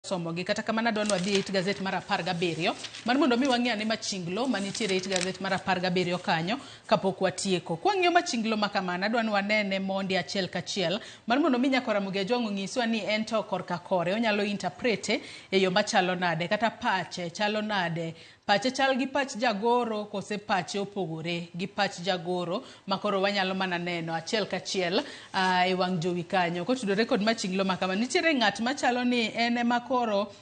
Somogi. Kata kamano adwa ni wadhi e it gazet mar 17 mar mondo mi wang'i ane machinglo manitiere e it gazet mar 17 kanyo kapok watieko. Kwang'iyo machinglo ma kamano, adwa ni wanene mondi achiel kachiel mar mondo mi Nyako Ramogi Ajwang' onyiswa ni en to korka kore onyalo interprete e yo machalo nade kata pache chalo nade. Pache chal gi pach jagoro kose pache opogore gi pach jagoro ma koro wanyalo mana neno achiel kachiel e wang' jowi kanyo. Kotudore kod machinglo ma kama, nitiere ng'at machalo ni en ema koro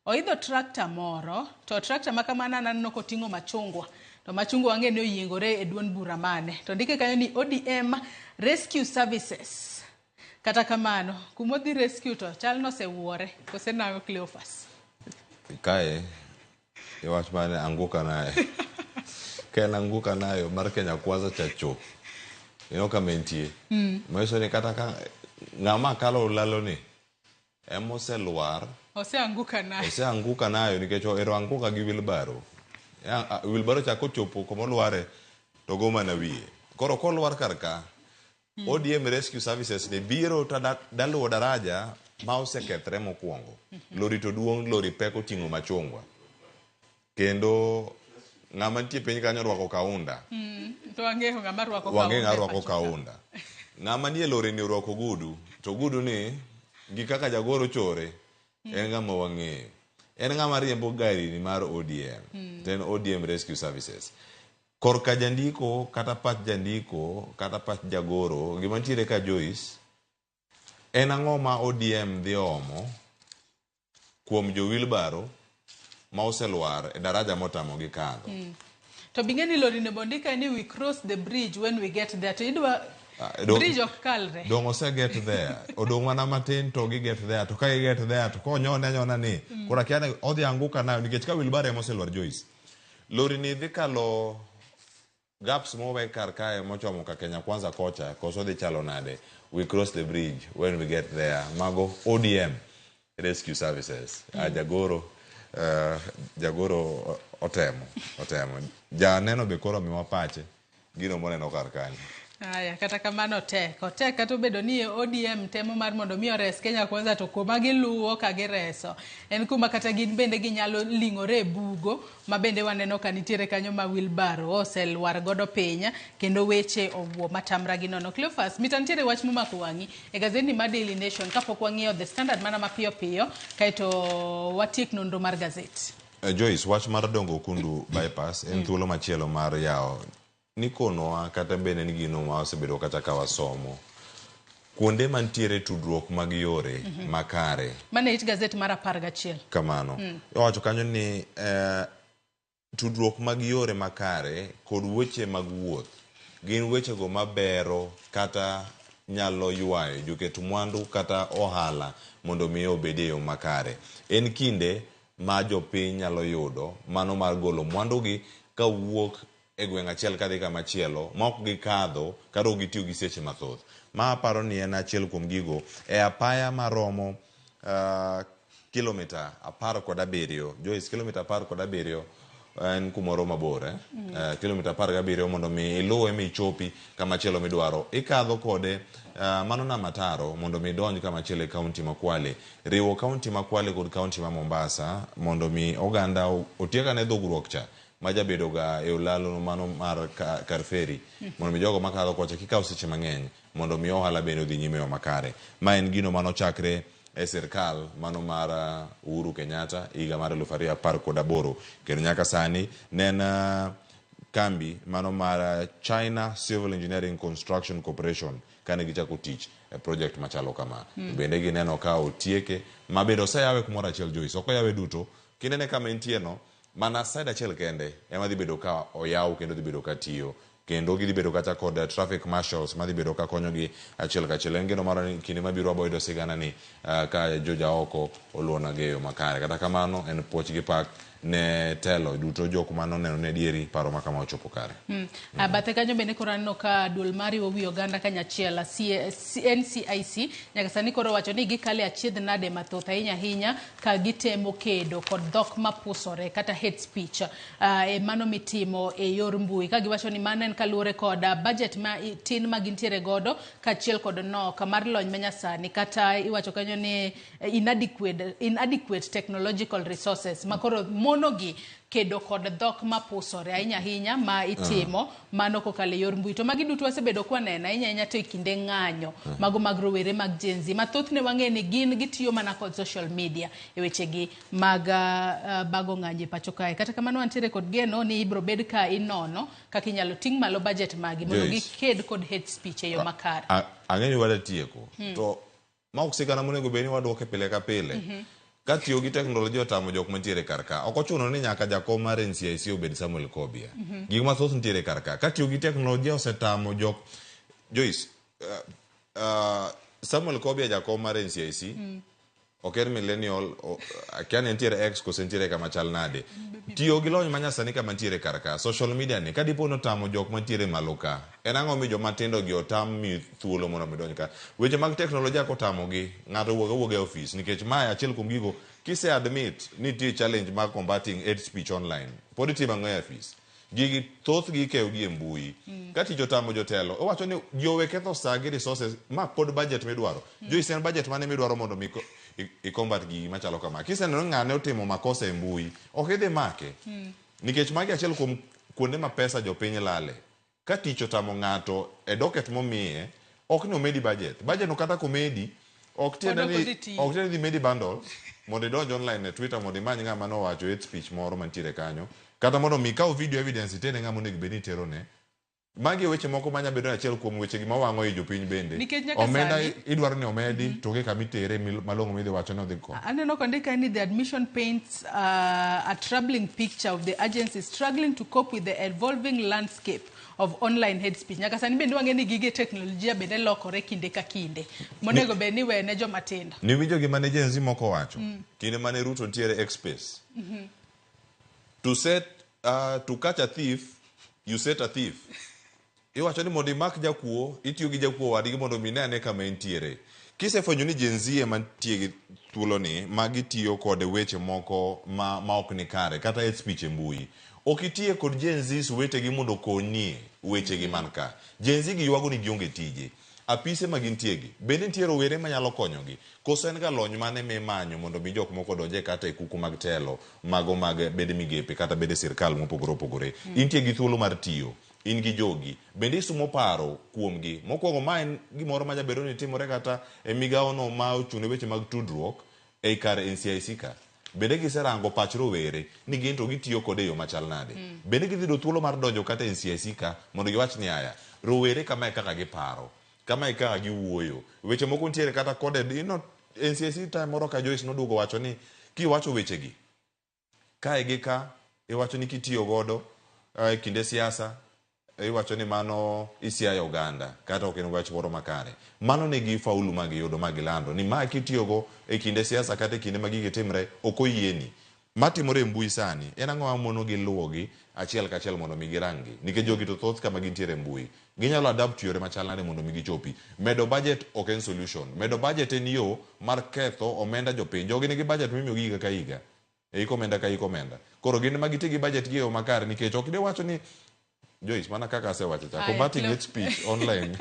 oidho tractor moro to tractor ma kamano an aneno koting'o machungwa to machungwa wang'e ni oyiengore e duond bura mane to ndike kanyo ni ODM Rescue Services. Kata kamano kumodhi rescue to chal nosewuore kose nang'o Cleophas? Kae iwach mane anguka nayo. Ka en anguka nayo mar Kenya Kwanza cha cho. Ineno kama entie. Manyiso ni kata ka ng'ama kalo olalo ni ema oselwar. Oseanguka nayo. Oseanguka nayo nikech ero anguka gi wheelbarrow. Wheelbarrow cha kochopo kuma olware to go mana wiye. Koro kolwar kar ka, ODM Rescue Services ni biro to daluwo daraja ma osekethre mokwongo. Lori to duong', lori pek oting'o machungwa. Kendo ng'ama nitie piny kanyo orwako kaunda. To wang'eyo ng'ama rwako Wang'e ng'a kaunda e rwako pacho ka. kaunda. Ng'ama nie lori ni orwako ogudu. To ogudu ni gi kaka jagoro chore, en ng'ama wang'eyo. En ng'ama riembo gari ni mar ODM. To en ODM Rescue Services. Korka jandiko kata pach jandiko kata pach jagoro, gima nitiere ka Joyce, en ang'o ma ODM dhi omo kuom jo wheelbarrow ma oselwar e daraja motamogi kadho? To bing'e ni lori ni bondika ni we cross the bridge when we get there. To idwa bridge ok kalre. Dong ose get there. Odong' mana matin to gi get there. To ka gi get there to konyone anyona ni koro akia ni odhi anguka nayo nikech ka wheelbarrow ema oselwar Joyce. Lori ni dhi kalo gaps mowe kar kae mochomo ka Kenya Kwanza kocha koso dhi chalo nade? We cross the bridge when we get there. Mago ODM Rescue Services. Jagoro jagoro otemo otemo. Janeno be koro omiwa pache gino moneno kar kanyo. Aya, kata kamano tek. Otek kata obedo ni ODM temo mar mondo mi ores Kenya Kwanza to kuma giluwo ka gireso. En kuma kata gin bende ginyalo ling'ore e bugo ma bende waneno ka nitiere kanyo ma wheelbarrow oselwar godo piny kendo weche owuo matamra gi nono. Cleophas, mita nitiere wach momako wang'i e gazetni mar Daily Nation kapok wang'iyo The Standard mana mapiyo piyo kaeto watiek nonro mar gazet. Joyce, wach mar dongo Kundu bypass en thuolo machielo mar yawo nikonowa kata bende ni gino ma wasebedo kata ka wasomo kuonde mantiere tudruok mag yore makare. Mane it gazet mar 11. Kamano. Owacho kanyo ni tudruok mag yore makare kod weche mag wuoth gin wechego mabero kata nyalo ywayo joket mwandu kata ohala mondo mi obed e yo makare. En kinde ma jopiny nyalo yudo mano mar golo mwandugi kawuok e gweng' achiel kadhi kamachielo ma ok gikadho kata ok gitiyo gi seche mathoth. Ma aparo ni en achiel kuom gigo e apaya maromo kilomita 17. Joyce, kilomita 17 en kumoro mabor, eh? Kilomita 17 mondo mi iluwe michopi kamachielo midwaro. Ikadho kode mano nam ataro mondo mi idonj kamachielo e kaunti ma Kwale. Riwo kaunti ma Kwale kod kaunti ma Mombasa mondo mi oganda otiek ane dhugruok cha ma jabedo ga e olalo mano mar kar feri mondo mi jogo makadho kocha kikaw seche mang'eny mondo mi ohala bende odhi nyime yo makare. Ma en gino manochakre e sirkal mano mar Uhuru Kenyatta higa mar 2018 kendo nyaka sani ne en kambi mano mar China Civil Engineering Construction Corporation kane gichako tich e project machalo kama. Bende gineno ka otieke ma bende oseyawe kumoro achiel Joyce, ok oyawe duto. Kinene kama entie no, mana side achiel kende ema dhi bedo ka oyaw kendo dhi bedo ka tiyo. Kendo gidhi bedo kata kod traffic marshals madhi bedo ka konyogi achiel kachiel. En geno marwa ni kinde mabiro wabo yudo sigana ni ka jojaoko oluwona gi e yo makare. Kata kamano en puoch gi pak ne telo duto jok mane oneno ni adieri paro ma kama ochopo kare. Bathe kanyo bende koro aneno ka duol mariwo wi oganda kanyachiel NCIC nyaka sani koro wacho ni gikale achiedh nade mathoth ahinya ahinya ka gitemo kedo kod dhok mapusore kata hate speech e mano mitimo e yor mbui ka giwacho ni mano en kaluwore kod budget ma tin ma gintiere godo kaachiel kod nok mar lony manyasani kata iwacho kanyo ni inadequate technological resources makoro monogi kedo kod dhok mapusore ahinya ahinya ma itimo mano kokalo e yor mbui. To magi duto wasebedo kwaneno ahinya ahinya to e kinde ng'anyo mago mag rowere mag Gen Z ma thothne wang'e ni gin gitiyo mana kod social media e wechegi mag bago ng'anyo e pacho kae. Kata kamano wantiere kod geno ni ibiro bed ka inono kaka inyalo ting' malo budget magi mondo giked kod hate speech e yo makare. Ang'e ni wada tieko. To ma ok sigana monego bed ni waduoke pile ka pile. Ka tiyo gi teknolojia otamo jok mantiere kar ka. Ok ochuno ni nyaka jakom mar NCIC obed Samuel Kobia. Gik mathoth nitiere kar ka. Ka tiyo gi teknolojia osetamo jok... Joyce, Samuel Kobia jakom mar NCIC, ok en millennial, akia ni entiere X kose entiere kama chal nade. Tiyo gi lony manyasani kama nitiere kar ka, social media ni, ka dipo ni otamo jok mantiere malo ka, en ang'o mi joma tindo gi otam mi thuolo mondo mi donj ka? Weche mag teknolojia kotamogi, ng'ato wuog awuoga e ofis, nikech mae achiel kuom gigo, kise admit ni nitie challenge mag combating hate speech online, pod itimo ang'o e ofis? Gigi thothgi ikeyo gi e mbui. Ka tich otamo jotelo, owacho ni ji owe ketho saa gi resources, ma pod budget midwaro. Joyce, en budget mane midwaro mondo mi i combat gigi machalo kama? Kiseneno ni ng'ane otimo makosa e mbui, ok idhi make. Nikech magi achiel kuom kuonde ma pesa jopiny lale. Ka tich otamo ng'ato e docket momiye, ok ni omedi budget. Budget no kata komedi, ok tiende Pod ok ni odhi tiyo. ok tiende ni medi bundles mondo idonj online e Twitter mondo imany ng'ama nowacho hate speech moro mantiere kanyo. Kata mondo mi ikaw video evidence itene ng'ama onego bed ni iterone. Magi e weche moko manya bedo achiel kuom weche gi mawang'o i jopiny bende. Nikech nyaka Omenda sani idwaro ni omedi, to onge kama itere malong'o midhi wacho ni odhi ko. Aneno kondika ni the admission paints a troubling picture of the agency struggling to cope with the evolving landscape of online hate speech. Nyaka sani bende wang'e ni gige teknolojia bende lokore kinde ka kinde. Monego bed ni wene joma tindo. Niwinjo gima ne Gen Z moko wacho? Kinde mane Ruto nitiere X space. To catch a thief, you set a thief. Iwacho ni mondo imak jakuo, itiyo gi jakuo wadgi mondo mi ine ane kama entiere. Kisefwenyo ni Gen Z ema nitie gi thuoloni ma gitiyo kod weche moko ma ok ni kare, kata hate speech e mbui. Ok itiye kod Gen Z wetegi mondo okonyie wechegi man ka. Gen Z gi ywago ni gionge tije. Apise ma gintie gi, bende nitie rowere manyalo konyogi? Koso en ga lony mane mimanyo mondo mi jok moko odonje kata e kuku mag telo, mago mag bede migepe kata bede sirkal mopogore opogore. Intie gi thuolo mar tiyo, in gi jogi, bende isumo paro kuomgi. Mokwongo ma en gimoro ma nyabedo ni timore kata e migawono ma ochung' ne weche mag tudruok ei kar NCIC ka. Bende giserango pach rowere ni gin to gitiyo kode e yo machal nade. Bende gidhi yudo thuolo mar donjo kata e NCIC ka mondo giwach ni aya, rowere kama e kaka giparo, kama e kaka giwuoyo. Weche moko nitiere kata kode, NCIC time moro ka Joyce noduogo wacho ni kiwacho wechegi, kae gi ka, iwacho ni kitiyo godo e kinde siasa, iwacho ni mano isiayo oganda, kata ok en wach moro makare. Mano ne gi faulu ma giyudo ma gilando ni ma kitiyogo e kinde siasa kata e kinde ma gigi timre ok oyieni. Matimore e mbui sani en ang'o mamono gi luwogi achiel kachiel mondo mi girang-gi? Nikech jogi to thoth kama gintiere e mbui. Ginyalo adapt yore machal nade mondo mi gichopi. Medo budget ok en solution. Medo budget en yo mar ketho omenda jopiny. Jogi nigi budget mimiyogi higa ka higa. E hik omenda ka hik omenda. Koro gin ema giti gi budget gi e yo makare nikech ok diwacho ni Joyce, mana kaka asewacho cha, combating hate speech online.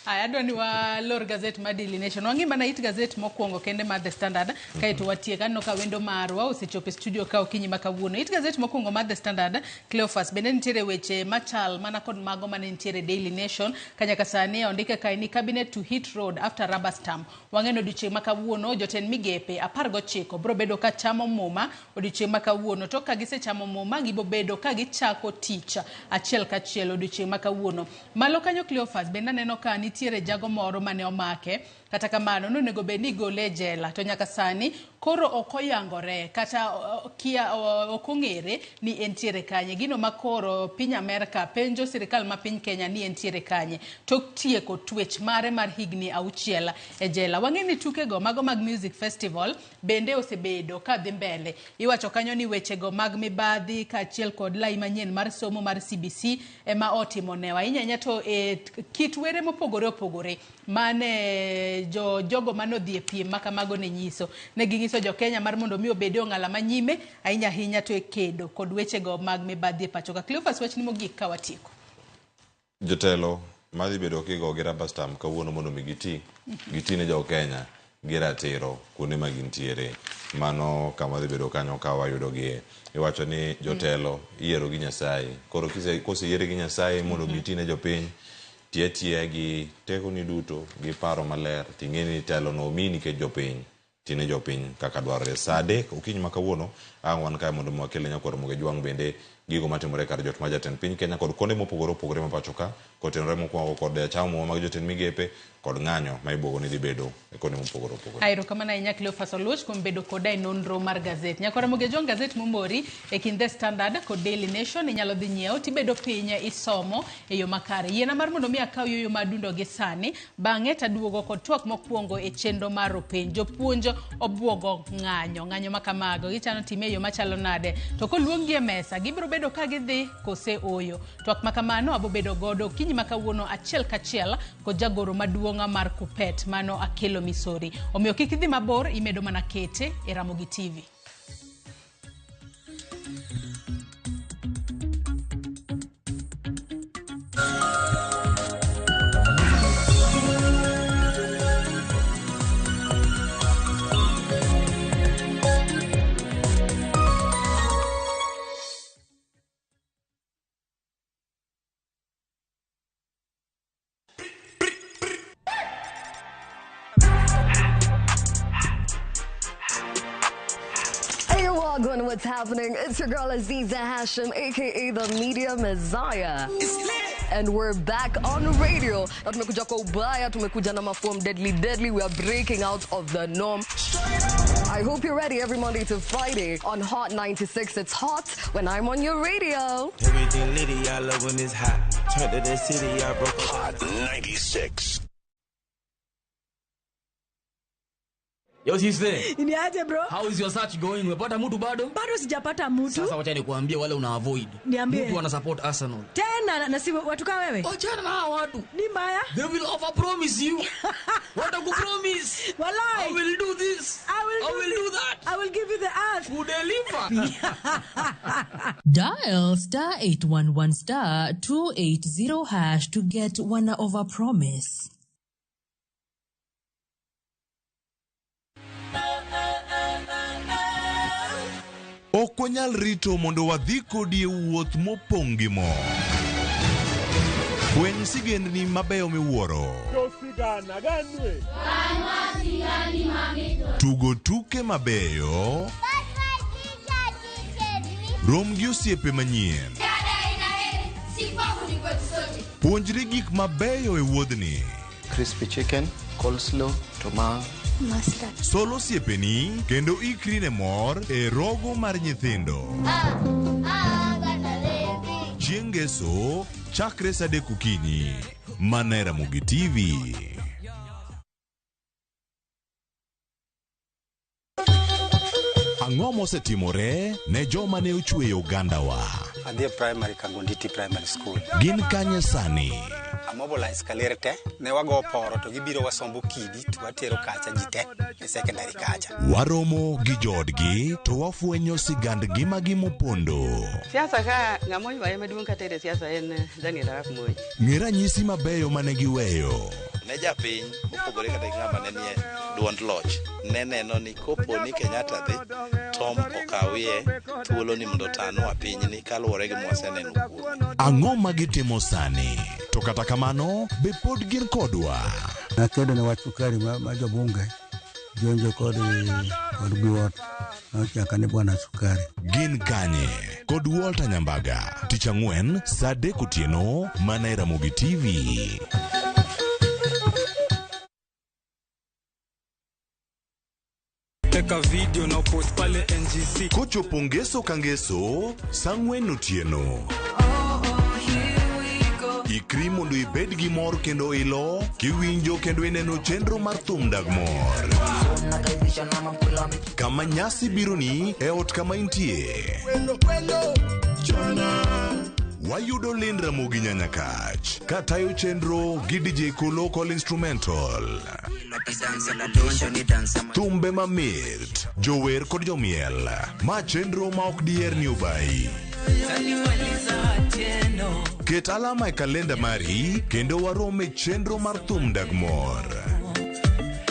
Aya, adwa ni walor gazet mar Daily Nation. Wang'i mana it gazet mokwongo kende mar The Standard, kaeto watiek. Aneno ka wendo marwa osechopo e studio ka okinyi ma kawuono. It gazet mokwongo mar The Standard, Cleophas, bende nitiere weche machal mana kod mago mane nitiere Daily Nation. Ka nyaka sani ondike kae ni cabinet to hit road after rubber stamp. Wang'eno odiochieng' ma kawuono jotend migepe 19 biro bedo ka chamo muma odiochieng' ma kawuono. To ka gisechamo muma, gibo bedo ka gichako tich achiel kachiel odiochieng' ma kawuono. Malo kanyo Cleophas, bende aneno ka nitiere jago moro mane omake. Kata kamano, nonego bed ni igole e jela. To nyaka sani, koro ok oyangore, kata kia, ok ong'ere ni entiere kanye. Gino ma koro piny Amerka penjo sirikal ma piny Kenya ni entiere kanye. Tok tieko twech mare mar higni 6 e jela. Wang'e ni tukego mago mag Music Festival bende osebedo ka dhi mbele. Iwacho kanyo ni wechego mag mibadhi kaachiel kod lai manyien mar somo mar CBC ema otimo newa. Ahinya ahinya to e kit were mopogore opogore mane jogo mane odhi e piem ma kamago ne nyiso. Ne ginyiso jo Kenya mar mondo mi obed e ong'ala manyime ahinya ahinya to e kedo kod wechego mag mibadhi e pacho ka. Cleophas, wachni mogik ka watieko. Jotelo madhi bedo kigo gi rubber stamp kawuono mondo mi giti giti ne jo Kenya gi ratiro kuonde ma gintiere. Mano kama dhi bedo kanyo ka wayudogie. Iwacho ni jotelo iyiero gi Nyasaye. Koro koseyieri gi Nyasaye mondo mi iti ne jopiny, ti atiya gi tekoni duto gi paro maler ting'e ni telo no omiyi nikech jopiny. Ti ne jopiny kaka dwarore. Saa 3 okinyi ma kawuono ang' wan kae mondo mi wakel ne nyakwar Ramogi Ajwang' bende gigo matimore kar jot ma jatend piny Kenya kod kuonde mopogore opogore ma pacho ka kotenore mokwongo kod chamo mag jotend migepe kod ng'anyo ma ibuogo ni dhi bedo e kuonde mopogore opogore. Erokamano ahinya Cleophas Oluoch kuom bedo koda e nonro mar gazet. Nyakwar Ramogi Ajwang' gazet momori e kind The Standard kod Daily Nation inyalo dhi nyiewo tibedo piny isomo e yo makare. Yiena mar mondo mi akaw yueyo ma adundo gi sani bang'e taduogo kod twak mokwongo e chenro mar openj. Jopuonj obuogo ng'anyo, ng'anyo ma kamago gichano time e yo machalo nade? To koluonggi e mesa gibiro bedo ka gidhi kose ooyo? Twak ma kamano abo bedo godo okinyi ma kawuono achiel kachiel kod jagoro maduong' mar Kuppet mano Akelo Misori. Omiyo kik idhi mabor, imedo mana kete e Ramogi TV. Hey, welcome. What's happening? It's your girl Aziza Hashim, aka the Media Messiah. And we're back on radio. Na tumekuja kwa ubaya, tumekuja na maform deadly deadly. We are breaking out of the norm. I hope you're ready every Monday to Friday on Hot 96. It's hot when I'm on your radio. Everything litty, I love when it's hot. Turned to the city, I broke up. Hot 96. Yo sister, Ni aje bro? how is your search going? Umepata mtu bado? Bado sijapata mtu. Sasa wacha nikuambie wale una avoid. Niambie. Mtu ana support Arsenal. Tena na si watu kama wewe. Wachana na hawa watu. Ni mbaya. They will over promise you. Watakupromise. Walai. I will do this. I will do do that. I will give you the earth. Who deliver? Dial star 811 star 280 hash to get one over promise. Ok wanyal rito mondo wadhi kodi e wuoth mopong' gi mor. Fweny sigendni mabeyo miwuoro. Tugo tuke mabeyo. Rom gi osiepe manyien. Puonjri gik mabeyo e wuodhni. Crispy chicken, coleslaw, tomato. Sol osiepeni kendo ikri ne mor e rogo mar nyithindo. Chieng' ngeso chakre saa 3 okinyi. Mana e Ramogi TV. Ang'o mosetimore ne joma ne ochweyo ogandawa? Adhi e primary Kangonditi Primary School. Gin kanye sani? Amobilize kaler te, ne wago poro to gibiro wasombo kidi to watero kacha ji te e secondary kacha. Waromo gi joodgi to wafwenyo sigand ngimagi mopondo. Siasa ka ng'ama oywaye maduong' katere siasa en Daniel Arap Moi. Ng'e ranyisi mabeyo mane giweyo. Ne japiny mopogore kata gi ng'ama ne nie duond loch ne neno ni kopo ni Kenyatta dhi Tom okawie thuolo ni mondo otanwa pinyni kaluwore gi mwaseneno kuome. Ang'o ma gitimo sani? To kata kamano, be pod gin kodwa? Nakedo ne wach sukari ma jobunge jonjo kod Biwott nochaka ni bwana sukari. Gin kanye? Kod Walter Nyambaga. Tich ang'wen saa 3 otieno mana e Ramogi TV. Teka video na post pale NGC. Kochopo ngeso ka ngeso, saa 4 otieno. Ikri mondo ibed gi mor kendo ilo, kiwinjo kendo ineno chenro mar thum dag mor. Kama nyasi bironi e ot kama intie. Wayudo Lynn Ramogi Nyanyakach katayo chenro gi DJ Kolo Call Instrumental. Thumbe mamit, jower kod jomiel. Ma chenro ma ok diher ni obayi. Ket alama e kalenda mari kendo warom e chenro mar thum dag mor.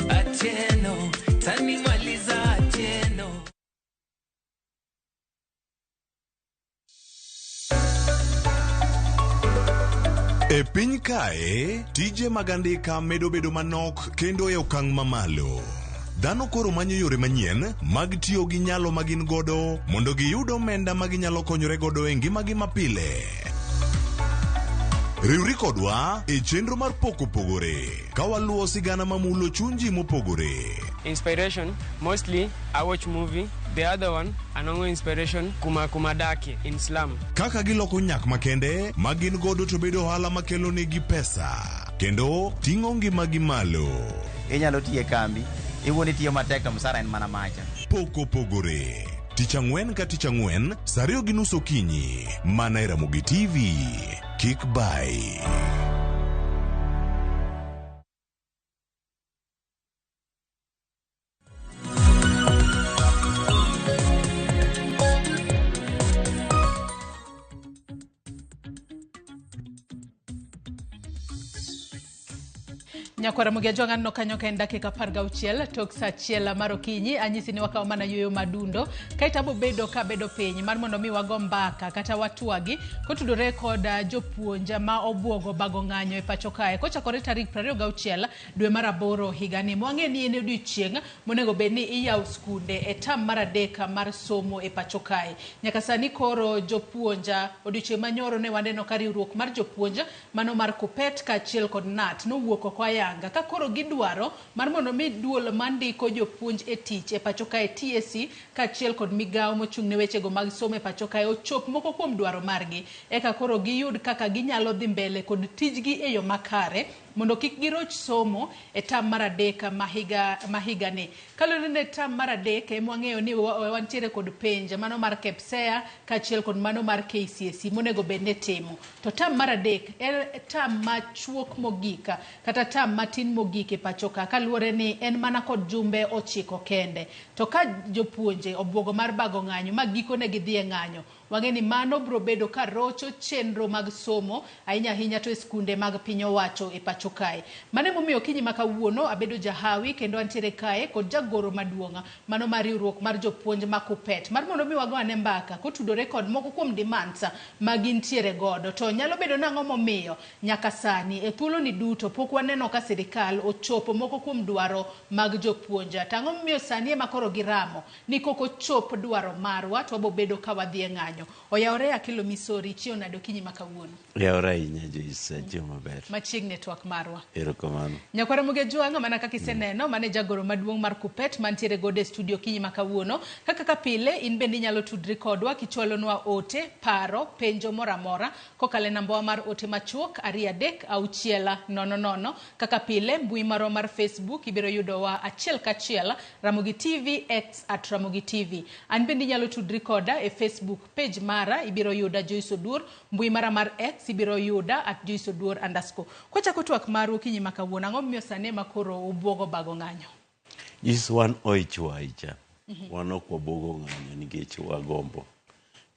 Atieno, tanimaliza Atieno. E piny kae, tije mag andika medo bedo manok kendo e okang' mamalo. Dhano koro manyo yore manyien mag tiyo gi nyalo ma gin godo mondo giyud omenda ma ginyalo konyore godo e ngimagi mapile. Riwri kodwa e chenro mar Pok Opogore ka waluwo sigana mamulo chuny ji mopogore. Inspiration, mostly I watch movie. The other one, anongo inspiration kuma kumadake in slum. Kaka giloko nyak makende ma gin godo to bedo ohala makelo negi pesa kendo ting'o ngimagi malo. Inyalo tiyo e kambi, iwuon itiyo matek to msara en mana macha. Pok Opogore. Tich ang'wen ka tich ang'wen, saa ariyo gi nus okinyi, mana e Ramogi TV. Kik bai. Nyakwara Mugia Jwang' aneno kanyo ka en dakika 16 tok saa achiel mar okinyi. Anyisi ni wakawo mana yueyo madundo kaeto abo bedo ka bedo piny mar mondo mi wago mbaka kata watwagi kotudore kod jopuonj ma obuogo bago ng'anyo e pacho kae kochakore tarik 26 dwe mar aboro higani. Mwang'e ni en odiochieng' monego bed ni iyawo skunde e tam mar adek mar somo e pacho kae. Nyaka sani koro jopuonj odiochieng' manyoro ne waneno ka riwruok mar jopuonj mano mar KUPPET kaachiel kod KNUT nowuok oko ayanga ka koro gidwaro mar mondo mi duol mandiko jopuonj e tich e pacho kae TSC kaachiel kod migawo mochung' ne wechego mag somo e pacho kae ochop moko kuom dwaro margi eka koro giyud kaka ginyalo dhi mbele kod tijgi e yo makare mondo kik giroch somo e tam mar adek ma higani. Kaluwore ne tam mar adek ema wang'eyo ni wantiere kod penj mano mar KPSEA kaachiel kod mano mar KCSE monego bed ni timo. To tam mar adek en tam machuok mogik kata tam matin mogik e pacho ka kaluwore ni en mana kod jumbe 9 kende. To ka jopuonje obuogo mar bago ng'anyo ma gikone gidhi e ng'anyo, wang'e ni mano biro bedo ka rocho chenro mag somo ahinya ahinya to e skunde mag piny owacho e pacho kae. Mano emomiyo okinyi ma kawuono abedo jahawi kendo antiere kae kod jagoro maduong' mano mar riwruok mar jopuonj ma KUPPET mar mondo mi wago ane mbaka kotudore kod moko kuom demands ma gintiere godo. To nyalo bedo nang'o momiyo nyaka sani e thuoloni duto pok waneno ka sirikal ochopo moko kuom dwaro mag jopuonj. To ang'o momiyo sani ema koro giramo ni kok ochop dwaro marwa to wabo bedo ka wadhi e ng'anyo. Oyawore Akelo Misori, chiew nade okinyi ma kawuono? Oyawore ahinya Joyce, achiew maber. Machiegni e twak marwa. Erokamano. Nyakwara Mugia Jwang' mana kaka iseneno, mane jagoro maduong' mar KUPPET mantiere godo e studio okinyi ma kawuono. Kaka pile, in bende inyalo tudri kodwa kichwalonwa ote, paro, penjo moro amora kokalo e nambawa mar ote machuok 2 3 6 0 0. Kaka pile, mbui marwa mar Facebook ibiro yudowa achiel kachiel Ramogi TV, X at Ramogi TV. An bende inyalo tudri koda e Facebook page mara, ibiro yuda Joyce Oduor, mbui mara mar X ibiro yuda at Joyce Oduor underscore. Kwachako twak marwa okinyi ma kawuono, ang'o momiyo sani ema koro ubuogo bago ng'anyo? Joyce, wan oichwa ahicha. Wan ok wabuogo ng'anyo nikech wagombo.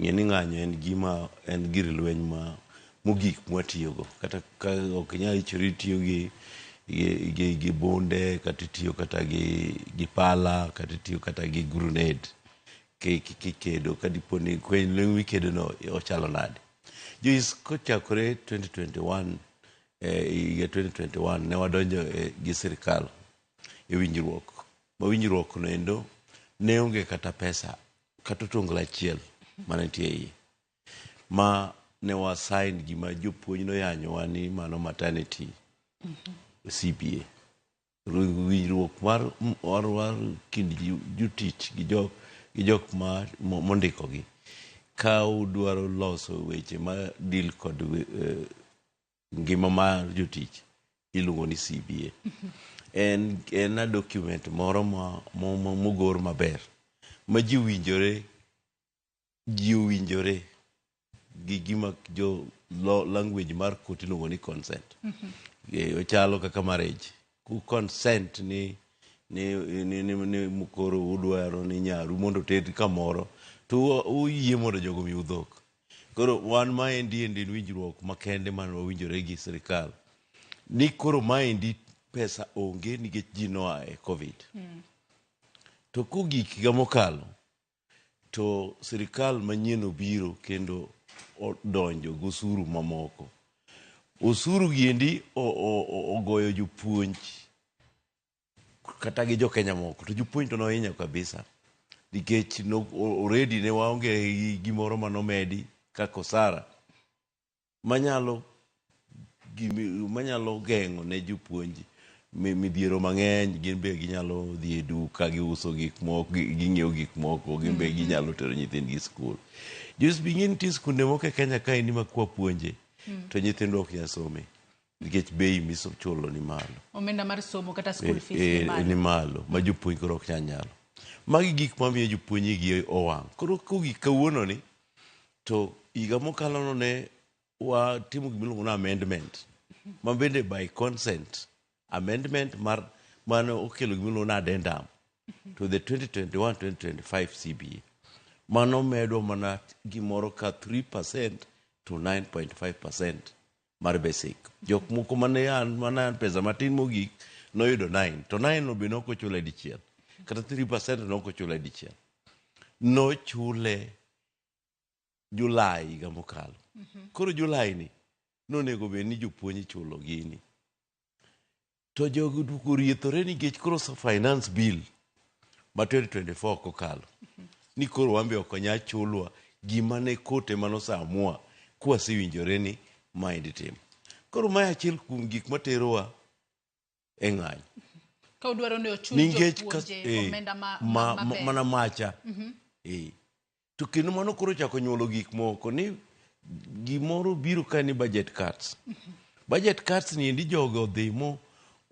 Ng'e ni ng'anyo en gima en gir lweny ma mogik mwatiyogo. Kata ka ok inyal ichori tiyo gi bunde, kata itiyo kata gi pala, kata itiyo kata gi grenade. Kikedo ka dipo ni lweny mikedo no ochalo nade. Joyce, kochakore 2021, higa 2021 ne wadonjo gi sirikal e winjruok. Ma winjruok no endo ne onge kata pesa kata otonglo achiel mane nitie iye. Ma ne wa sign gima jopuonj noyanyowa ni mano maternity CBA. Winjruok mar kind jotich gi jok ma mondikogi. Ka udwaro loso weche ma deal kod ngima mar jotich iluongo ni CBA. En a document moro mogor maber ma ji owinjore gi gima jo language mar court iluongo ni consent. Ochalo kaka marriage. Ku consent ni koro udwaro ni nyaru mondo oter kamoro to uyie mondo jogo omiu dhok. Koro wan maendi endi en winjruok makende mane wawinjore gi sirikal ni koro maendi pesa onge nikech ji noa e Covid. To kogik higa mokalo to sirikal manyien obiro kendo odonjo gi osuru mamoko. Osuru giendi ogoyo jopuonj kata gi jokenya moko to jopuonj to nohinyo kabisa nikech no, already ne waonge gi gimoro manomedi kaka osara manyalo manyalo geng'o ne jopuonj midhiero mang'eny. Gin be ginyalo dhi e duka giuso gik moko, ging'iewo gik moko, gin be ginyalo tero nyithindgi skul. Joyce, be ing'e nitie skunde moko e Kenya kaendi ma kwa puonje to nyithindwa ok nyal some nikech bei michulo ni malo. Omenda mar somo kata school fees ni malo. Ni malo ma jopuonj koro ok nyal nyalo. Magi gik mamiyo jopuonj igi owang'. Koro kogik kawuono ni to higa mokalo no ne watimo gimiluongo ni amendment ma bende by consent amendment mar mane okelo gimiluongo ni addendum to the 2021-2025 CBA mano medwa mana gimoro ka 3% to 9.5% mar basic. Jok moko mane an mana pesa matin mogik noyudo 9 to 9 no be nok ochule dichiel kata 3% nok ochule dichiel, nochule Julai higa mokalo. Koro Julai ni nonego bed ni jopuonj ichulo gini to jogo duogo riethore nikech koro finance bill ma 2024 ok okalo ni koro wan be ok onyal chulwa gima ne kote manoseamua kwasewinjore ni maendi timo. Koro mae achiel kuom gik materowa e ng'anyo. Ka udwaro ni ochul Nikech jopuonje omenda maber. Mana macha. To kendo mano koro chako nyuolo gik moko ni gimoro biro ka ni budget cuts. Budget cuts ni endi jogo odhi mo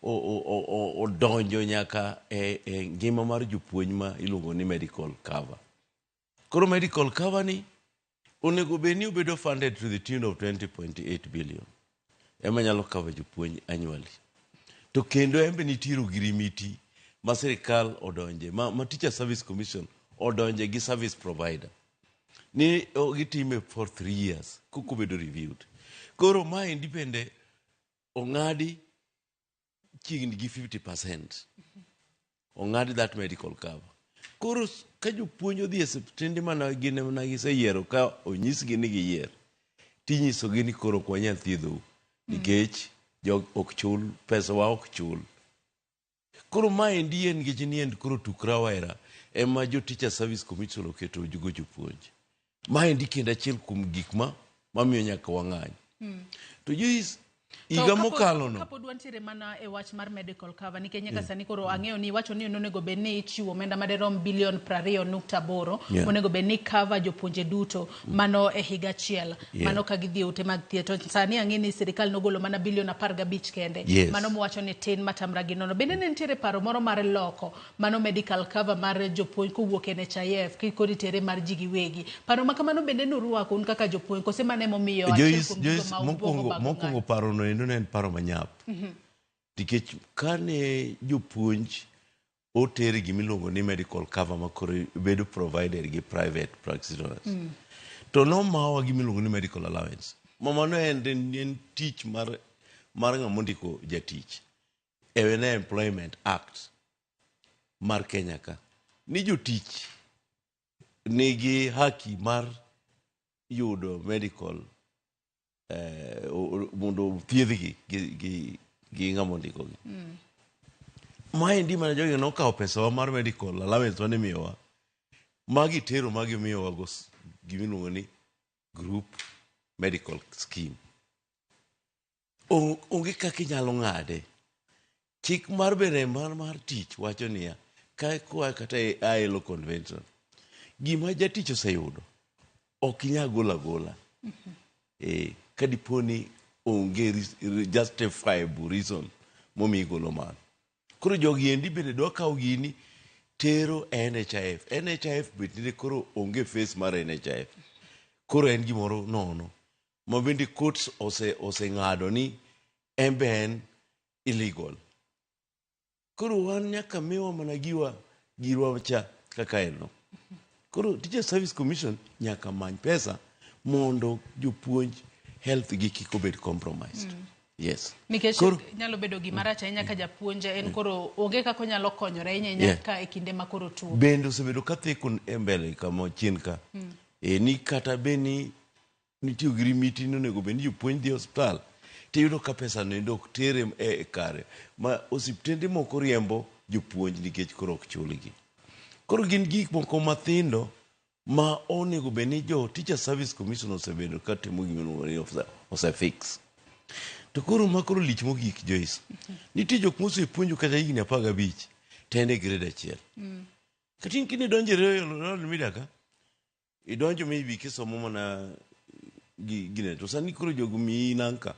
odonjo nyaka e ngima mar jopuonj ma iluongo ni medical cover. Koro medical cover ni onego bed ni obedo funded to the tune of 20.8 billion. Ema nyalo cover jopuonj annually. To kendo en be nitiere ogirimiti ma sirikal odonje ma Teacher Service Commission odonje gi service provider ni gitime for 3 years kok obedo reviewed. Koro maendi bende ong'adi chiegni gi 50%. Ong'adi that medical cover. Koro ka jopuonj odhi e osiptende mana gin mana giseyiero ka onyisgi ni giyier, tinyisogi ni koro ok wanyal thiedhou nikech jog ok chul, pesa wa ok chul. Koro maendi en nikech ni en koro tuk rawera ema jo Teacher Service Commission oketo go jopuonj. Maendi kendo achiel kuom gik ma mamiyo nyaka wang'any. To Joyce, To higa mokalo no kapod wantiere mana e wach mar medical cover nikech nyaka sani koro ang'eyo ni iwacho ni onego bed ni ichiwo omenda maderom bilion 20.8 onego bed ni cover jopuonje duto mano e higa achiel mano ka gidhi e ute mag thieth. To sani ang'e ni sirikal nogolo mana bilion 15 kende. Mano mowacho ni tin matamra gi nono. Bende ne nitiere paro moro mar loko mano medical cover mar jopuonj kowuok e NHIF koro itere mar ji giwegi. Paro ma kamano bende nurwako un kaka jopuonj kose mano emomiyo achiel Joyce, kuom gigo Joyce, ma ubuogo bago mokwongo ng'anyo? paro no endo ne en paro manyap. Nikech kane jopuonj oter gimiluongo ni medical cover ma koro bedo provided gi private practitioners. To nomawa gimiluongo ni medical allowance. Ma mano en tich mar ng'ama ondiko jatich. En Employment Act mar Kenya ka. Ni jotich nigi haki mar yudo medical mondo thiedhgi gi ng'ama ondikogi. Maendi mana jogi nokawo pesawa mar medical allowance mane imiyowa, magitero magimiyowa go gimiluongo ni group medical scheme. Onge kaka inyalo ng'ade. Chik mar bende mar tich wacho niya, ka koa kata e ILO convention, gima jatich oseyudo ok inyal golo agola. Ka dipo ni onge justifiable reason momiyo igolo mano. Koro jogi endi bende dwa kawo gini tero e NHIF. NHIF bende koro onge face mar NHIF. Koro en gimoro nono. Ma bende courts oseng'ado ni en be en illegal. Koro wan nyaka miwa mana girwa cha kaka en no. Koro Teacher Service Commission nyaka many pesa mondo jopuonj health gi kik obed compromised. Yes. Nikech Koro, nyalo bedo gima rach ahinya ka japuonj en koro onge kaka onyalo konyore ahinya ahinya ka e kinde ma koro tuo. Bende osebedo ka theko e mbele kama chien ka. E, ni kata bed ni nitiyo gi rimiti ni onego bed ni jopuonj dhi e osiptal tiyudo ka pesa no endo ok tere e kare ma osiptende moko riembo jopuonj nikech koro ok chulgi. Koro gin gik moko mathindo ma onego bed ni jo Teacher Service Commission osebedo ka timo gima iluongo ni osefix. To koro ma koro lich mogik Joyce, nitie jok mosepuonjo kata higni 15 to en e grade 1. Kata in kidonjo e Royal Media ka, idonjo maybe kisomo mana gi gine to sani koro jogo miyi nanka.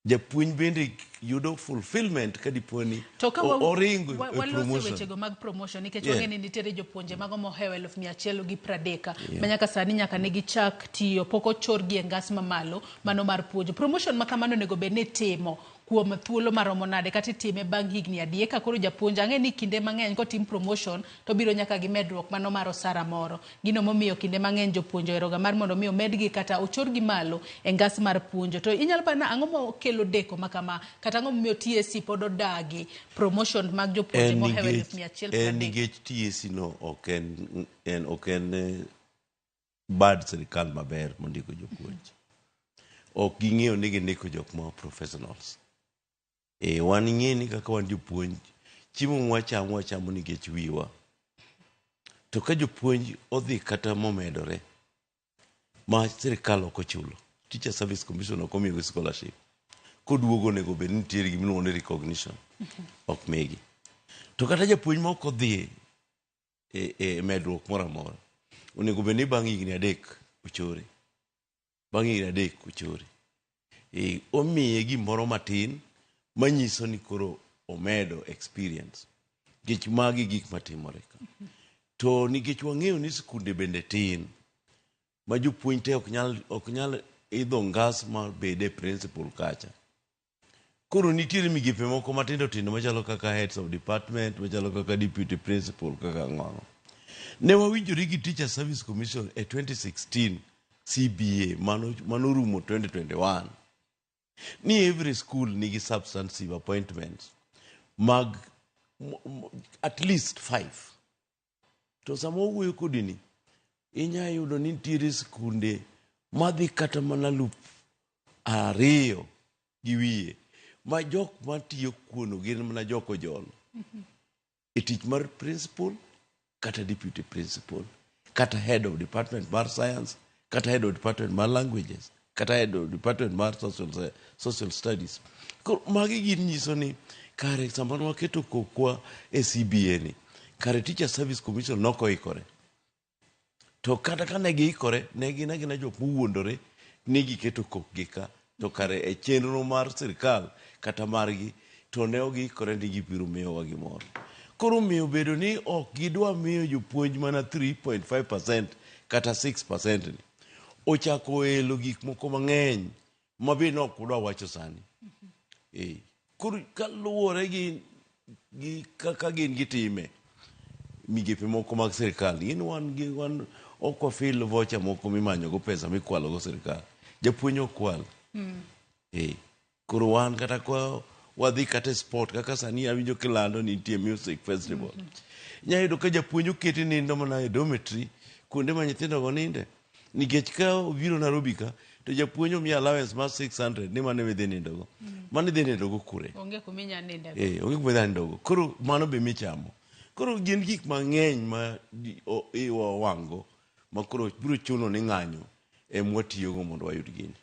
Japuonj bende yudo fulfillment ka dipo ni To ka oringo e waloso promotion. wechego mag promotion nikech wang'e ni nitiere jopuonje mago mohewo 130,000 ma nyaka sani nyaka ne gichak tiyo pok ochorgi e ngas mamalo mano mar puonjo. Promotion ma kamano onego bed ni itimo kuom thuolo maromo nade kata itime bang' higni adi eka koro japuonj ang'e ni kinde mang'eny kotim promotion to biro nyaka gi medruok mano mar osara moro. Gino momiyo kinde mang'eny jopuonj oheroga mar mondo mi omedgi kata ochorgi malo e ngas mar puonjo. To inyalo paro ni ang'o mokelo deko ma kama kata ang'o momiyo TSC pod odagi promotion mag jopuonje mohewo 130,000? En nikech TSC no ok en ok en bad sirikal maber mondiko jopuonj. Ok ging'eyo ni gindiko jok ma professionals. E, wan ing'e ni kaka wan jopuonj, chiemo mwachamo wachamo nikech wiwa. To ka jopuonj odhi kata momedore, ma sirikal ok ochulo, Teacher Service Commission ok omiyogi scholarship, koduogo onego bed ni nitiere gima iluongo ni recognition, ok migi. To kata japuonj ma ok odhi e medruok moro amora, onego bed ni bang' higni 3 ochore. Bang' higni 3 ochore. E, omiye gimoro matin manyiso ni koro omedo experience. Nikech magi gik matimore ka. To nikech wang'eyo ni skunde bende tin, ma jopuonj te ok nyal idho ngas ma bede principal kacha. Koro nitiere migepe moko matindo tindo machalo kaka heads of department, machalo kaka deputy principal, kaka ang'o. Ne wawinjore gi Teacher Service Commission e 2016 CBA mano rumo 2021 ni every school nigi substantive appointments mag at least 5. To sama wawuoyo kodi ni, inya yudo ni nitiere skunde madhi kata mana 2,000 gi wiye ma jok matiyo kuono gin mana jok ojolo e tich mar principal kata deputy principal kata head of department mar science kata head of department mar languages kata head of department mar social studies. Koro magi gin nyiso ni kare sama ne waketo kokwa e CBA ni kare Teacher Service Commission nokoikore. To kata ka ne giikore, ne gin agina jok mowuondore ni giketo kokgi ka, to kare e chenro mar sirikal kata margi to ne ok giikore ni gibiro miyowa gimoro. Koro omiyo bedo ni ok gidwa miyo jopuonj mana 3.5% kata 6% ni ochako elo gik moko mang'eny ma be ne ok wadwa wacho sani. E, koro kaluwore gi kaka gin gitime migepe moko mag sirikal, gin wan gi wan ok wafil vocha moko mimanyogo pesa mikwalogo sirikal. Japuonj ok kwal. E, koro wan kata kwa wadhi kata e sport kaka sani awinjo kilando ni nitie music festival. Inya yudo ka japuonj oketi nindo mana e dormitory kuonde ma nyithindo go ninde. Nikech ka obiro Nairobi ka to japuonj omiyi allowance mar 600 ni mano idhi nindogo. Mano idhi nindogo kure? Onge kuma inya nindego. Eh, onge kuma idhi nindogo. Koro mano be michamo. Koro gin gik mang'eny ma iwa wang'go ma koro biro chuno ni ng'anyo em watiyogo mondo wayud gini.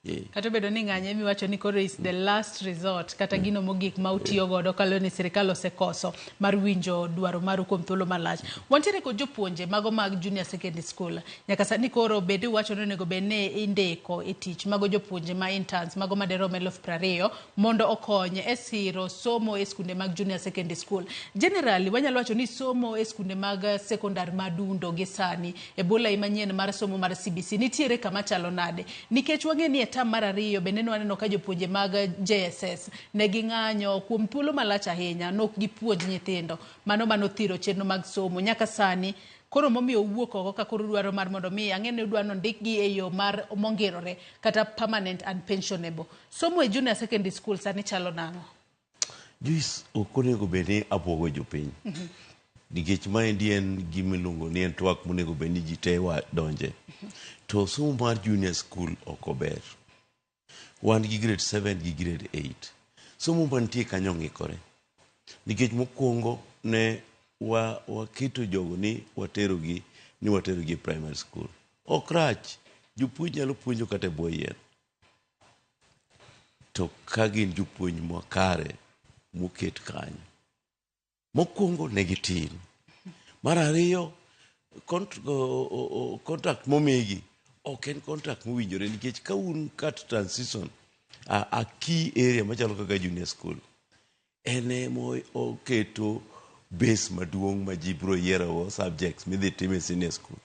Eh. Kata obedo ni ng'anyo emiwacho ni koro is the last resort kata gino mogik ma utiyo godo kaluwore ni sirikal osekoso mar winjo dwaro maru kuom thuolo malach. Wantiere kod jopuonje mago mag junior secondary school. Nyaka sani koro bed iwacho ni onego bed ni indiko e tich mago jopuonje ma interns mago maderom 20,000 mondo okony e siro somo e skunde mag junior secondary school. Generally wanyalo wacho ni somo e skunde mag sekondar madundo gi sani e bwo lai manyien mar somo mar CBC nitiere kama chalo nade? Nikech wang'e ni e tam mar ariyo bende ne waneno ka jopuonje mag JSS ne ging'anyo kuom thuolo malach ahinya nok gipuonj nyithindo mano manothiro chenro mag somo nyaka sani. Koro momiyo uwuok oko ka koro udwaro mar mondo mi ang'e ni udwa ni ondikgi e yo mar mongirore kata permanent and pensionable. Somo e junior secondary school sani chalo nang'o? Joyce, ok onego bed ni abuogo jopiny. Nikech maendi en gima iluongo ni en twak monego bed ni ji te donje. To somo mar junior school ok ober. Wan gi grade 7 gi grade 8. Somo mantie kanyo ong'ikore. Nikech mokwongo ne waketo jogo ni waterogi ni waterogi e primary school. Ok rach, jopuonj nyalo puonjo kata e bwo yien. To ka gin jopuonj makare moket kanyo. Mokwongo ne gitin. Mar ariyo, contract momigi ok en contract mowinjore nikech ka un kat transition a key area machalo kaka junior school en ema oketo base maduong' ma ji biro yiero subjects midhi tim e senior school.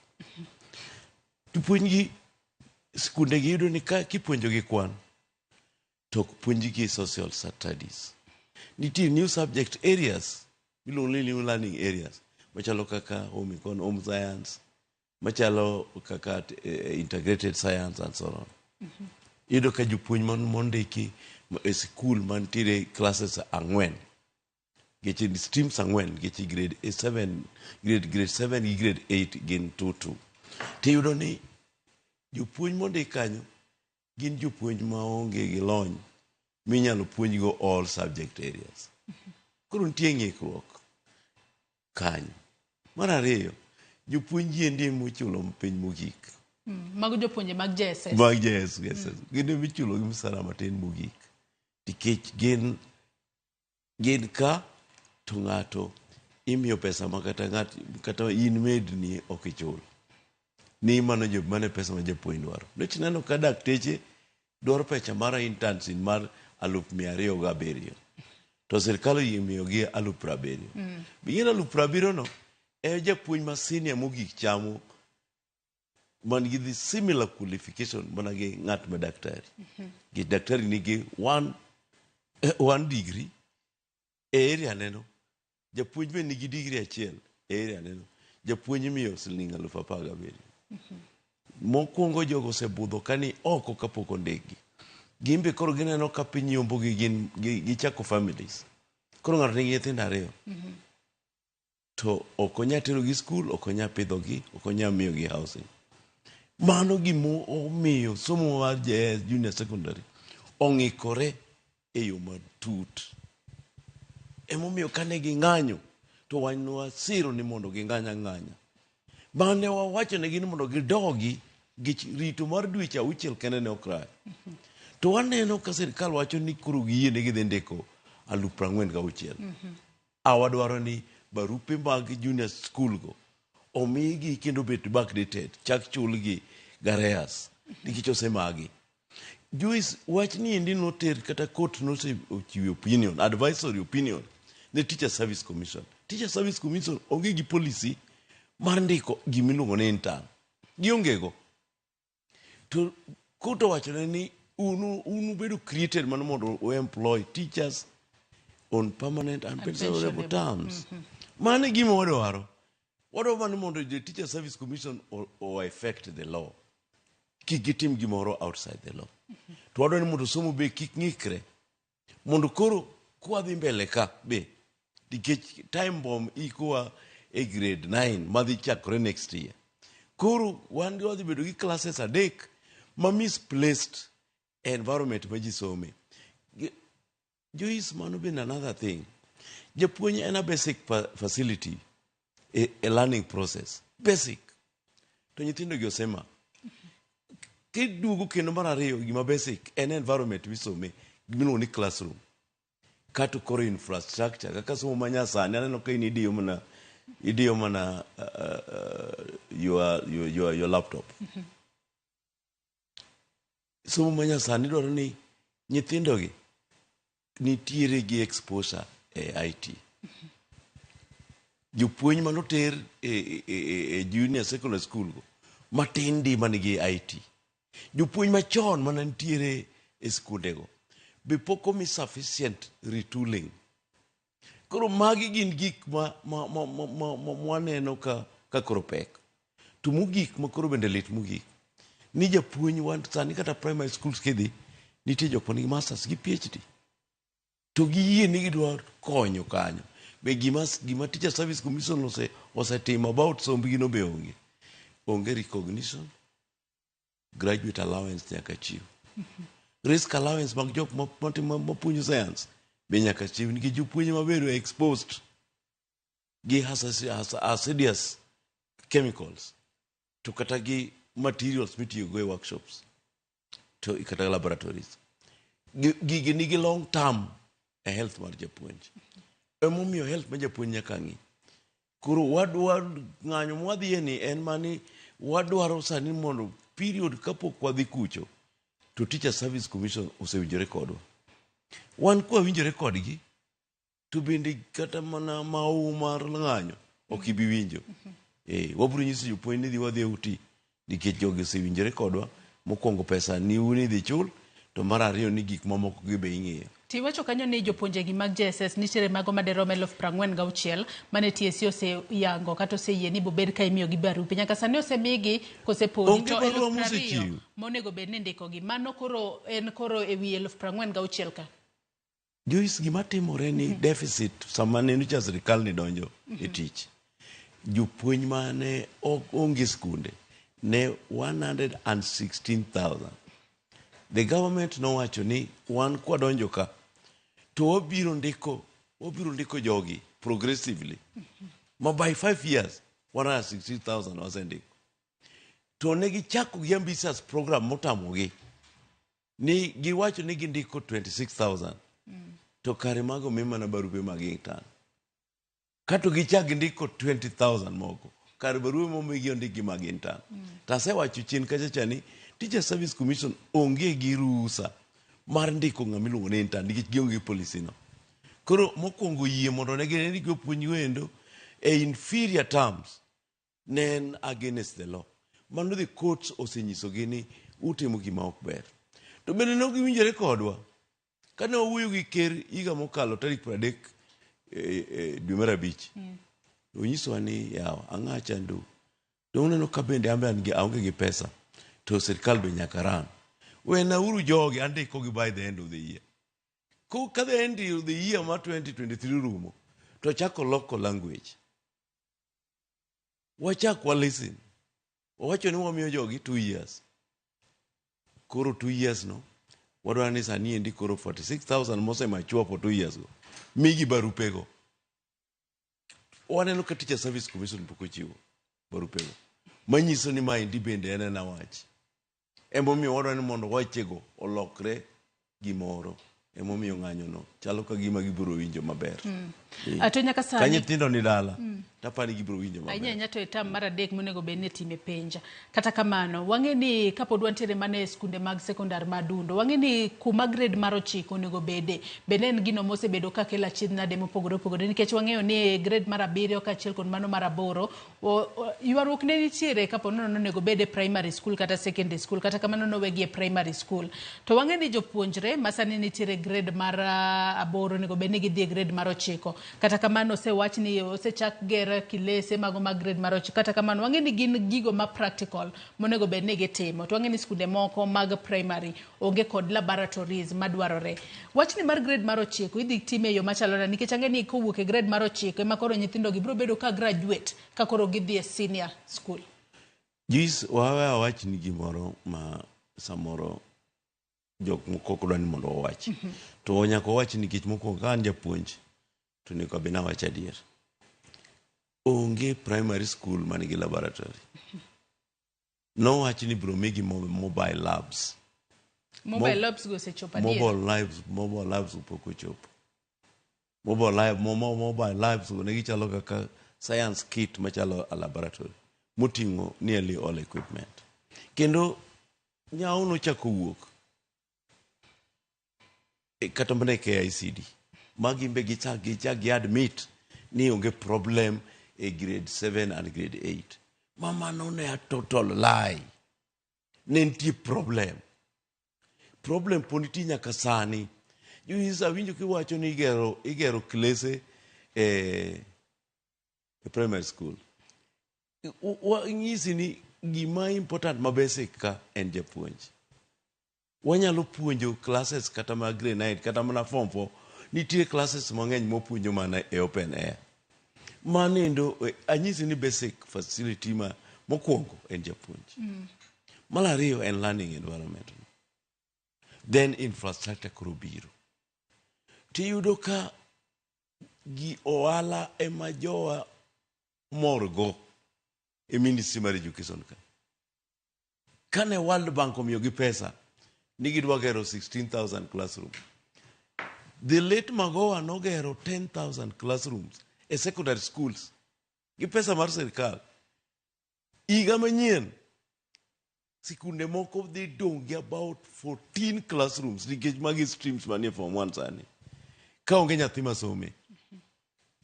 Jopuonj gi skunde gi yudo ni ka kipuonjo gi kwan to ok puonjgi social studies. Nitie new subject areas miluongo ni new learning areas machalo kaka home econ, home science, machalo kaka integrated science and so on. Iyudo ka jopuonj mondiki e sikul mantiere classes ang'wen nikech streams ang'wen nikech grade 7 grade 7 gi grade 8 gin 2 2 tiyudo ni jopuonj mondik kanyo gin jopuonj maonge gi lony minyalo puonjgo all subject areas. Koro nitie ng'ikruok kanyo. Mar ariyo, jopuonj ji endi mochulo piny mogik. Mago jopuonje mag JSS. Mag JSS. Gin ema ichulo gi msara matin mogik. Nikech gin ka to ng'ato imiyo pesa ma kata ng'at kata in medni ok ichul. Ni mano jo mano e pesa ma japuonj dwaro. Nikech ineno ka dakteche dwaro pesa mar internship mar 207,000. To sirkal oyie miyogi 70,000. Be 70,000 no e japuonj ma senior mogik chamo man gi the similar qualification mana gi ng'at ma daktari. Nikech daktari nigi one degree e area neno. Japuonj be nigi degree achiel e area neno. Japuonj imiyo siling 17,000. Mokwongo jogo osebudho kani oko kapok ondikgi. Gin be koro gineno ka piny yombogi gin gichako families. Koro ng'ato nigi nyithindo ariyo. To ok onyal terogi skul, ok onyal pidhogi, ok onyal miyogi housing. Mano gima omiyo somo mar JS Junior Secondary ong'ikore e yo matut. Emomiyo kane ging'anyo to wan wasiro ni mondo ging'any ang'anya. Mane wawacho negi ni mondo gidogi nikech rito mar dweche auchiel kende ne ok rach. To waneno ka sirkal wacho ni koro giyie ni gidhi ndiko 46,000. A wadwaro ni barupe mag junior school go omigi kendo bed backdated chak chulgi gi arrears nikech osemagi. Joyce, wach ni endi noter kata court nosechiwo opinion, advisory opinion ne Teacher Service Commission. Teacher Service Commission onge gi policy mar ndiko gimiluongo ni intern. Gionge go. To court owachone ni unu bedo created mana mondo u employ teachers on permanent and pensionable terms. Mano e gima wadwaro. Wadwaro mana mondo the Teacher Service Commission o effect the law. Kik gitim gimoro outside the law. To wadwaro ni mondo somo be kik ng'ikre. Mondo koro kwadhi mbele ka be nikech time bomb ikowa e grade 9 madhi chakore next year. Koro wan wadhi bedo gi classes adek ma misplaced environment ma ji some. Joyce, mano bende another thing. Japuonj en a basic facility e learning process. Basic. To nyithindo gi osema. Kiduogo kendo mar ariyo gima basic en environment misome gimiluongo ni classroom. Kato koro infrastructure kaka somo manyasani aneno ka in idiyo mana your laptop. Somo manyasani dwaro ni nyithindo gi nitiere gi exposure e IT. Jopuonj manoter e junior secondary school go matin di manigi IT. Jopuonj machon mana nitiere e skundego be pok omi sufficient retooling. Koro magi gin gik ma waneno ka ka koro pek. To mogik ma koro bende lit mogik, ni japuonj wan sani kata primary schools kidhi, nitie jok manigi masters gi PhD. To giyie ni gidwa konyo kanyo. Be gima, gima Teacher Service Commission ose, osetimo about sombgi no be onge. Onge recognition, graduate allowance nyaka chiw. Risk allowance mag jok matimo mapuonjo science be nyaka chiw nikech jopuonj mabedo exposed gi hazardous chemicals to kata gi materials mitiyogo e workshops to kata laboratories. Gigi nigi long term e health mar japuonj. Emomiyo health mar japuonj nyaka ng'i. Koro wadwa ng'anyo mwadhiye ni en mani wadwaro sani mondo period kapok wadhi kucho to Teacher Service Commission osewinjore kodwa. Wan kwawinjore kodgi to bende kata mana mau mar ng'anyo ok ibi winjo. Eh, wabiro nyiso jopuonj ni dhi wadhi e uti nikech jogi osewinjore kodwa. Mokwongo pesa ni un idhi chul to mar ariyo ni gik mamoko gi be ing'iyo. Tiwacho kanyo ni jopuonjegi mag JSS nitiere mago maderom 46,000 mane TSC oseyango kata oseyie ni bobed ka imiyogi barupe. Nyaka sani osemigi kose podi Onge to barua 20,000 mosechiw. monego bed ni indikogi. Mano koro en koro ewi 46,000 ka. Joyce, gima timore ni deficit sama ne nyocha sirikal ni donjo e tich, jopuonj mane ok onge skunde ne 116,000. The government nowacho ni wan kwadonjo ka to wabiro ndiko wabiro ndiko jogi progressively ma by 5 years 116,000 wasendiko. To ne gichako gi ambitious program motamogi ni giwacho ni gindiko 26,000 to kare mago mi mana barupe mag intern. Kato gichak gindiko 20,000 moko kare barupe momigi ondikgi mag intern. To asewacho chien kacha cha ni Teacher Service Commission onge gi ruhusa mar ndiko ng'ama iluongo ni intern nikech gionge gi policy no. Koro mokwongo yie mondo ne gindik jopuonj go e inferior terms ne en against the law. Mano the courts osenyisogi ni utimo gima ok ber. To bende ne ok giwinjore kodwa. Kane wawuoyo gi ker higa mokalo tarik 30 dwe mar abich, onyisowa ni yawa ang'a chandu. To uneno ka bende an be an gi aonge gi pesa to sirikal be nyaka ran. Wenauru jogi andikogi by the end of the year. Ko ka the end of the year mar 2023 rumo to chako loko language. Wachak wa listen. Wawacho ni wamiyo jogi 2 years. Koro 2 years no wadwaro ni sani endi koro 46,000 mose mature for 2 years go migi barupego. Waneno ka Teacher Service Commission pok ochiwo barupego. Manyiso ni maendi bende en ena wach. Emomiyo wadwaro ni mondo wechego olokre gimoro. Emomiyo ng'anyo no chalo ka gima gibiro winjo maber. To nyaka Ka sani nyithindo ni dala, tapani gibiro winjo maber. Ahinya ahinya to e tam mar adek monego bed ni itime penj. Kata kamano, wang'e ni kapod wantiere mana e skunde mag sekondar ma Adundo, wang'e ni kuma grade mar 9 onego bede, bende en gino mosebedo ka kelo achiedh nade mopogore opogore nikech wang'eyo ni e grade mar 7 kaachiel kod mano mar 8, ywaruok ne nitiere kapo nono onego bed e primary school kata secondary school, kata kamano nowegi e primary school. To wang'e ni jopuonjre ma sani nitiere grade mar 8 onego bed ni gidhi e grade mar 9. Kata kamano osewach ni osechak ger kilese mago mag grade mar 9. Kata kamano wang'e ni gin gigo ma practical monego bed ni gitimo. To wang'e ni skunde moko mag primary onge kod laboratories madwarore. Wachni mar grade mar 9 idhi time e yo machalo nade? Nikech ang'e ni kowuok e grade mar 9 ema koro nyithindo gi biro bedo ka graduate ka koro gidhi e senior school. Joyce, wawe awachni gimoro ma samoro jok moko ok dwa ni mondo wawach. To nyaka wawach nikech mokwongo ka an japuonj to onego abed nawach adier. Onge primary school manigi laboratory. Nowach ni biro migi mobile labs. Mobile labs go osechopo adier. Mobile labs pok ochopo. Mobile lab, mobile labs go ne gichalo kaka science kit machalo a laboratory moting'o nearly all equipment. Kendo nyao nochako wuok kata mana e KICD. Magi be gichak gi admit ni onge problem e grade 7 and grade 8. Ma mano ne a total lie. Ne nitie problem. Problem pod nitie nyaka sani. Joyce, awinjo kiwacho ni igero klese e primary school. Wanyisi ni gima important ma basic ka en japuonj. Wanyalo puonjo classes kata mag grade 9 kata mana form 4. Nitie classes mang'eny mopuonjo mana e open air. Manendo anyisi ni basic facility ma mokwongo en japuonj. Mar ariyo en learning environment. Then infrastructure koro biro. Tiyudo ka gi ohala ema jowa morgo e ministry mar education ka. Kane World Bank omiyogi pesa ni gidwa gero 16,000 classroom. The late Magoha nogero 10,000 classrooms e secondary schools gi pesa mar sirkal. Higa manyien sikunde moko dhi dong' gi about 14 classrooms nikech magi streams manie form 1 sani. Ka onge nyathi masome.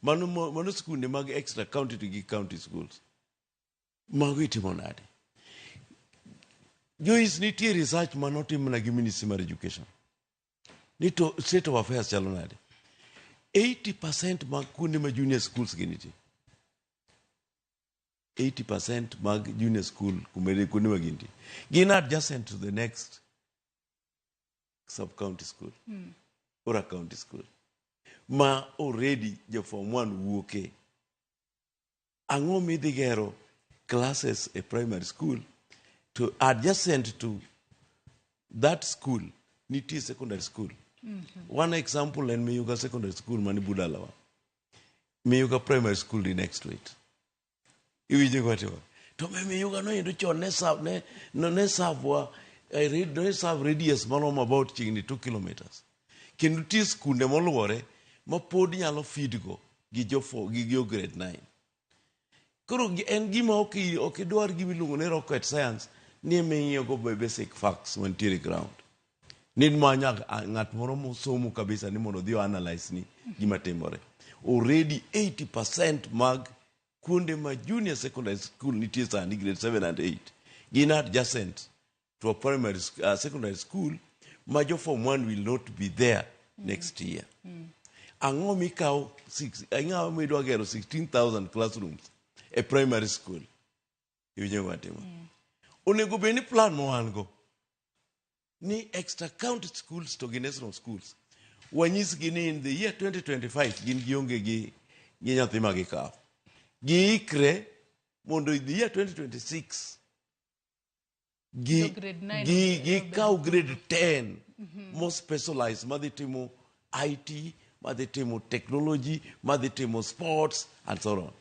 Mano, mano sikunde mag extra county to gi county schools. Mago itimo nade? Joyce, nitie research manotim gi Ministry mar Education. Ni to state of affairs chalo nade? 80% mag kuonde ma junior schools gi nitie. 80% mag junior school kumede kuonde ma gintie. Gin adjacent to the next sub county school or a county school ma already jo form 1 wuoke. Ang'o midhi gero classes e primary school to adjacent to that school nitie secondary school? One example en Miyuga Secondary School mani Budalawa. Miyuga Primary School ni next to it. Iwinjo gima atimo? To me Miyuga noyudo chon ne serve ne no ne serve wa ne serve radius maromo about chiegni 2 kilometers. Kendo nitie skunde moluore ma pod nyalo feed go gi jo gi jo grade 9. Koro en gima ok idwar gima iluongo ni rocket science ni ema ing'iyo go basic facts mantiere e ground. Ni manyo ng'at moro mosomo kabisa ni mondo odhi o analyze ni gima timore. Already 80% mag kuonde ma junior secondary school nitie sani grade 7 and 8 gin adjacent to a primary secondary school ma jo form 1 will not be there next year. Ang'o mikawo ang'o midwa gero 16,000 classrooms e primary school? Iwinjo gima atimo? Onego bed ni plan ma wan go ni extra county schools to gi national schools wanyisgi ni in the year 2025 gin gionge gi nyathi ma gikawo. Giikre mondo in the year 2026 Jo grade 9 gikaw grade 10 mo specialize madhi timo IT, madhi timo technology, madhi timo sports and so on.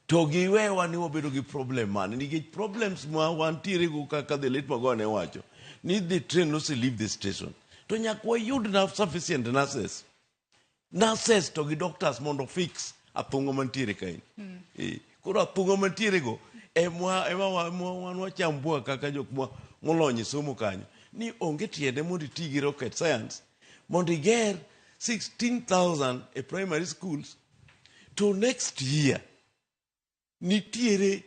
To giwewa ni wabedo gi problem mane nikech problems ma wantiere go kaka the late Magoha ne wacho ni the train nose leave the station to nyaka wayud na sufficient nurses to gi doctors mondo fix athung'a mantiere kae. Koro athung'a mantiere go ema wan wachambua kaka jok molony e somo kanyo ni onge tiende mondo iti gi rocket science mondo iger 16,000 e primary schools to next year nitiere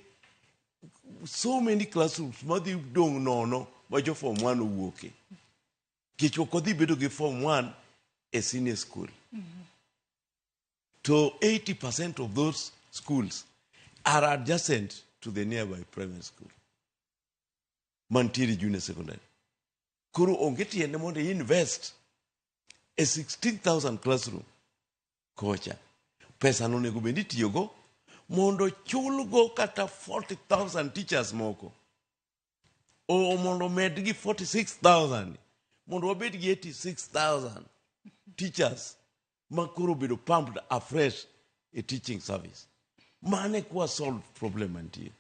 so many classrooms madhi dong' nono ma jo form 1 owuoke nikech ok odhi bedo gi form 1 e senior school. To 80% of those schools are adjacent to the nearby primary school mantiere junior secondary. Koro onge tiende mondo i invest e 16,000 classroom kocha. Pesa no onego bed ni itiyogo mondo chulgo kata 40,000 teachers moko. O mondo med gi 46,000 mondo wabed gi 86,000 teachers ma koro obedo pumped afresh e teaching service. Mane kwa solve problem mantie.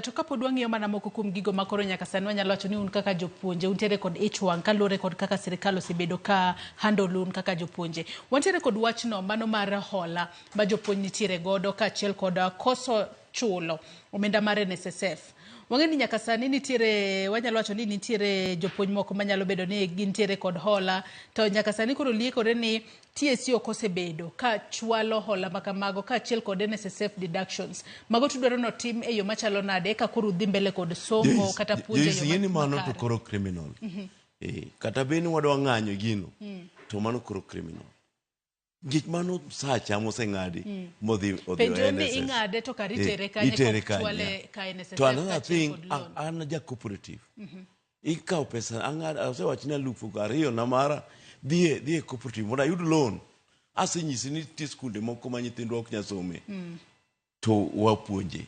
To kapod wang'iyo mana moko kuom gigo ma koro nyaka sani wanyalo wacho ni un kaka jopuonje untiere kod ich wang' kaluwore kod kaka sirikal osebedo ka handle un kaka jopuonje. Wantiere kod wachno mano mar hola ma jopuonj nitiere godo kaachiel kod koso chulo omenda mar NSSF. Wang'e ni nyaka sani nitiere wanyalo wacho ni nitiere jopuonj moko manyalo bedo ni gintiere kod hola to nyaka sani koro liekore ni TSC ok osebedo ka chwalo hola makamago kaachiel kod NSSF deductions. Mago tudwaro notim e yo machalo nade eka koro udhi mbele kod somo kata puonjo e Joyce, yo ing'e ni mano to makare. koro criminal. Kata bed ni wadwa ng'anyo gino to mano koro criminal. Nikech mano msacha moseng'adi modhi odhi Penjo ni NSS. ing'ade to kar itere Eh, kanye itere kok kanye. chwale ka NSSF To another kaachiel thing, kod loan. an ja cooperative. Ikawo pesa, ang'ado, asewacho ni 2000 na mara, dhie, dhie cooperative mondo ayud loan. Asenyisi ni nitie skunde moko ma nyithindwa ok nyal some. To wapuonje.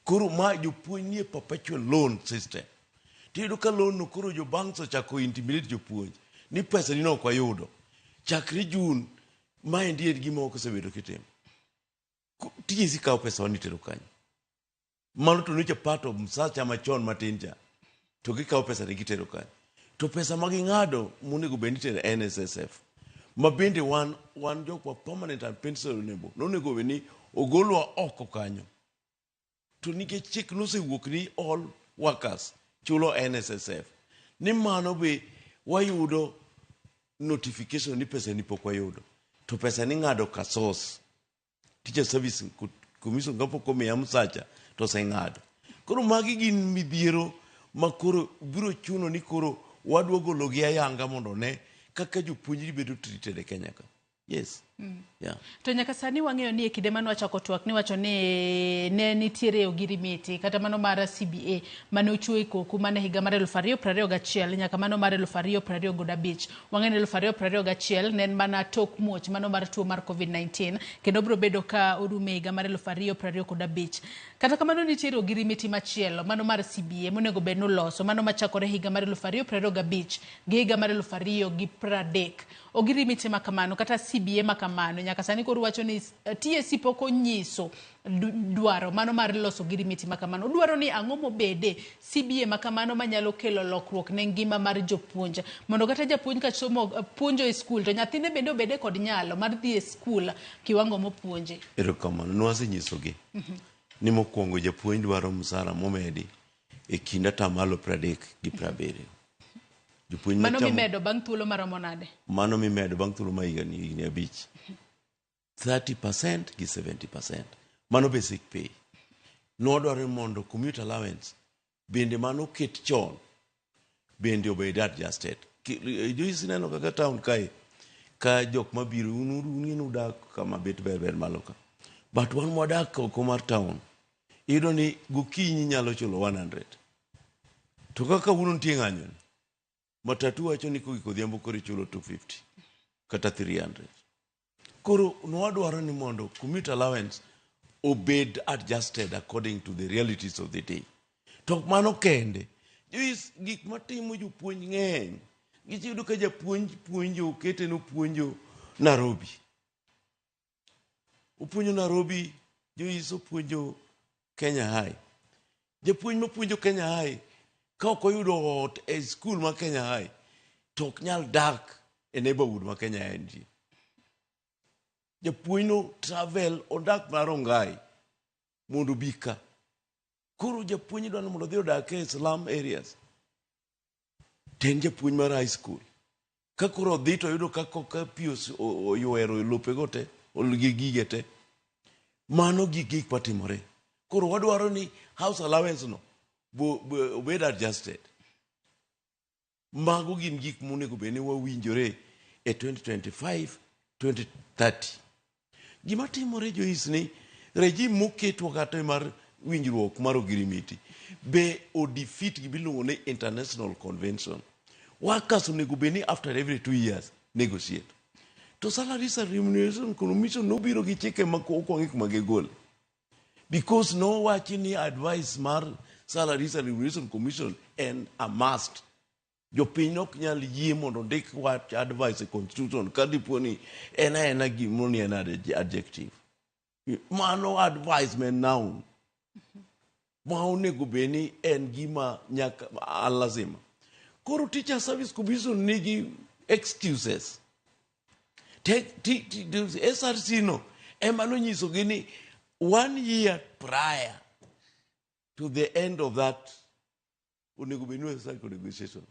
Koro ma jopuonj nie perpetual loan system. Tiyudo ka loan no koro jo banks ochako intimidate jopuonj ni pesa ni no ok wayudo. Chakre June, maendi en gima ok osebedo kitimo. TSC kawo pesa wa nitero kanyo. Mano to nyocha part of msacha machon matin cha. To gikawo pesa ni gitero kanyo. To pesa ma ging'ado monego bed ni itero NSSF. Ma bende wan, wan jok ma permanent and pensionable. Nonego bed ni ogolwa oko kanyo. To nikech chik nosewuok ni all workers chulo NSSF. Ni mano be wayudo notification ni pesa ni pok wayudo. To pesa ni ng'ado ka source. Teacher Service Commission kapok omiya msacha to oseng'ado. Koro magi gin midhiero ma koro biro chuno ni koro wadwa gologi ayanga mondo one kaka jopuonjri bedo treated e Kenya ka. Yes. Yeah. To nyaka sani wang'eyo ni e kinde mane wachako twak niwacho ni ne nitiere ogirimiti kata mano mar CBA mane ochiwo e koko mana higa mar 2021 nyaka mano mar 2025. Wang'eyo ni 2021 ne en mana tok muoch mano mar tuo mar COVID-19 kendo biro bedo ka orumo e higa mar 2025. Kata kamano nitiere ogirimiti machielo mano mar CBA monego bed ni oloso mano machakore higa mar 2025 gi higa mar 2030. Ogirimiti ma kamano kata CBA ma kamano nyaka sani koro wacho ni TSC pok onyiso dwaro mano mar loso ogirimiti ma kamano. Dwaro ni ang'o mobede CBA ma kamano manyalo kelo lokruok ne ngima mar jopuonj mondo kata japuonj ka somo puonjo e skul to nyathine bende obede kod nyalo mar dhi e skul kiwango mopuonje. Erokamano, nwasenyisogi ni mokwongo japuonj dwaro msara momedi e kind atamalo 30 gi 70. Jopuonj Mano machamo- mimedo bang' thuolo maromo nade? Mano mimedo bang' thuolo ma higni 5. 30% gi 70%. Mano basic pay. Nwadwaro mondo commute allowance bende mano ket chon bende obed adjusted. Joyce neno kaka town kae ka jok mabiro un udak kama bet ber ber malo ka. But wan mwadak oko mar town iyudo ni gokinyi nyalo chulo 100. To kaka kawuono nitie ng'anyo ni, matatu wacho ni kogik odhiambo koro ichulo 250 kata 300. Koro nwadwaro ni mondo commute allowance obed adjusted according to the realities of the day. To ok mano kende, Joyce, gik matimo jopuonj ng'eny. Nikech iyudo ka japuonj puonjo, okete nopuonjo Nairobi. Opuonjo Nairobi, Joyce opuonjo Kenya High. Japuonj mapuonjo Kenya High, ka ok oyudo ot e skul ma Kenya High, to ok nyal dak e neighborhood ma Kenya High nitie. Japuonj no travel odak mar Rongai mondo obi ka. Koro japuonj dwaro mondo odhi odak e slum areas. To en japuonj mar high school. Ka koro odhi to oyudo ka ka pi oywero lopego te, gi gige te. Mano gik gik matimore. Koro wadwaro ni house allowance no bo, bo, obed adjusted. Mago gin gik monego bed ni wawinjore e 2025 2030. Gima timore Joyce ni regime moketwa kata mar winjruok mar ogirimiti be o defeat gima iluongo ni international convention. Workers onego bed ni after every 2 years negotiate. To salaries and remuneration commission nobiro gi chike ma ok wang'e kuma gigole. Because nowachi ni advice mar salaries and remuneration commission en a must. Jopiny ok nyal yie mondo ondik wach advice e constitution ka dipo ni en aena gimoro ni en adjective. Mano advice ma en noun. Ma onego bed ni en gima nyaka lazima. Koro Teacher Service Commission nigi excuses. SRC no ema nonyisogi ni 1 year prior to the end of that onego bed ni wasechako negotiations.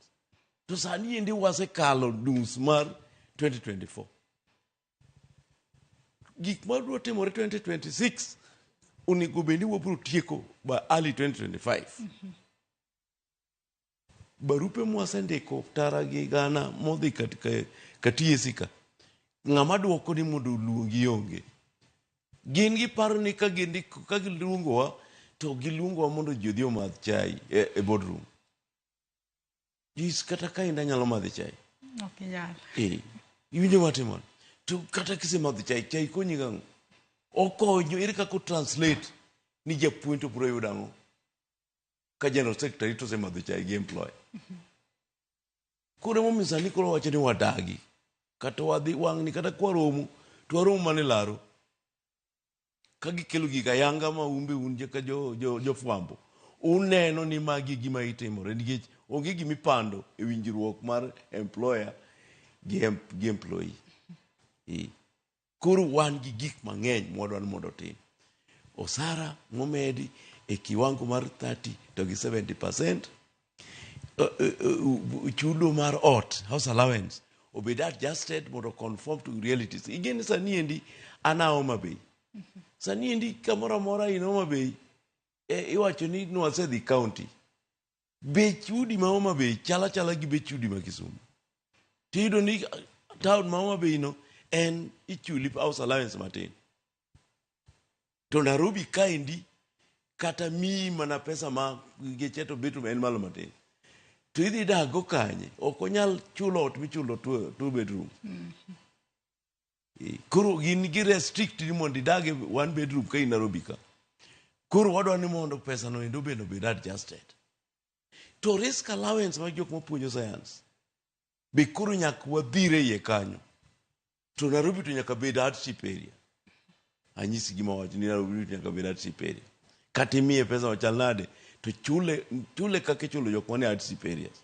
To sani endi wasekalo nus mar 2024. Gik madwa timore 2026 onego bed ni wabiro tieko by early 2025. Barupe mwasendiko tara gi gana modhi katika ka TSC ka. Ng'ama dwoko ni mondo oluongi onge. Gin giparo ni ka gindiko ka giluongowa to giluongowa mondo ji odhi omadh chai e, e boardroom. Jis kata ka inda nyalo madho chai. Ok inyal. Eh, iwinjo matimo? To kata kisemadho chai, chai konyi gang'o? Okonyo, ere kaka o translate ni japuonj to biro yudo ang'o? Ka general secretary to osemadho chai gi employer. Koro emomiyo sani koro wacho ni wadagi. Kata wadhi wang'ni kata kwaromo, to waromo mana e laro. Ka gikelo gigo ayanga ma un be un ka jo, jo, jofwambo, uneno ni magi e gima itimore nikech onge gima ipando e winjruok mar employer gi, em, gi employee. E. Koro wan gi gik mang'eny mwadwa ni mondo otim. Osara momedi e kiwango mar 30 to gi 70%, chudo mar ot, house allowance, obed adjusted mondo conform to realities. Ing'e ni sani endi an a Homa Bay. Sani endi kamoro amora in Homa Bay, e, iwacho ni nwasedhi county. Bech udi ma Homa Bay chal achala gi bech udi ma Kisumu. Tiyudo ni town ma Homa Bay no en ichuli house allowance matin. To Nairobi kaendi kata miyi mana pesa ma geche to bet en malo matin. To idhi dak go kanye? Ok onyal chulo ot michulo two bedroom. Koro gin gi restrict ni mondo idag e one bedroom ka in Nairobi ka. Koro wadwa ni mondo pesa no endo bende obed adjusted. To risk allowance mag jok mapuonjo science be koro nyaka wadhire iye kanyo. To Nairobi to nyaka bed hardship area. Anyisi gima wacho ni Nairobi to nyaka bed hardship area. Kata imiye pesa machal nade to chule, chule kaka ichulo jok manie hardship areas.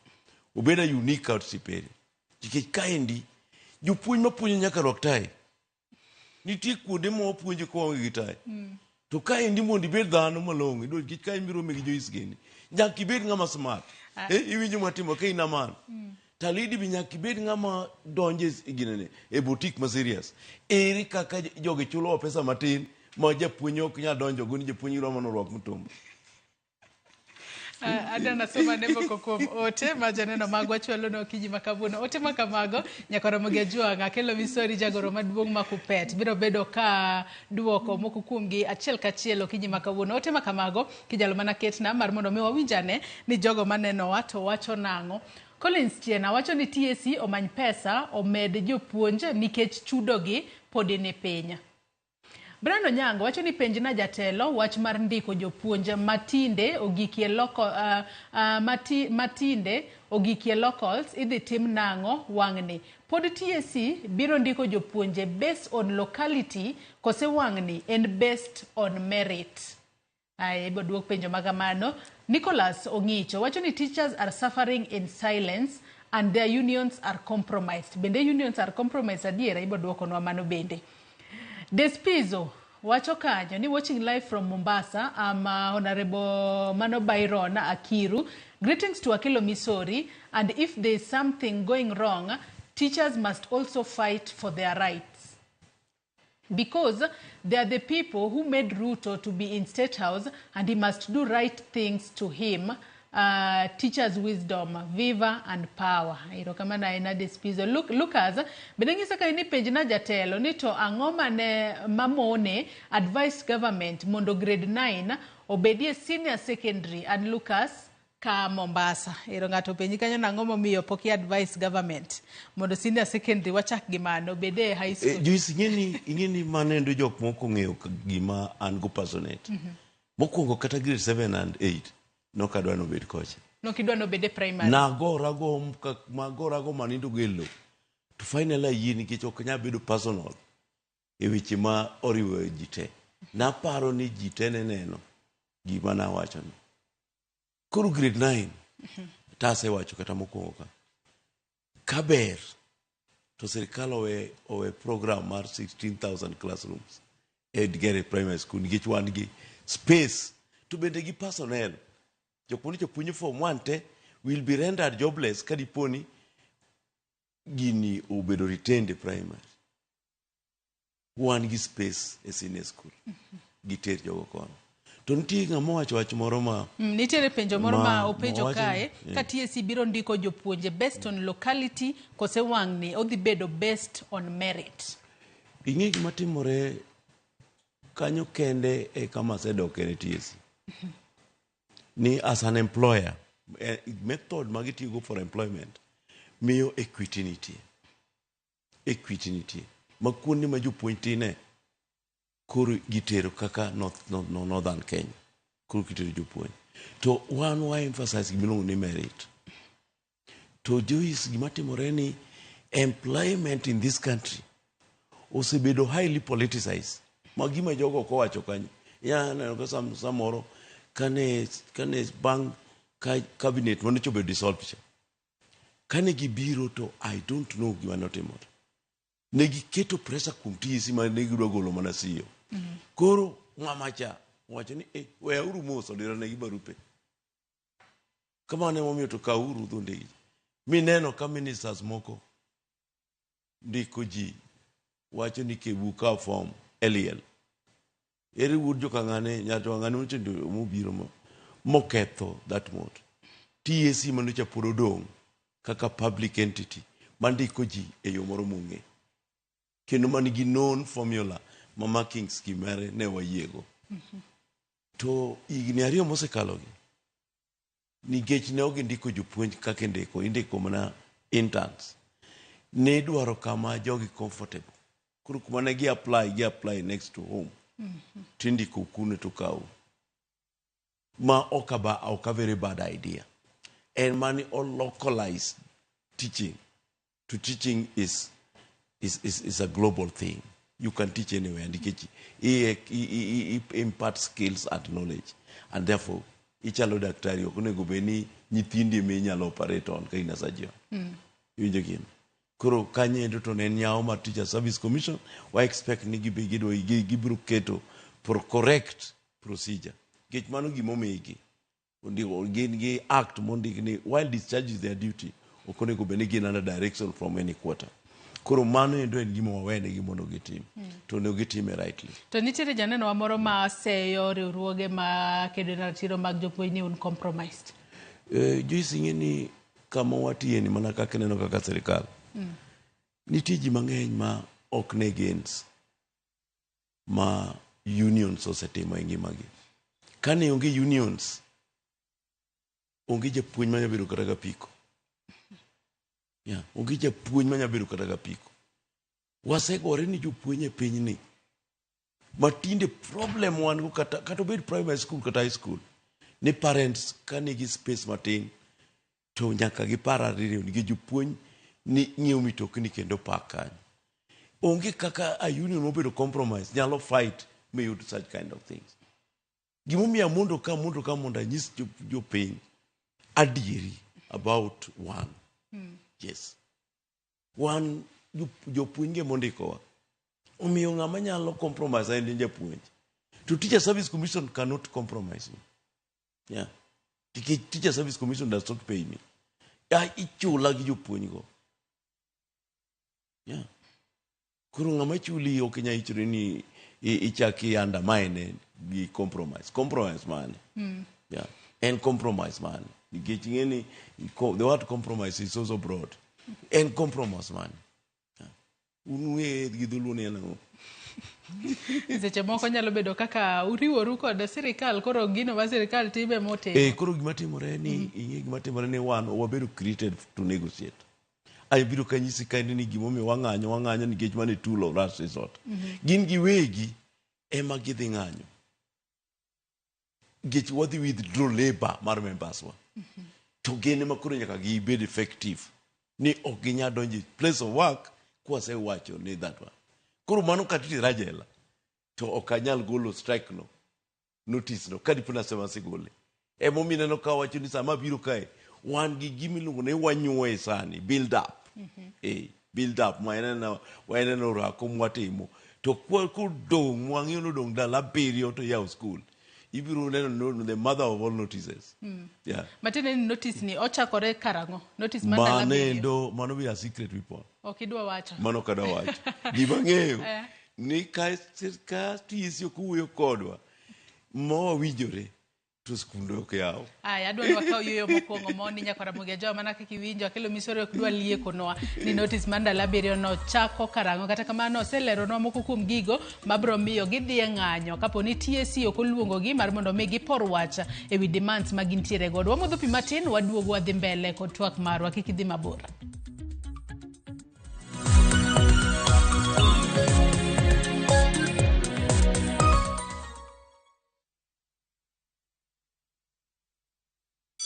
Obed a unique hardship area. Nikech kaendi jopuonj mapuonjo nyaka rwak tai. Nitie kuonde ma wapuonje ka waonge gi tai. To kaendi mondo ibed dhano malong'o, idwa nikech ka imirome gi Joyce gini, nyaka ibed ng'ama smart. Eh, iwinjo matimo ka in aman. Talidi be nyaka ibed ng'ama donjo e ginene, e boutique ma serious. Ere kaka jogi chulowa pesa matin ma japuonj ok nyal donjo go ni japuonj dwa mondo orwak mtumba. Adana soma ne moko kuom ote ma joneno magwa chwalo ne okinyi ma kawuono. Ote ma kamago nyaka romo gi Ajwang' Akelo Misori jagoro maduong' ma Kupet biro bedo ka duoko moko kuomgi achiel kachiel okinyi ma kawuono. Ote ma kamago kinyalo mana ketna mar mondo mi wawinjane ni jogo manenowa to wacho nang'o. Collins Chiena wacho ni TSC omany pesa omed jopuonj nikech chudogi podi ni piny. Brian Onyango wacho ni penjna jatelo wach mar ndiko jopuonj matinde ogikie loko, mati, matinde ogikie locals idhi tim nang'o wang'ni. Pod TSC biro ndiko jopuonje based on locality kose wang'ni en based on merit. Aye, ibo duok penjo ma kamano. Nicholas Ong'icho wacho ni teachers are suffering in silence and their unions are compromised. Bende unions are compromised adiera? Ibo duokonwa mano bende. Despizo wacho kanyo ni watching live from Mombasa. I'm Honorable Mano Byron Akiru. Greetings to Akelo Misori, and if there is something going wrong, teachers must also fight for their rights. Because they are the people who made Ruto to be in State House and he must do right things to him. Teachers wisdom, viva and power. Erokamano ahinya Despizo. Look, Lucas, bende ng'isa ka ni penjna jatelo ni to ang'o mane mamone advice government mondo grade 9 obedie senior secondary and Lucas ka Mombasa. Ero ng'ato openji kanyo nang'o momiyo pok i advice government mondo senior secondary wachak gi mano obed e high school. Joyce, ing'eni ing'eni mano endo jok moko ong'eyo gima an go passionate. Mokwongo kata grade 7 and 8 nokadwa nobed kocha. Nokidwa nobed e primary. Nagorago magorago manindo go e lowo. To finally ayie nikech ok nyal bedo personal e weche ma oriwo ji te. Naparo ni ji te ne neno gima nawachono. Koro grade 9 tasewacho kata mokwongo ka. Kaber to sirikal owe program mar 16,000 classrooms e Gere Primary School nikech wan gi space to bende gi personnel. Jok manyocha puonjo form 1 te will be rendered jobless ka dipo ni gini obedo retained e primary. Wan gi space e senior school. Giter jogo kono. To nitie ng'ama owacho wach moro ma Nitiere penjo moro ma openjo mowacho kae ni- ka TSC biro ndiko jopuonje based on locality kose wang'ni odhi bedo based on merit. Ing'e gima timore kanyo kende e kama asedoke ne TSC. Ni as an employer, method ma gitiyogo for employment miyo equity nitie. Equity nitie. Ma kuonde ma jopuonj tine koro gitero kaka Northern Kenya. Koro gitero jopuonj. To wan wa emphasize gimiluongo ni merit. To Joyce, gima timore ni employment in this country osebedo highly politicized. Ma gima jogo ok owacho kanyo. Inya neno ka samoro kane bang' ka cabinet mane obedo dissolved cha. Kane gibiro to I don't know gima notimore. Ne giketo pressure kuom TSC ma ne gidwa golo mana CEO. Koro ng'ama cha owacho ni weyauru mos odironegi barupe. Kamano emomiyo to kawuru dhondegi. Mineno ka ministers moko ndiko ji wacho ni kebu kaw form e liel. Ere wuod jokang'ane, nyar jokang'ane mochendo mobiro moketho that mot. TSC manocha pod odong' kaka public entity mandiko ji e yo moro mong'e. Kendo manigi known formula ma marking scheme mare ne wayiego. To higni 2 mosekalogi, nikech ne ok gindiko jopuonj kaka indiko, indiko mana interns. Ne idwaro kama jogi comfortable. Koro kuma ne gi apply, gi apply next to home. Tindiko kuno to kaw. Ma ok a very bad idea. En mani o localize teaching. To teaching is a global thing. You can teach anywhere. Nikech i impart skills and knowledge. And therefore, ichalo daktari, ok onego bed ni nyithindi ema inyalo operate on ka in a surgeon. Iwinjo gino? Koro kanyo endo to ne en nyawo mar Teacher Service Commission, wa expect ni gibiro keto for correct procedure. Nikech mano gima omigi. Ondiko, gin gi act mondik ni while discharges their duty, ok onego bed ni gin under direction from any quarter. Koro mano endo en gima wawenegi mondo gitim. To onego gitime rightly. To nitiere janeno wa moro ma seyo riwruoge ma kedo ne ratiro mag jopuonj ni un compromised. Joyce, ing'e ni kama watiye ni mana kaka ineno kaka sirikal. Nitie ji mang'eny ma ok ne gains ma unions osetimo e ngimagi. Kane onge unions, onge japuonj manya bedo kata gapiko. Yeah, onge japuonj manya bedo kata gapiko. Wasegore ni jopuonj e pinyni. Ma tinde problem wan go kata obed primary school kata high school, ni parents ka nigi space matin to nyaka gipar ariyo nikech jopuonj ni ng'iewo mitokni kendo pak kanyo. Onge kaka a union mobedo compromise nyalo fight miyud such kind of things. Gimomiyo amondo ka mondo ka mondo anyis jopiny adieri about one. Yes. Wan jopuonj ge mondikowa. Omiyo ng'ama nyalo compromise en japuonj. To Teacher Service Commission cannot compromise me. Yeah. Nikech Teacher Service Commission does not pay me. Ya, ichula gi jopuonj go. Yeah. Koro ng'ama chuli ok inyal ichori ni ichak i undermine gi compromise. Compromise mane? Yeah. En compromise mane? Nikech ing'e ni the word compromise is also broad. En compromise mane? Yeah. Un ung'e gi dholuo ni en ang'o? Seche moko nyalo bedo kaka uriworu kod sirikal, koro gino ma sirikal time motimo. Koro gima timore ni, ing'e gima timore ni wan wabedo created to negotiate. Ai biro ka nyisi ka ni gimomiyo wang'anyo, wang'anyo nikech mano e tool of last resort. Gin giwegi ema gidhi ng'anyo. Nikech wadhi withdraw labor mar members wa. To gin ema koro nyaka gibed effective. Ni ok ginyal donjo e place of work kwasewacho ni that one. Koro mano kata itera jela to ok anyal golo strike no, notice no, ka dipo nasema asegole. Emomiyo ineno ka wacho ni sama abiro kae, wan gi gima iluongo ni wanyuoye sani, build up. Build up, ma eneno orako mwatimo. To kodong', mwang'eyo ni odong' ndalo 7 to yawo school. Ibiro neno no, the mother of all notices. Yeah. Matiende ni notice ni ochakore karang'o? Notice mar ndalo Mano 7. endo, mano be a secret weapon. Ok idwa wacho. Mano ok adwa wacho. Gima ang'eyo, Eh. ni ka TSC ok owuoyo kodwa, Ma wawinjore to skunde ok yaw. Aya, adwa ni wakaw yueyo mokwongo mondi nyaka Ramogi Ajawa mana kaka iwinjo Akelo Misori ok dwa liekonwa ni notice mar ndalo abiriyo no chako karang'o. Kata kamano oseleronwa moko kuom gigo mabiro miyo gidhi e ng'anyo kapo ni TSC ok oluongogi mar mondo mi gipor wach e wi demands ma gintiere godo. Wamodho pi matin waduogo wadhi mbele kod twak marwa kik idhi mabor.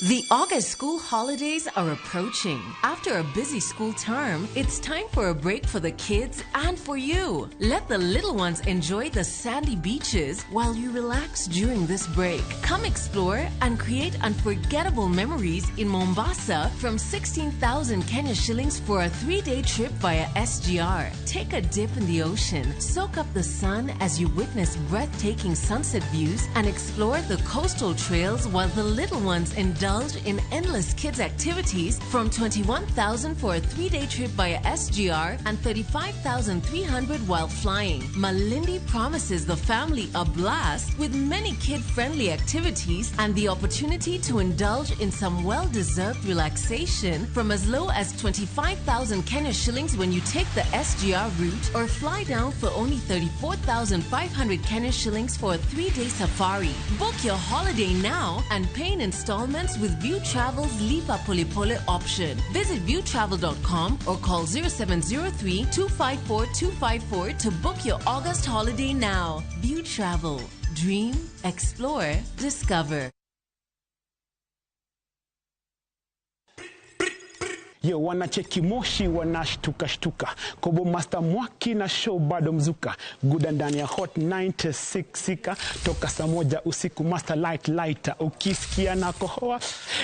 The August school holidays are approaching. After a busy school term, it's time for a break for the kids and for you. Let the little ones enjoy the sandy beaches while you relax during this break. Come explore and create unforgettable memories in Mombasa from 16,000 Kenya shillings for a three day trip via SGR. Take a dip in the ocean, soak up the sun as you witness breathtaking sunset views, and explore the coastal trails while the little ones indulge in endless kids' activities from 21,000 for a three day trip via SGR and 35,300 while flying. Malindi promises the family a blast with many kid friendly activities and the opportunity to indulge in some well deserved relaxation from as low as 25,000 Kenya shillings when you take the SGR route or fly down for only 34,500 Kenya shillings for a three day safari. Book your holiday now and pay in installments with View Travel's Lipa Polepole option. Visit viewtravel.com or call 0703 254 254 to book your August holiday now. View Travel. Dream, explore, discover. Yo, wanacheki moshi wanashtuka shtuka. Kobo Master Mwaki na show bado mzuka. Guda ndani ya Hot 96 sika toka saa moja usiku Master Light Lighter. Ukisikia na kohoa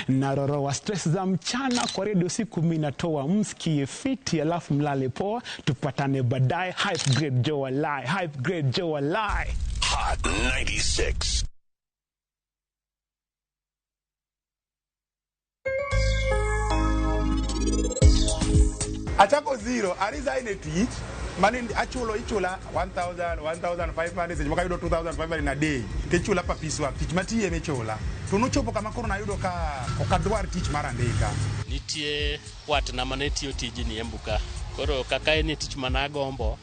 naroroa stress za mchana kwa redio usiku mimi natoa msikie fiti alafu mlale poa tupatane baadaye. Hype Grade Joe Alai, Hype Grade Joe Alai. Hot 96. Achako zero, aresign e tich, mane achulo ichula 1000, 1500, seche moko ayudo 2500 in a day, tichula per piece work, tich matiye michula. To nochopo kama koro nayudo ka ok adwar tich mar andika. Nitie watna mane tiyo tijni Embu ka. Koro kaka en tich managombo,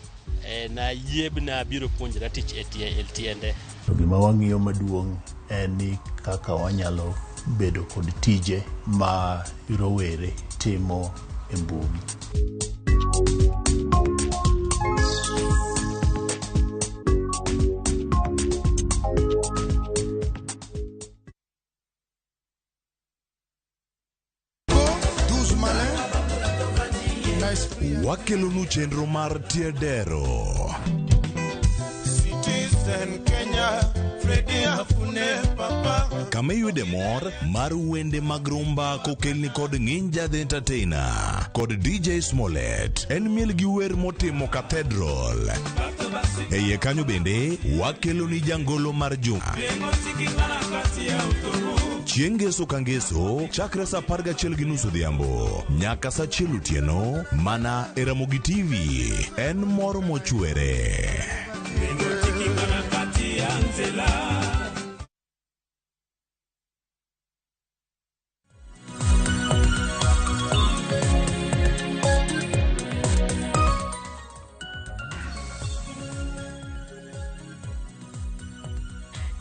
nayie nabiro puonjra tich e tiende. To gima wang'iyo maduong' en ni kaka wanyalo bedo kod tije ma rowere timo e mbui. Wakelonu chenro mar Tiedero. Citizen Kenya, Freddy Afune Papa. Kama iyude mor mar wende mag rumba kokelni kod Nginja the Entertainer kod DJ Smollett. En miel gi wer motimo Cathedral. E iye kanyo bende wakeloni jangolo mar juma. Chieng' ngeso ka ngeso chakre saa 11:30 odhiambo nyaka saa 1 otieno mana e Ramogi TV. En mor mochwere.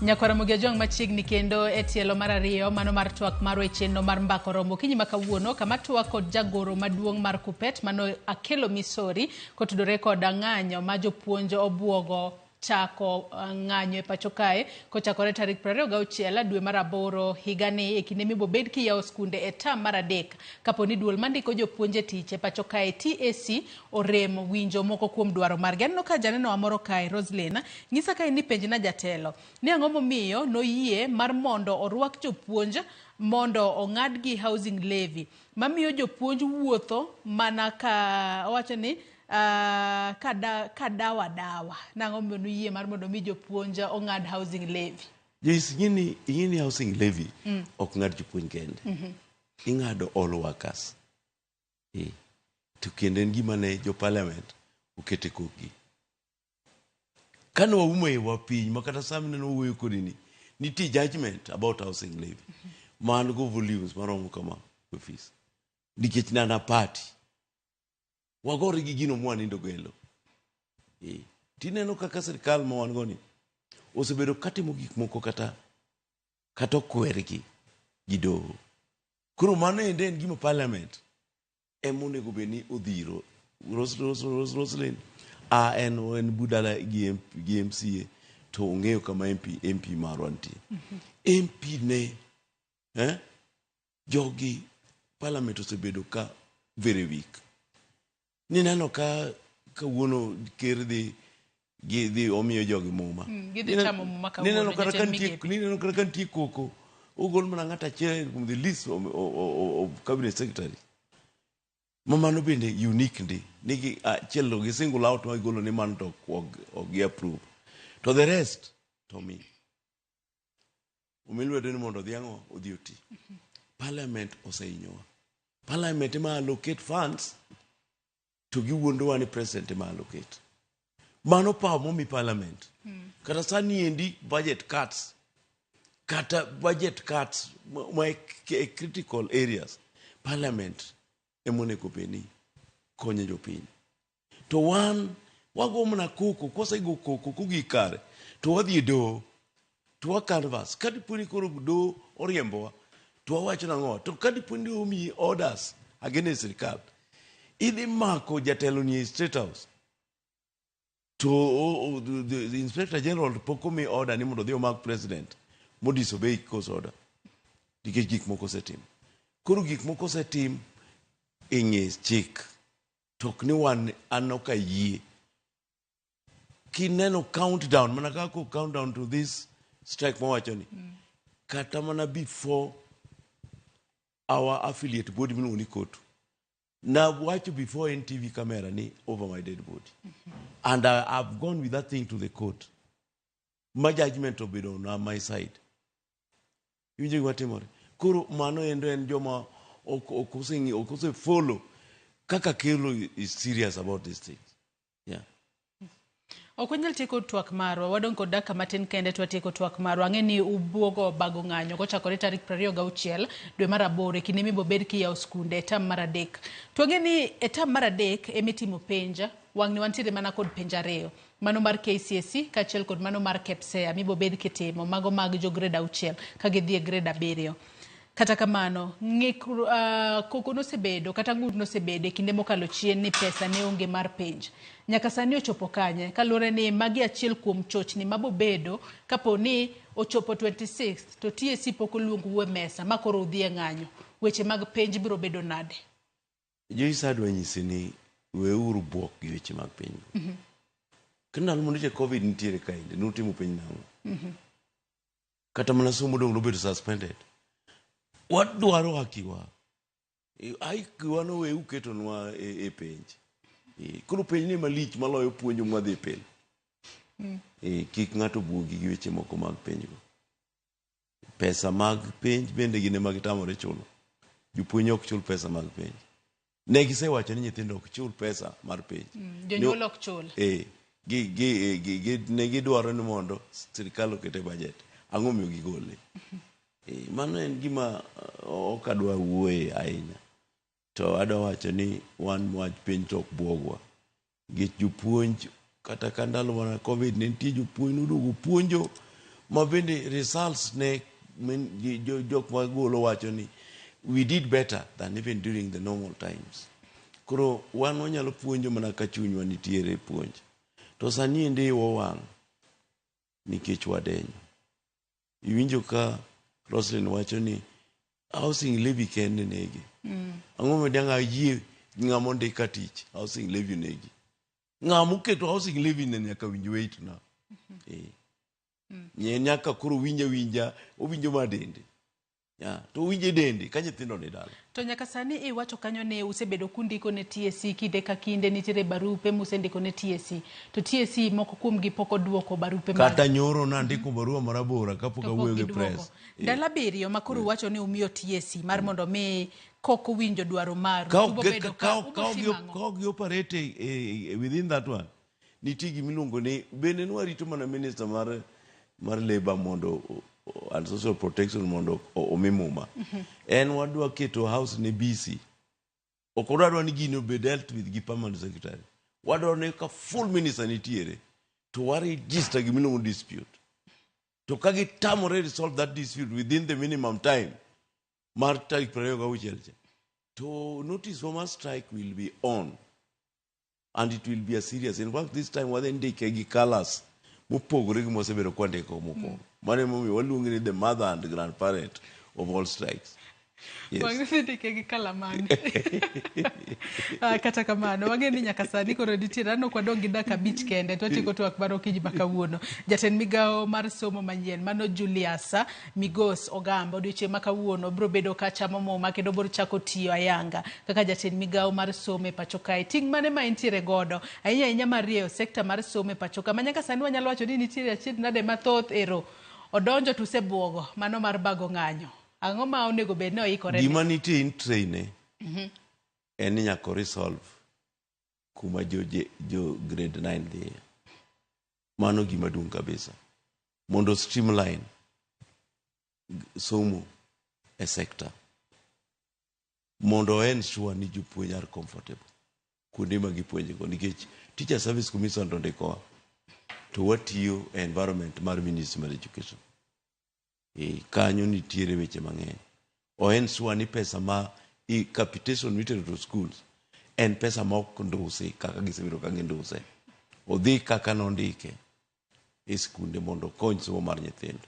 Nyakwar Ramogi Ajwang' machiegni kendo e tielo mar ariyo mano mar twak marwa e chenro mar Mbaka Oromo okinyi ma kawuono kama twak kod jagoro maduong' mar Kuppet mano Akelo Misori kotudore kod ng'anyo ma jopuonj obuogo chako ng'anyo e pacho kae kochakore tarik 26 dwe mar aboro higani e kinde mibobed kiyawo skunde e tam mar adek kapo ni duol mandiko jopuonj e tich e pacho kae TSC orem winjo moko kuom dwaro margi. Aneno ka janeno wa moro kae Roslyn nyisa kae ni penjna jatelo ni ang'o momiyo noyie mar mondo orwak jopuonj mondo ong'adgi housing levy mamiyo jopuonj wuotho mana ka owacho ni ka dawa dawa nang'o momiyo noyie mar mondo mi jopuonj ong'ad housing levy. Joyce, ing'eni housing levy ok ng'ad jopuonj kende. Ing'ado all workers. To kendo en gima ne jo parliament okete kokgi. Kane waumo iwa piny ma kata sama nene wawuoyo kodi ni, Nitie judgment about housing levy. Man go volumes maromo kama e office. Nikech nana party. Wagore gi gino mwanindo gelo. Eh. Tineno kaka sirkal ma wan go ni osebedo katimo gik moko kata kata okwergi gi doho. Koro mano ende en gima parliament ema onego bed ni odhiro. Roslyn a en en budala gi, MP, gi MCA to ong'eyo kama MP, MP marwa nitie. MP ne eh? Jogi parliament osebedo ka very weak. Nineno ka kawuono ker dhi gi dhi omiyo jogi muma. Gidhi chamo muma kawuono, Nineno kata ka jatend nitie migepe. Nineno kata ka nitie koko ogol mana ng'ato achiel kuom the list of cabinet secretary. Ma mano bende unique ndi. Nigi achiel to gi single out ma gigolo ni mano to ok gi approve. To the rest to mi. Omi lwedo ni mondo odhi ang'o odhi oti. Parliament osehinyowa. Parliament ema allocate funds to giwuondowa ni president ema allocate. Mano power momi parliament. Kata sani endi budget cuts kata budget cuts ma e critical areas parliament ema onego bed ni konyo jopiny. To wan wago mana koko, kwasego koko kogik kare to wadhi e doho to wa canvas. Ka dipo ni koro doho oriembowa to wawacho nang'o? To ka dipo ni omiyi orders against sirkal, idhi mako jatelo ni e State House to the inspector general pok omi order ni mondo odhi omak president mo disobey court order nikech gik moko osetim. Koro gik moko osetim e ng'e chik to ok ni wan an ok ayie. Kineno countdown mana kaka countdown to this strike mawacho ni kata mana before our affiliate body miluongo ni COTU nawacho before NTV camera ni over my dead body and I've gone with that thing to the court ma judgment obedo on my side. Iwinjo gima timore? Koro mano endo en joma ok ose follow kaka Kelo is serious about these things, yeah. Ok wanyal tieko twak marwa, wadong' kod dakika matin kende to watieko twak marwa. Ang'e ni ubuogo bago ng'anyo kochakore tarik 26 dwe mar aboro e kinde mibobed kiyawo skunde e tam mar adek. To wang'e ni e tam mar adek emitimo penj, wang'ni wantiere mana kod penj ariyo. Mano mar KCSE kaachiel kod mano mar KPSEA mibobed kitimo, mago mag jo grade 6 ka gidhi e grade 7. Kata kamano, koko nosebedo kata ng'ur nosebedo e kinde mokalo chien ni pesa ne onge mar penj. Nyaka sani ochopo kanye? Kaluwore ni magi achiel kuom chochni mabobedo kapo ni ochopo 26 to TSC pok oluongou e mesa ma koro udhi e ng'anyo. Weche mag penj biro bedo nade? Joyce, adwa nyisi ni weuru buok gi weche mag piny. Kendo ndalo mantie COVID nitiere kaendi, nutimo penj nang'o? Kata mana somo dong' nobedo suspended. Wadwaro hakiwa. Hakiwa no we uketonwa e penj. Koro penj ni malich maloyo puonjo mwadhi e pile. Kik ng'ato buogi gi weche moko mag penjgo. Pesa mag penj bende gin ema gitamore chulo. Jopuonj ok chul pesa mag penj. Ne gisewacho ni nyithindo ok chul pesa mar penj. Jonyuol ok chul. Ne gidwaro ni mondo sirkal oket e budget. Ang'o omiyo gigole? Mano en gima ok adwa wuoye ahinya. To adwa wacho ni wan wach penj to ok buogwa. Nikech jopuonj kata ka ndalo mana COVID ne nitie jopuonj noduogo puonjo ma bende results ne jok magolo wacho ni we did better than even during the normal times. Koro wan wanyalo puonjo mana ka chunywa nitiere puonj. To sani endi iwa wang' nikech wadenyo. Iwinjo ka Roslyn wacho ni housing levy kende nege. Ang'o momiyo dang' ayie ng'ama ondika tich housing levy negi? Ng'ama oketo housing levy ne nyaka winj weight na. Nyaka koro winj awinja, owinjo ma dende. Ya, to owinjo e dende ka nyithindo ni dala. To nyaka sani iwacho kanyo ni usebedo kundiko ne TSC kinde ka kinde, nitiere barupe musendiko ne TSC. To TSC moko kuomgi pok oduoko barupe mag Kata nyoro nandiko barua marabora kapok to pok awuoyo gi giduoko. press. Ndalo 7 ma koro uwacho ni umiyo TSC mar mondo mi kok owinjo dwaro maru. Ka ok Ubobedo ka ka ok ka ok ubotimo ang'o? ka ok gi operate within that one, nitie gimiluongo ni bende nwarito mana minister mar labor mondo and Social Protection mondo omi muma. En wadwa keto house ne busy. Ok wadwa ni gini obed dealt with gi permanent secretary. Wadwaro ni ka full minister nitiere to wa register gimiluongo ni dispute. To ka gitamore resolve that dispute within the minimum time mar tarik 26 cha, to notice wa mar strike will be on and it will be a serious. In fact, this time wadhi ndike gi colors mopogore gi mwasebedo kwandiko mokwongo. Mano emomiyo waluonge ni the mother and grandparent of all strikes. Yes. Wang' ndike gi kalamani. Ah, kata kamano wang'e ni nyaka sani koro nitiere aneno ok wadong' gi dakika 5 kende to watieko twak mar okinyi ma kawuono. Jatend migawo mar somo manyien mano Julius Migos Ogamba odiochieng' ma kawuono biro bedo ka chamo muma kendo biro chako tiyo ayanga kaka jatend migawo mar somo e pacho kae. Ting' mane ma entiere godo ahinya ahinya mar rieyo sekta mar somo e pacho ka ma nyaka sani wanyalo wacho ni nitiere achiedh nade mathoth ero odonjo to usebuogo mano mar bago ng'anyo. Ang'o ma onego bed ni oikore ne? Gima nitie in tray ne en ni nyaka resolve kuma jo grade 9 dhiye. Mano gima duong' kabisa. Mondo streamline somo e sector. Mondo ensure ni jopuonj are comfortable kuonde ma gipuonjego nikech Teacher Service Commission to ndikowa to watiyo e environment mar Ministry mar Education. E, kanyo nitiere weche mang'eny. O ensure ni pesa ma i capitation mitero to schools en pesa ma ok ndusi kaka gisebedo ka ginduse. Odhi kaka nondike e skunde mondo okony somo mar nyithindo.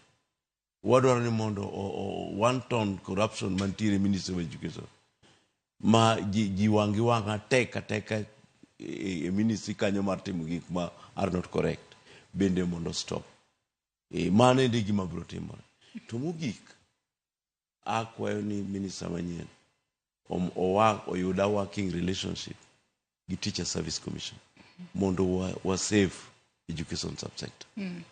Wadwaro ni mondo one ton corruption mantiere e Ministry of Education ma ji wang' gi wang' tek ateka e ministry kanyo mar timo gik ma are not correct bende mondo stop. E, mano ende gima biro timore. To mogik, akwayo ni minister manyien oyuda working relationship gi Teacher Service Commission mondo wa save education subsector.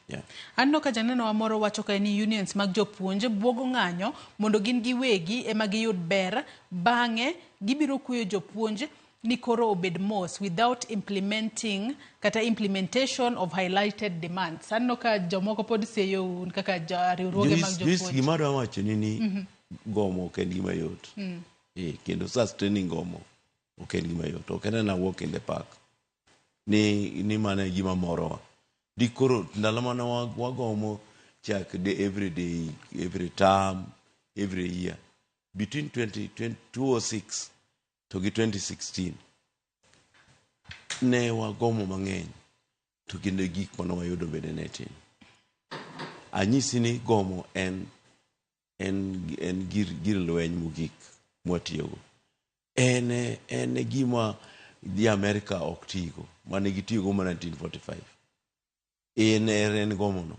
Yeah. Aneno ka janeno wa moro wacho kae ni unions mag jopuonj buogo ng'anyo mondo gin giwegi ema giyud ber, bang'e gibiro kuyo jopuonj ni koro obed mos without implementing kata implementation of highlighted demands. Aneno ka jomoko pod seyo un kaka riwruoge mag Joyce, jopuonj. gima adwa wacho ni gomo ok en gima yot. E, kendo sustaining gomo ok en gima yot. Ok en ana walk in the park. Ni mano e gima morowa. Di koro ndalo mane wagomo chak de every day, every term, every year. Between 2006 to gi 2016 ne wagomo mang'eny to kendo gik mane wayudo bende ne tin. Anyisi ni gomo en gir lweny mogik mwatiyogo. En gima ji Amerika ok tigo, mane gitiyogo ma 1945. En gomono.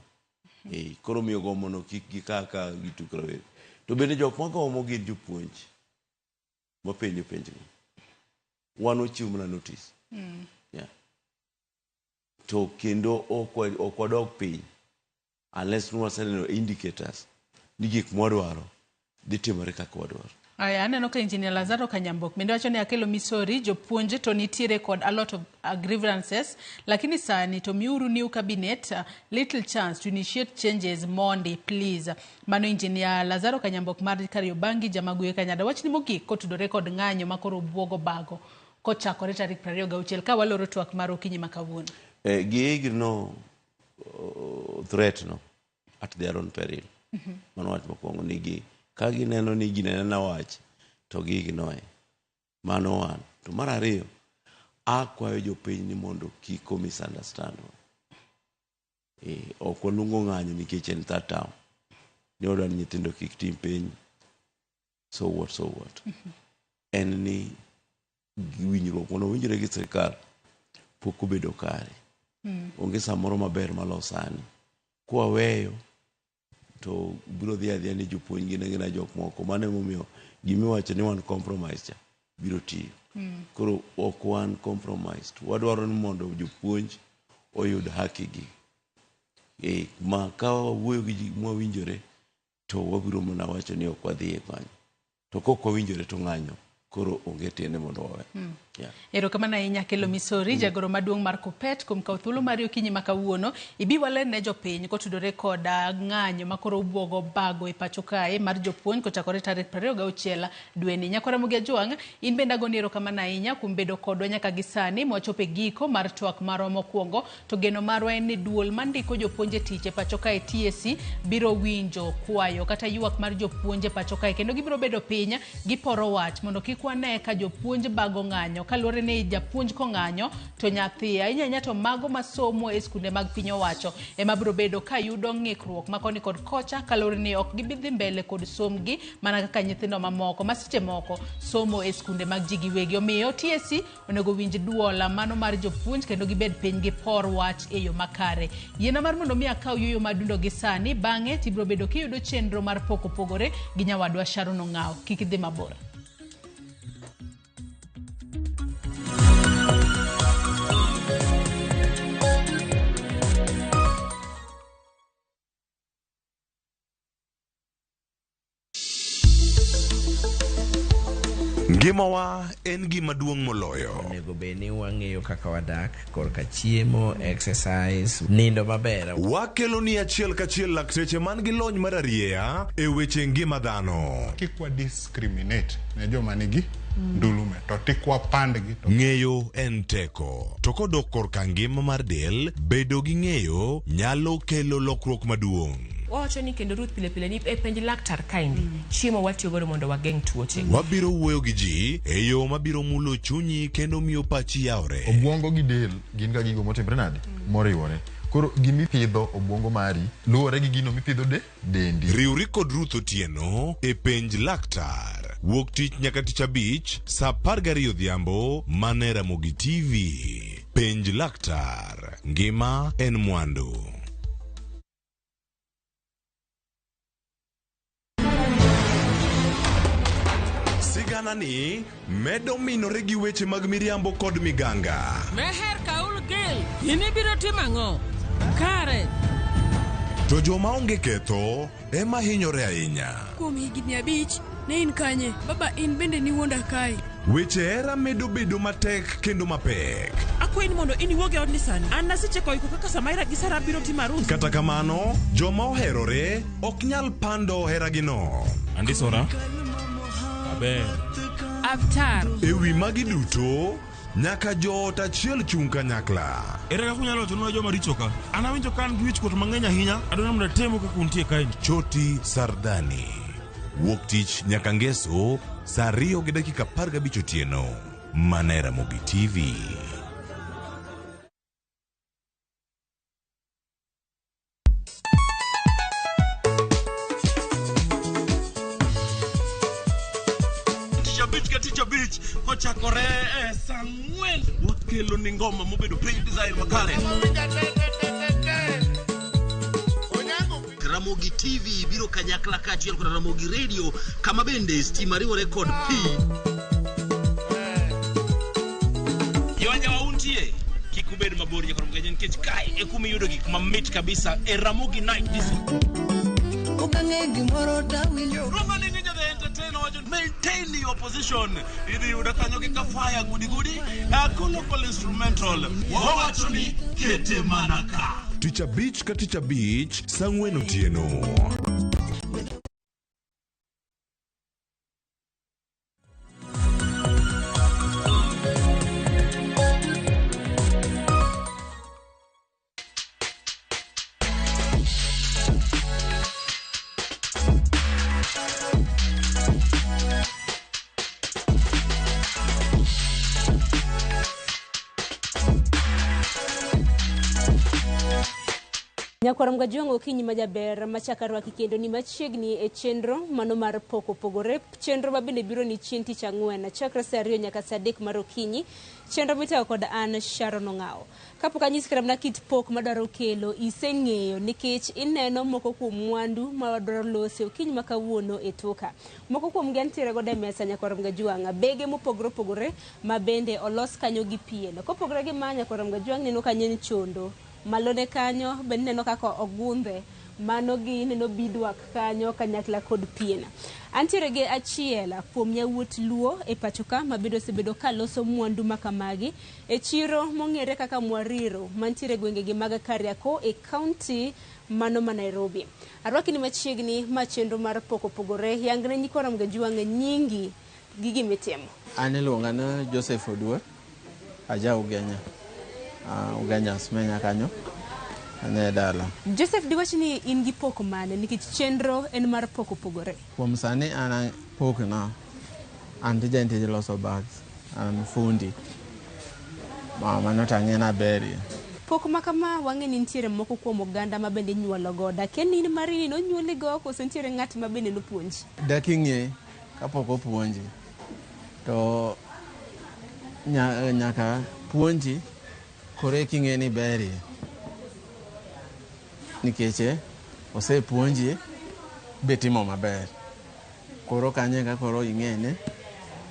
E, koro miyo gomono kik gika gituk rawere. To bende jok magomo gin jopuonj mapenjo penjgo. Wan wachiwo mana notice. Yeah. To kendo ok wadog piny unless nwaseneno indicators ni gik mwadwaro dhi timore kaka wadwaro. Aya, aneno ka Engineer Lazaro Kanyambok bende wacho ni akelo misori jopuonj to nitiere kod a lot of grievances, lakini sani to miuru new cabinet little chance to initiate changes mondi please. Mano Engineer Lazaro Kanyambok mar Kariobangi Jamaguye Kanyada. Wachni mogik kotudore kod ng'anyo ma koro buogo bago kochakore tarik 26 ka waloro twak mar okinyi ma kawuono. Gi ignore threat no at their own peril. Mano wach mokwongo ni gi ka gineno ni gino en ena wach to gi ignore. Mano one. To mar ariyo, akwayo jopiny ni mondo kik o misunderstand wa. E, ok waluongo ng'anyo nikech en third term. Ni wadwa ni nyithindo kik tim penj. So what, so what. En ni winjruok mondo winjre gi sirikal pok obedo kare. Onge samoro maber malo sani. Kwaweyo to biro dhi adhiya ni jopuonj gin agina jok moko. Mano emomiyo gimiwacho ni wan compromise cha biro tiyo. Koro ok wan compromised. Wadwaro ni mondo jopuonj oyud haki gi. E, ma ka wawuoyo gi ji mwawinjore to wabiro mana wacho ni ok wadhi e ng'anyo. To kok wawinjore to ng'anyo koro onge tiende mondo wawe. Erokamano ahinya Kelo Misori, jagoro maduong' mar Kuppet, kuom kawo thuolo mari okinyi ma kawuono. Ibi waler ne jopiny kotudore kod ng'anyo ma koro ubwogo bago e pacho kae mar jopuonj kochakore tarik 26 dweni. Nyakwar Ramogi Ajwang', in bende agoni erokamano ahinya kuom bedo kodwa nyaka gi sani mwachopo e giko mar twak marwa mokwongo. To geno marwa en ni duol mandiko jopuonj e tich e pacho kae TSC biro winjo kwayo kata ywak mar jopuonj e pacho kae kendo gibiro bedo piny giporo wach mondo kik wane ka jopuonj bago ng'anyo kaluwore ni japuonj kong'anyo to nyathi ahinya ahinya to mago masomo e skunde mag piny owacho ema biro bedo ka yudo ng'ikruok ma koni kod kocha kaluwore ni ok gibi dhi mbele kod sombgi mana kaka nyithindo mamoko ma seche moko somo e skunde mag ji giwegi. Omiyo TSC onego winj duola mano mar jopuonj kendo gibed piny gipor wach e yo makare. Yiena mar mondo mi akaw yueyo madundo gi sani, bang'e tibiro bedo kiyudo chenro mar pok opogore gi nyawadwa Sharon Ong'aw. Kik idhi mabor. Ngimawa en gima duong' moloyo. Onego bed ni wang'eyo kaka wadak korka chiemo, exercise, nindo maber. Wakelo ni achiel kachiel lakteche man gi lony mar arieya e weche ngima dhano. Kik wa discriminate ne joma nigi ndulume to tik wapandgi to Ng'eyo en teko. To kodok korka ngima mar del, bedo gi ng'eyo nyalo kelo lokruok maduong'. Wawacho ni kendo Ruth pile pile ni e penj laktar kaendi chiemo watiyo godo mondo wageng' tuoche. Wabiro wuoyo gi ji e yo mabiro mulo chunyi kendo miyo pachi yawre. Obwongo gi del gin ga gigo motimre nade? Moriwore. Koro gimipidho obwongo mari luwore gi gino mipidho de dendi. Riwri kod Ruth Otieno e penj laktar. Wuok tich nyaka tich abich saa 12 odhiambo mana e Ramogi TV. Penj laktar. Ngima en mwandu. Sigana ni medo minore gi weche mag miriambo kod miganga. Meher Kaul Gil, in ibiro timo ang'o? Kare, To joma onge ketho ema hinyore ahinya. Kuom higni 5, ne in kanye? Baba in bende niwuonda kae. Weche hera medo bedo matek kendo mapek. Akwayi ni mondo in iwuog e odni sani. An nasecheko iko kaka Samaira gi Sara biro timo arus. Kata kamano, joma oherore ok nyal pando heragino. Andisora. Aber. Avtar. E wi magi duto, nyaka joot achiel chung' kanyakla. Ere kaka unyalo wachonwa joma richo ka? An awinjo ka an gi wichkuot mang'eny ahinya. Adwaro mondo atemu kaka untie kaendi. Choti Sardani. Wuok tich nyaka ngeso saa 2:15 otieno. Mana e Ramogi TV. Tich abich ka tich abich kochakore e saa 4 wakelo ni ngoma mobedo piny design makare. Ramogi TV biro kanyakla kaachiel kod Ramogi Radio kama bende stima riwore kod pi. Jowajawa untie kik ubed mabor nyaka Ramogi nikech kae e kuma iyudo gik mamit kabisa e Ramogi Night Disco. Okang'e gimoro tawinjo. Roma ni Ninja the Entertainer wacho maintain your position. Idhi yudo kanyo gi kafaya gudi gudi local instrumental. Wawacho ni kete mana ka. Tich abich ka tich abich saa 4 otieno. Nyakwar Mgajwang' okinyi majaber machako arwaki kendo ni machiegni e chenro mano mar pok opogore, chenro ma bende biro ni chien tich ang'wen chakre saa 2 nyaka saa 3 mar okinyi, chenro mitayo kod an Sharon Ong'awo. Kapok anyisi kata mana kit pok madwaro kelo, iseng'eyo nikech ineno moko kuom mwandu ma wadwaro lose okinyi ma kawuono e toka. Moko kuom gi antiere godo e mesa Nyakwar Mgajwang', bege mopogore opogore ma bende olos kanyo gi pien. Kopogore gi ma Nyakwar Mgajwang' neno kanyo en chondo. Malone kanyo bende ineno kaka ogundhe. Mano gi ineno beadwork kanyo kanyakla kod pien. Antiere gi achiel kuom yawuot Luo e pacho ka ma bende osebedo ka loso mwandu ma kamagi e chiro mong'ere kaka Mwariro mantiere e gwengegi mag Kariakoo e kaunti mano ma Nairobi. Arwaki ni machiegni ma chenro mar pok opogore yangne nyikwa Ramogi Ajwang' nyingi gi gimitimo. An iluonga ni Joseph Oduor, aja Ugenya. Ugenya Smenya kanyo, ane dala. Joseph, diwach ni in gi pok mane nikech chenro en mar pok opogore? Kuom sani an pokna, an tija en tij loso bags, an fundi. Mano to ang'e ni aberie. Pok ma kama wang'e ni nitiere moko kuom oganda ma bende inyuolo godo. Akia ni in mari ni nonyuoli go koso nitiere ng'at ma bende nopuonji? Dak ing'e kapok opuonji. To nyaka puonji koro eka ing'e ni iberie. Nikech osepuonji bitimo maber. Koro kanyo eka koro ing'e ni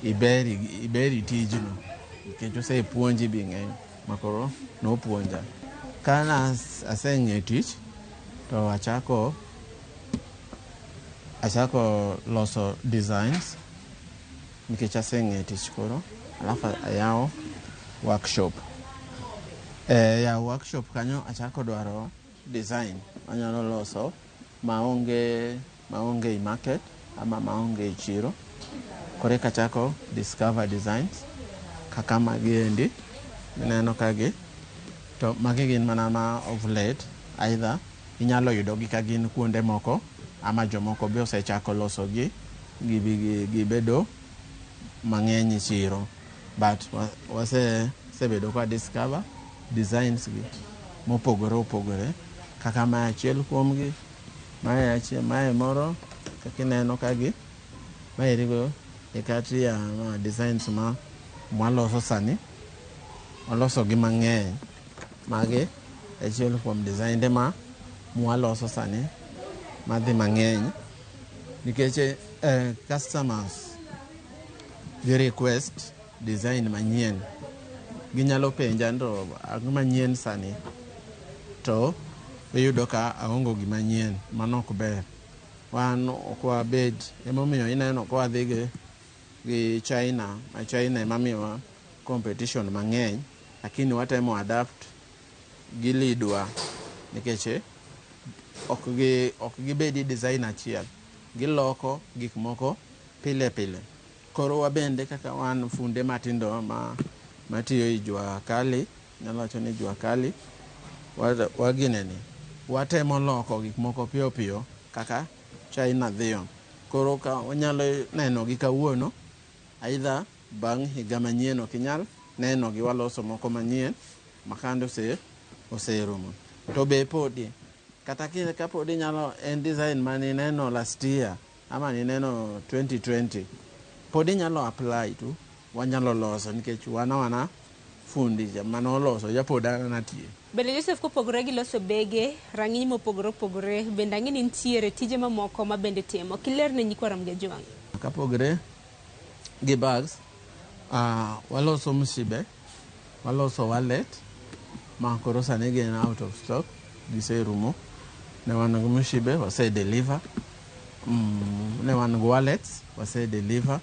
iberi tijno. Nikech osepuonji bing'eyo makoro nopuonja. Ka aseng'eyo tich to achako loso designs nikech aseng'eyo tich koro alafu ayawo workshop. Yawo workshop kanyo achako dwaro design manyalo loso maonge e market ama maonge e chiro. Koro eka achako discover designs kaka magi endi mineno kagi to magi gin mana ma of late either inyalo yudogi ka gin kuonde moko ama jomoko be osechako losogi gibedo mang'eny e chiro but wasebedo ka discover designs gi mopogore opogore kaka mae achiel kuomgi, mae achiel, mae moro kaka ineno kagi maerigo e kati ya designs ma mwaloso sani waloso gi mang'eny. Magi achiel kuom designde ma mwaloso sani madhi mang'eny nikech customers gi request design manyien. Ginyalo penja ni to ang'o manyien sani to iyudo ka aongo gima nyien, mano ok ber. Wan ok wabed, emomiyo ineno ka wadhi gi China, ma China ema miyowa competition mang'eny, lakini watemo adapt gi leadwa nikech ok gibedi design achiel, giloko gik moko pile pile. Koro wabende kaka wan funde matindo matiyo e jua kali, nyalo wacho ni jua kali, wagineni, watemo loko gik moko piyo piyo kaka China dhiyo. Koro ka wanyalo neno gi kawuono, either bang' higa manyien ok inyal neno gi waloso moko manyien makande oserumo. To be podi, kata kapod inyalo en design manineno last year ama nineno 2020, pod inyalo apply to wanyalo loso nikech wana fundi manoloso japod an atiyo. Bende Joseph, kopogore gi loso bege, rang'iny mopogore opogore, bende ang'e ni nitiere tije mamoko ma bende timo. Kiler ne nyikwa Ramogi Ajwang'. Kapogore gi bags, waloso msibe, waloso wallet ma koro sani gin out of stock, giserumo. Ne wan gi msibe, wase deliver. Ne wan gi wallets, wase deliver.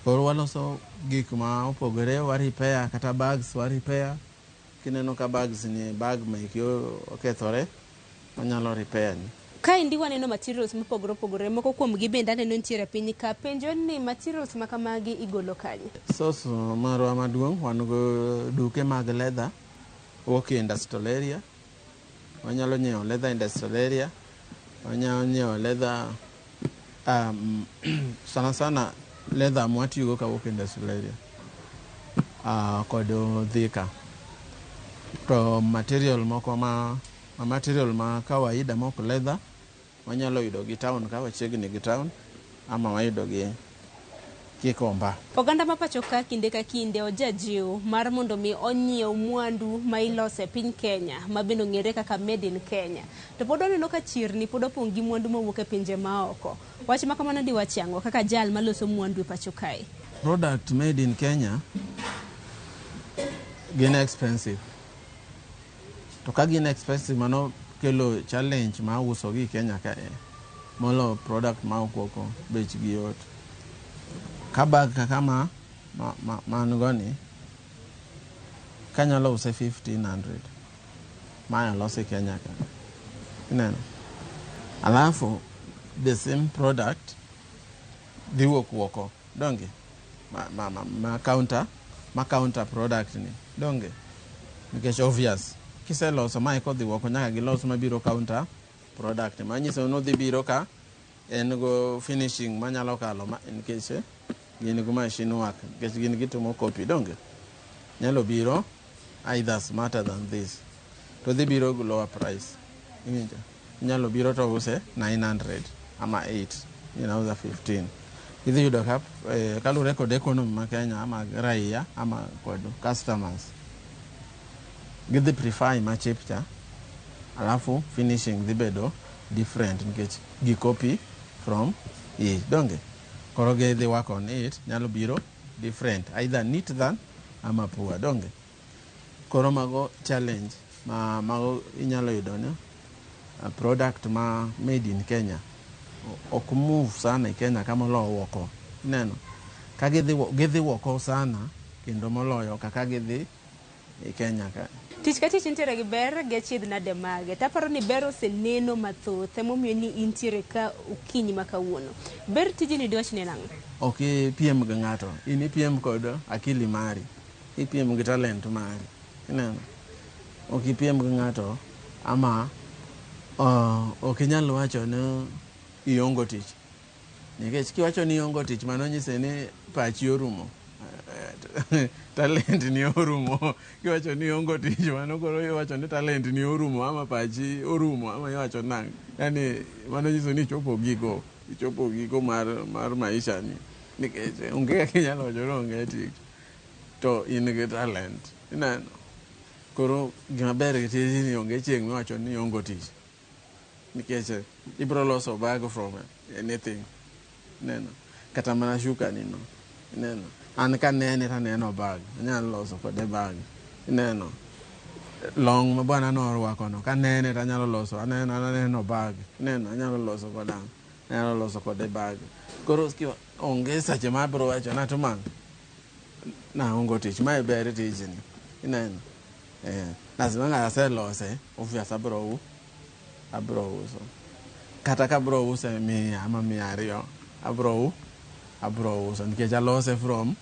Koro waloso gik ma opogore, wa repair kata bags wa repair. Kineno ka bags ni bag meki okethore, wanyalo repair ni. Kaendi waneno materials mopogore opogore, moko kuom gi bende aneno nitiere piny ka. Penjo ni materials ma kamagi igolo kanye? Source marwa maduong' wan go duke mag leather wuok e industrial area. Wanyalo nyiewo leather industrial area, wanyalo nyiewo leather sana sana leather mwatiyogo kawuok industrial area kod Thika. To material moko ma material ma kawaida mok leather wanyalo yudo gi town ka wachiegni gi town ama wayudo gi Kikomba. Oganda ma pacho ka kinde ka kinde ojajiw mar mondo mi onyiew mwandu ma iloso e piny Kenya ma bende ong'ere kaka made in Kenya. To pod waneno ka chirni pod opong' gi mwandu mowuok e pinje maoko. Wach ma kamano diwach ang'o kaka jal maloso mwandu e pacho kae? Product made in Kenya gin expensive. To ka gin expensive mano kelo challenge ma uso gi Kenya kae molo product ma ok oko bech gi yot. Ka bag kaka ma an go ni kanyalo use 1500 mae olosi Kenya ka. Ineno? Alafu the same product dhi wuok oko donge ma counter product ni donge nikech obvious kiseloso mae kodhi oko nyaka gilos mabiro counter product manyiso ni odhi biro ka en go finishing manyalo kalo ma nikech gin go machine work nikech gin gitimo copy donge nyalo biro either smarter than this to dhi biro go lower price iwinjo inyalo biro to use 900 ama 8 inauza 15 idhi yudo ka kaluwore kod economy ma Kenya ama raia ama kod customers gidhi prefer ma cheap cha alafu finishing dhi bedo different nikech gi copy from it donge koro gidhi work on it nyalo biro different either neat than ama poor donge koro mago challenge ma mago inyalo yudo ni product ma made in Kenya ok move sana e Kenya ka moloyo oko ineno ka gidhi oko sana kendo moloyo kaka gidhi e Kenya ka. Tich ka tich nitiere gi ber gi achiedh nade mage. Taparo ni ber oseneno mathoth emomiyo ni intiere ka okinyi ma kawuono. Ber tijni diwach ni en ang'o? Ok ipiem gi ng'ato, in ipiem kod akili mari, ipiem gi talent mari. Ineno? Ok ipiem gi ng'ato ama ok inyal wacho ni iongo tich. Nikech kiwacho ni iongo tich mano nyise ni pachi orumo. Talent ni orumo. Kiwacho ni iongo tich mano koro iwacho ni talent ni orumo ama pachi orumo ama iwacho nang'o. Yani mano nyiso ni ichopo giko. Ichopo giko mar maisha ni. Nikech onge kaka inyalo wacho ni onge tich. To in gi talent. Ineno? Koro gima ber gi tijni onge chieng' miwacho ni iongo tich. Nikech ibiro loso bag from anything. Ineno? Kata mana shuka ni no. Ineno? An kanene to aneno bag. Anyalo loso kode bag. Ineno? Long ma bwana norwako no. Kanene to anyalo loso. Aneno bag. Ineno? Anyalo loso kode. Anyalo loso kode bag. Koro onge seche ma abiro wacho na to man naongo tich. Mae ber tijni. Ineno? Lazima ng'ato aselose, obvious abiro uso. Kata ka abiro use 100 ama 200, abiro uso nikech alose from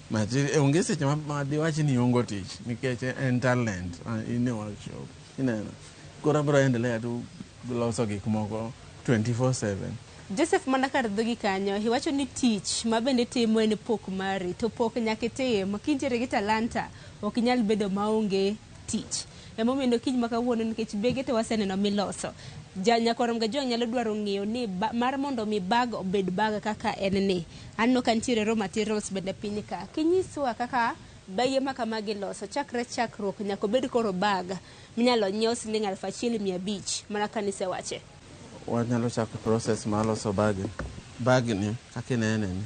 material. Onge seche ma diwach ni iongo tich nikech en talent in e workshop. Ineno? Koro abiro endelea tu loso gik moko 24/7. Joseph, mana kar dhogi kanyo, iwacho ni tich ma bende timo en pok mari, to pok nyaka itim. Kintiere gi talanta, ok inyal bedo maonge tich. Emomiyo kiny ma kawuono nikech bege to waseneno miloso. Nyakwar Mgajwang' nyalo dwaro ng'eyo ni mar mondo mi bag obed bag kaka en ni. Aneno ka nitiere raw materials bende piny ka. Kinyiswa kaka bege ma kamagi iloso, chakre chakruok nyaka obed koro bag minyalo nyiew siling 1500 mana ka nisewache. Wanyalo chako process mar loso bag. Bag ni kaka inene ni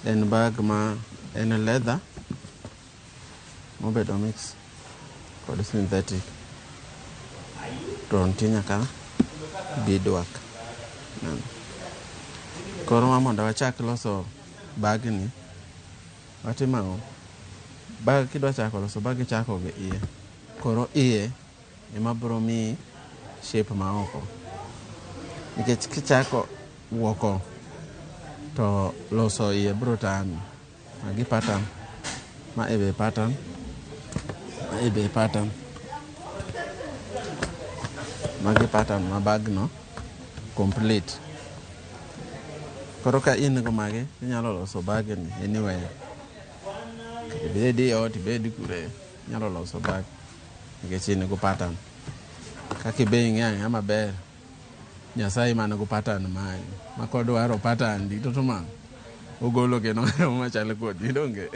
en bag ma en leather mobedo mix kod synthetic to nitie nyaka beadwork. Koro ma mondo wachak loso bag ni watimo ang'o? Bag kidwa chako loso bag ichako gi iye. Koro iye ema biro miyi shape ma oko. Nikech kichako oko to loso iye biro tami. Magi pattern, ma be pattern, ma be pattern. Magi pattern ma bag no complete. Koro ka in go magi inyalo loso bag ni anywhere. Ibed e ot, ibed kure, inyalo loso bag nikech in go pattern. Kaka ibe ing'eyo ang'eya maber, Nyasaye man go pattern mari. Ma kodwaro pattern di to man ogolo kendo machal kodi donge.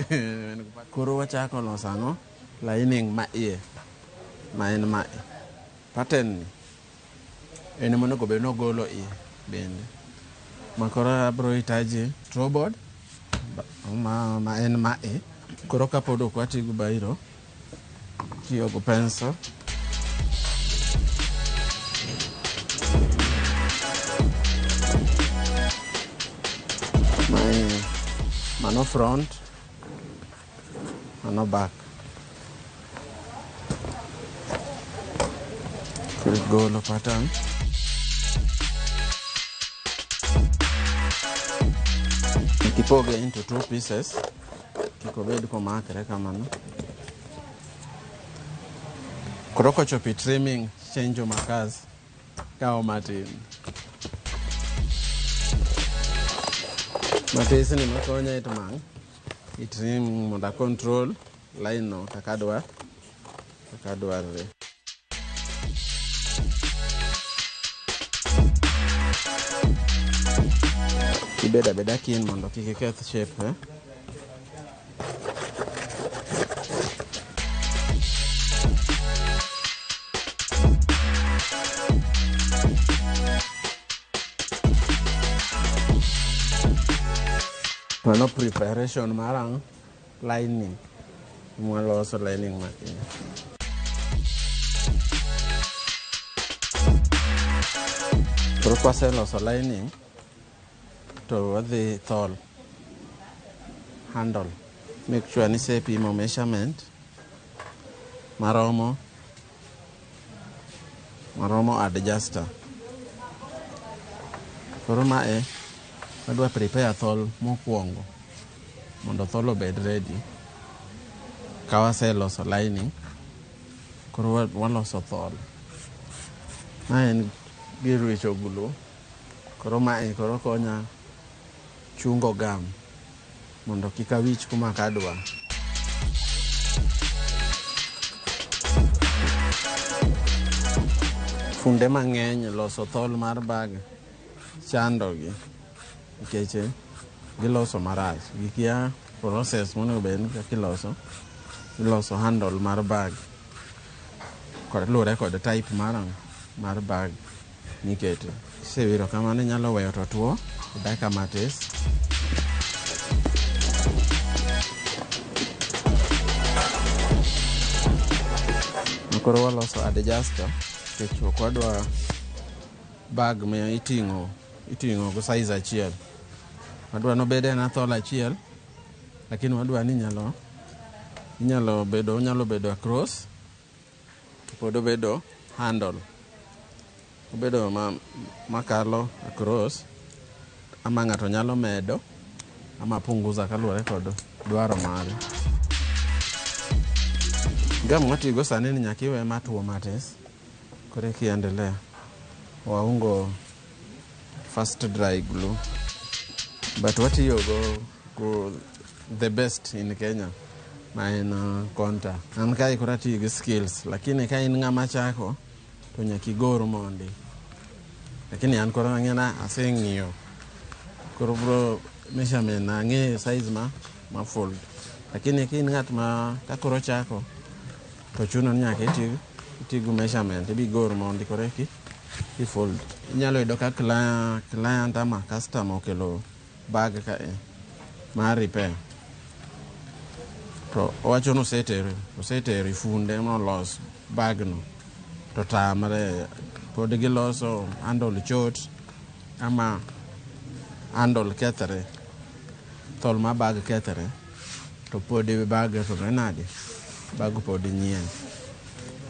Koro wachako loso ang'o? Lining ma iye ma en mae. Pattern ni en monego bed ni ogolo iye bende. Ma koro abiro hitaji drawboard ma en mae. Koro kapod ok wati gi biro, tiyo gi pencil. Mae mano front, mano back. Koro igolo pattern. Ipoge into two pieces. Kik obed komakre kamano. Koro kochopo e trimming, chenjo makas kawo matin. Matisni makonya it mang' i trim mondo a control line no kaka adwa kaka dwarre. Ibedo abeda keen mondo kik iketh shape eh? Mano preparation mar ang' lining mwaloso lining matin. Koro kwaseloso lining to wadhi thol handle. Make sure ni isepimo measurement maromo maromo adjuster. Koro mae wadwa prepare thol mokwongo mondo thol obed ready. Ka waseloso lining, koro waloso thol. Ma en gir wicho glue. Koro mae koro konya chungo gum mondo kik awich kuma ok adwa. Funde mang'eny loso thol mar bag chandogi nikech giloso marach. Gikia process monego bed ni kaka iloso iloso handle mar bag kod luwore kod type mar mar bag mikete. Kisewiro kamano inyalo weyo to tuo dakika matis. Koro waloso adjuster nikech ok wadwa bag ma iting'o iting'o go size achiel. Wadwa nobed en athol achiel lakini wadwa ni inyalo inyalo bedo onyalo bedo across to pod obedo handle. Obedo ma makalo across ama ng'ato nyalo medo ama punguza kaluwore kod dwaro mare. Gum mwatiyogo sani ni nyaka iwe matuo matis koro eka iendelea. Waungo fast dry glue but watiyo go the best in Kenya ma en Conta. An kae koro atiyo gi skills lakini ka in ng'ama chako to nyaka igor mondi. Lakini an koro ang'e na aseng'iyo koro bro measurement na ang'eyo size ma fold. Lakini ka in ng'at ma ka koro chako to chuno ni nyaka iti gi measurement ibigor mondi koro eki i fold. Inyalo yudo ka client ama customer okelo bag kae mar repair to owacho ni osetero e funde molos bag no to tamre pod giloso handle chot ama handle kethre thol mar bag kethre to pod bag to nade bag pod nyien.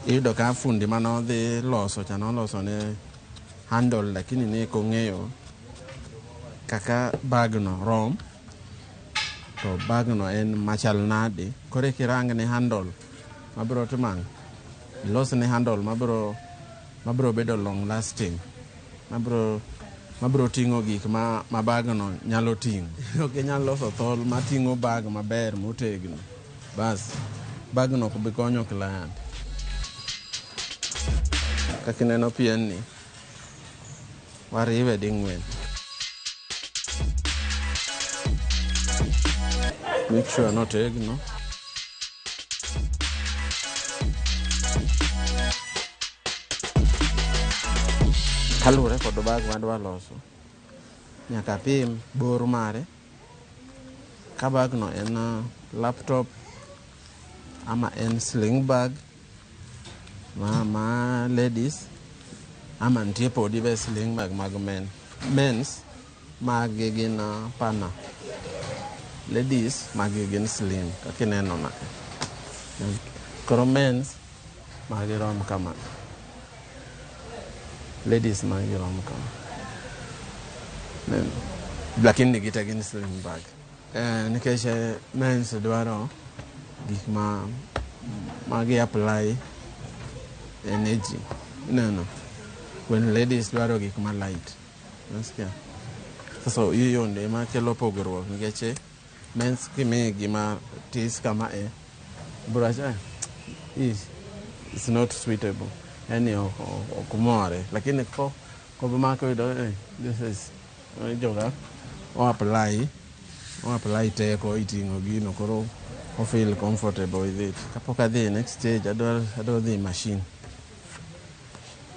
Iyudo ka fundi manodhi loso cha noloso ne handle lakini ne ok ong'eyo kaka bag no rom to bag no en machal nade koro eka irang ne handle mabiro timo ang'o ilos ne handle mabiro bedo long lasting mabiro ting'o gik ma bag no nyalo ting'o. Ok inyal loso thol mating'o bag maber motegno bas bag no ok bi konyo client. Kaka ineno pien ni wariwe ding'wen. Make sure notegno. Kaluwore kod bag madwa loso, nyaka apim bor mare. Ka bag no en laptop ama en sling bag ma ladies ama nitie podi be sling bag mag men. Mens magi gin pana. Ladies magi gin slim kaka ineno na. Koro mens magi rom kama. Ladies magi rom kama. Neno. Lakini gite gin slim bag. Nikech mens dwaro gik ma magi apply energy. Neno. When ladies dwaro gik ma light. Nasikia? Sasa hiyo ndio ema kelo pogruok nikech mens kimiyi gima tis kama e bro wacho it's not suitable. Yani ok more. Lakini ko komako yudo this is joga o apply teko iting'o gino koro o feel comfortable with it. Kapok adhi next stage adwa dhi machine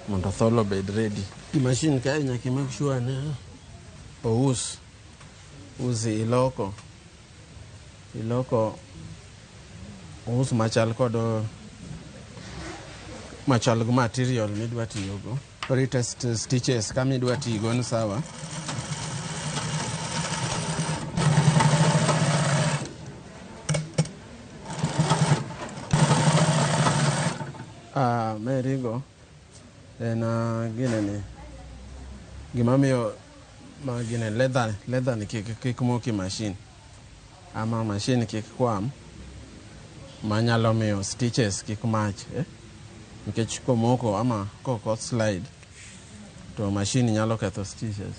mondo thol obed ready. Machine kae nyaka i make sure ni ous uzi iloko ous machal kod machal gi material midwa tiyogo. Koro i test stitches kama idwa tigo ni sawa. Merigo en ginene gimamiyo ma gine leather ni kik moki machine ama machine kik kwam manyalo miyo stitches kik mach nikech komoko ama koko slide to machine nyalo ketho stitches.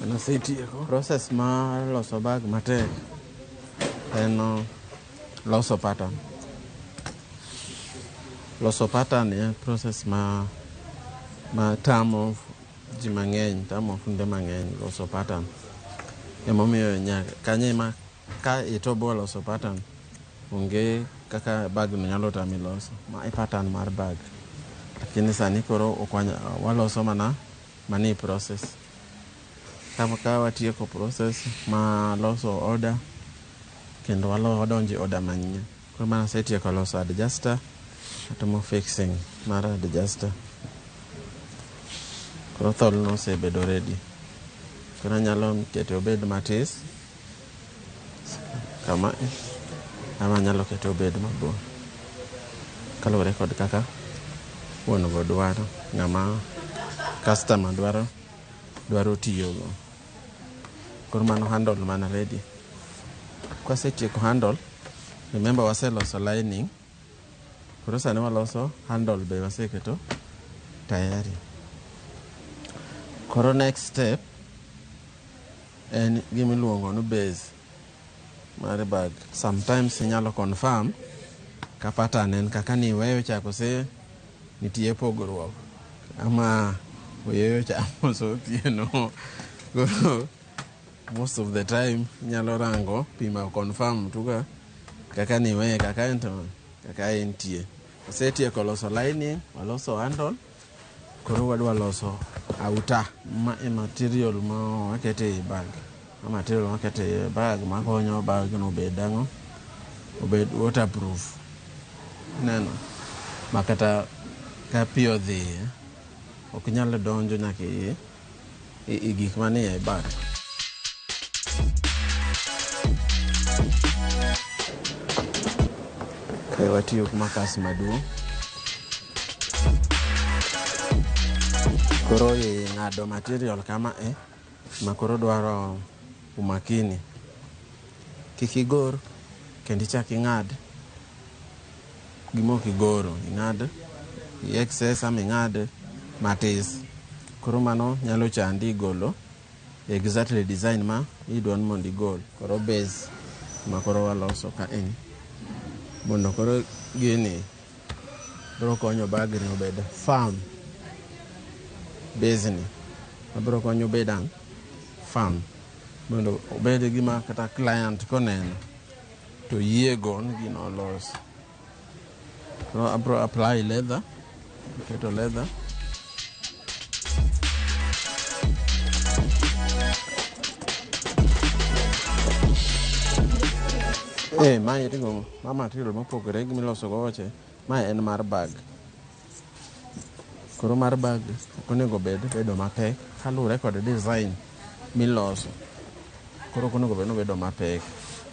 Nasetieko process mar loso bag matek en loso pattern. Loso pattern en process ma tamo ji mang'eny, tamo funde mang'eny loso pattern. Emomiyo nyaka kanyo ema ka itobo loso pattern onge kaka bag no nyalo tami loso. Ma e pattern mar bag. Lakini sani koro waloso mana mani process. Kama ka watieko process ma loso order kendo wadonjo e order manyien. Koro mana asetieko loso adjuster, atimo fixing mar adjuster. Koro thol no osebedo ready. Koro anyalo kete obed matis kama ama anyalo kete obed mabor. Kaluwore kod kaka wuon go dwaro, ng'ama customer dwaro tiyogo. Koro mano handle mana ready. Kwasetieko handle, remember waseloso lining. Koro sani waloso handle be waseketo tayari. Koro next step en gimiluongo ni base mar bag. Sometimes inyalo confirm ka pattern en kaka niweyo cha kose nitie pogruok ama oyeyo cha moso otieno. Koro most of the time inyalo rango pimo confirm tu kaka niweye kaka en to kaka entie. Wasetieko loso lining, waloso handle, koro wadwa loso outer ma e material ma wakete ei bag. Ma material ma wakete ei bag makonyo bag no obed ang'o? Obed waterproof. Ineno? Ma kata ka pi odhiye, ok nyal donjo nyaka i gik manie bag. Kae watiyo gi makas maduong'. Koro ing'ado material kama e ma koro dwaro umakini. Kik igor kendo ichak ing'ad gima ok igoro. Ing'ad i excess ama ing'ad matis. Koro mano nyalo chandi golo exactly design ma idwa ni mondo igol. Koro base ma koro waloso ka en mondo koro gini biro konyo bagni obed firm. Base ni biro konyo obed ang' firm mondo obed gima kata client koneno to yiego ni gino olos. Koro abiro apply leather, keto leather. Ma iting'o ma material mopogore gi miloso go wuoche. Ma en mar bag. Koro mar bag ok onego bed bedo mapek kaluwore kod design miloso. Koro ok onego bed ni obedo mapek.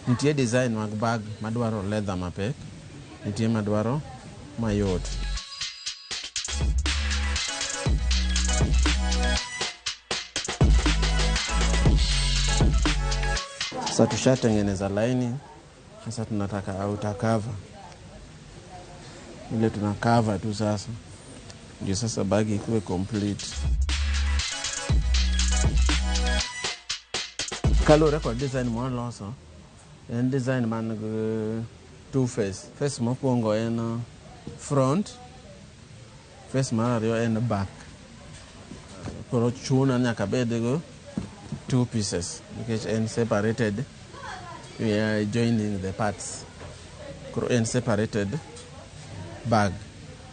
Nitie design mag bag madwaro leather mapek, nitie madwaro mayot. Sasa tushatengeneza laini, sasa tunataka outer cover. Ile tuna cover tu sasa, ndio sasa bagi ikuwe complete. Kaluwore kod design mwaloso, en design man gi two face. Face mokwongo en front, face mar ariyo en back. Koro chuna nyaka bed go two pieces nikech en separated, we are joining the parts. Koro en separated bag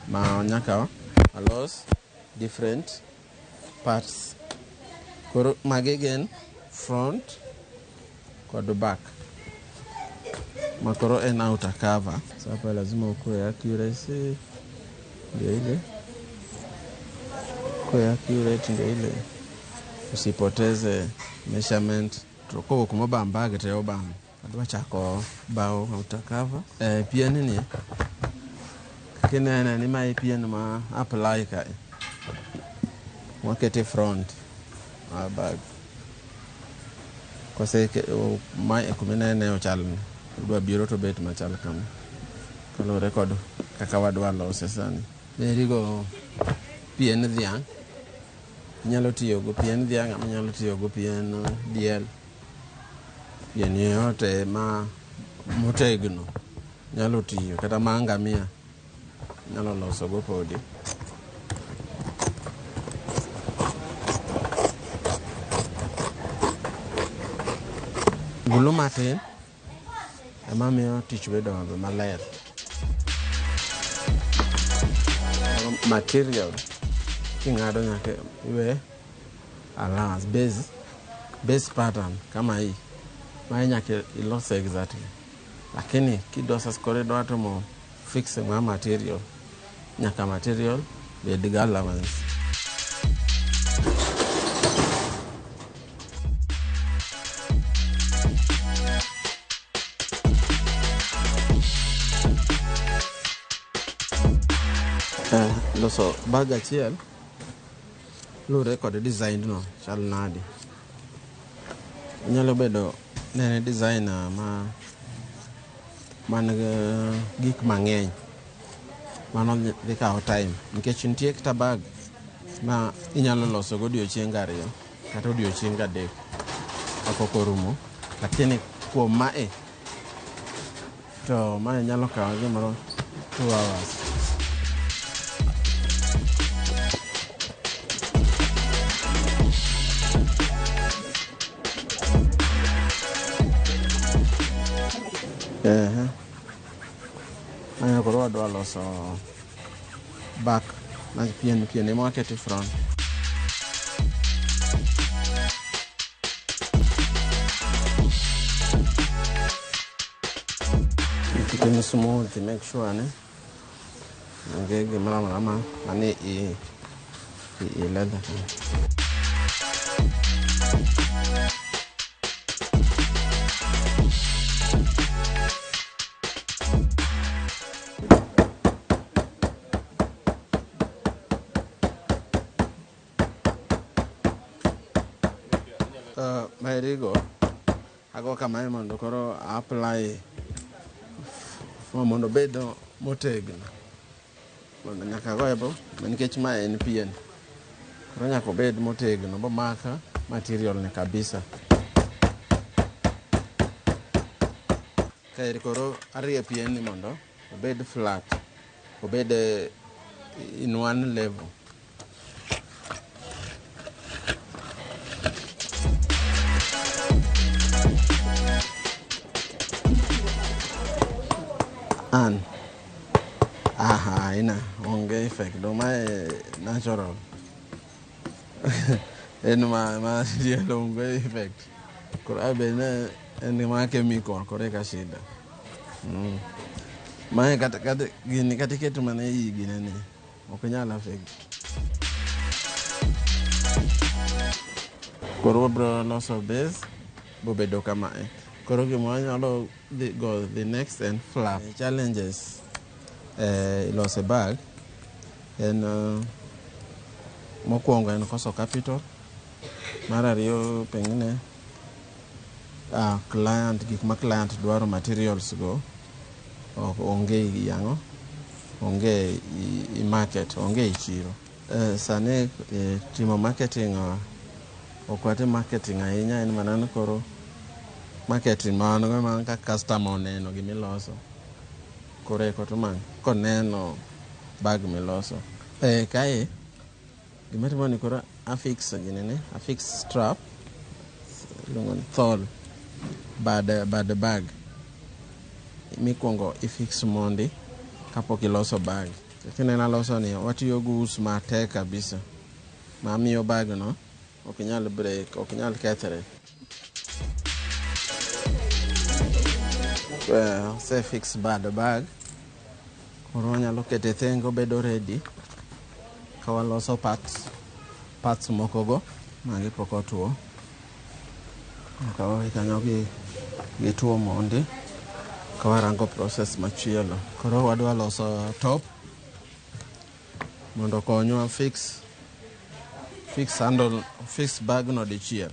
ma nyaka alos different parts. Koro magi gin front kod back ma koro en outer cover. Sasa hapa lazima ukuwe accuracy ndio ile kuwe accurate ndio ile usipoteze measurement. To kowuok kuma obam bag te obam. Adwa chako bawo outer cover. Pien ni kinene ni mae pien ma apply kae wakete front mar bag. Kose mae kuminene ochal ni odwa biro to bet machal kama kaluwore kod kaka wadwa lose sani. Berigo pien dhiang', inyalo tiyo go pien dhiang' ama inyalo tiyo go pien diel. Pien yoyote ma motegno nyalo tiyo, kata ma ngamia inyalo loso go podi. Gulu matin ema miyo tich bedo maler. Material king'ado nyaka iwe allowance base pattern kama hii mae nyaka ilose exactly, lakini kidwa sasa koro idwa timo fixing mar material, nyaka material bed gi allowance. Loso bag achiel luwore kod design no chal nade. Onyalo bedo ni en designer ma man gi gik mang'eny, mano dhi kawo time nikech nitie kata bag ma inyalo loso go odiochienge ariyo kata odiochienge adek kapok orumo, lakini kuom mae to mae nyalo kawo gimoro 2 hours. Aya koro wadwa loso back na pien ema waketo e front. Ikete smooth, make sure ni onge gimoro amora ma mane i leather. Maerigo ago kamae mondo koro apply mondo obed motegno, mondo nyaka goye bo nikech mae en pien, koro nyaka obed motegno bomak material ni kabisa. Kaeri koro arie pien ni mondo obed flat, obed in one level. An aha ina onge effect do mae natural. En ma diel onge effect. Koro abe ne en ma chemical koro eka shida. Mae kata gini kata iketo mana e ii ginene ok nyal affect. Koro wabro loso base bobedo kamae. Koro gima wanyalo dhi go the next en flap. Challenges loso bag en mokwongo en koso capital. Mar ariyo pengine client, gik ma client dwaro, materials go ok onge yang'o, onge i market, onge i chiro. Sani timo marketing, ok watim marketing ahinya, en mana ni koro marketing ma wan go mana ka customer oneno gimiloso koro eko to koneno bag miloso. Kae gima timo ni koro afix ginene, afix strap iluongo ni thole bad bag. Mikwongo ifix mondi kapok iloso bag. Kineno aloso ni watiyo gi us matek kabisa mamiyo bag no ok nyal break, ok nyal kethre. Ose fix bad bag, koro wanyalo kete thenge obedo ready ka waloso parts moko go magi pok otuo. Nyaka wawe kanyo gi tuo mondi ka warango process machielo. Koro wadwa loso top mondo okonywa fix handle, fix bag no dichiel.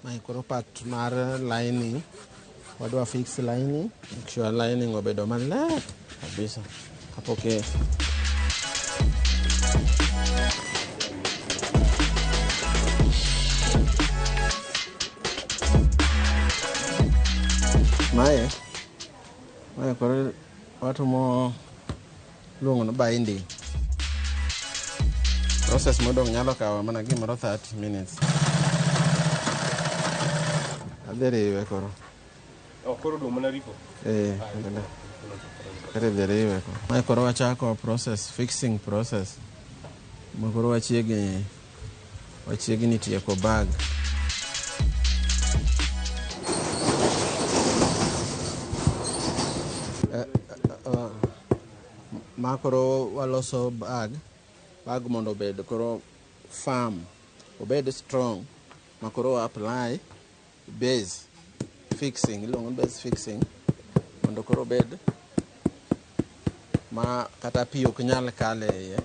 Mae koro part mar lining. Wadwa fix lining, make sure lining obedo maler kabisa kapok mae koro watimo luongo ni binding. Process modong' nyalo kawo mana gimoro 30 minutes. Adhi riwe koro. Oh, koro odong' mana ripo. Koro idhi riwe koro. Mae koro wachako process, fixing process. Ma koro wachiegni tieko bag. Ma koro waloso bag mondo obed koro firm, obed strong. Ma koro apply base fixing, iluongo ni base fixing, mondo koro obed ma kata pi ok nyal kale iye,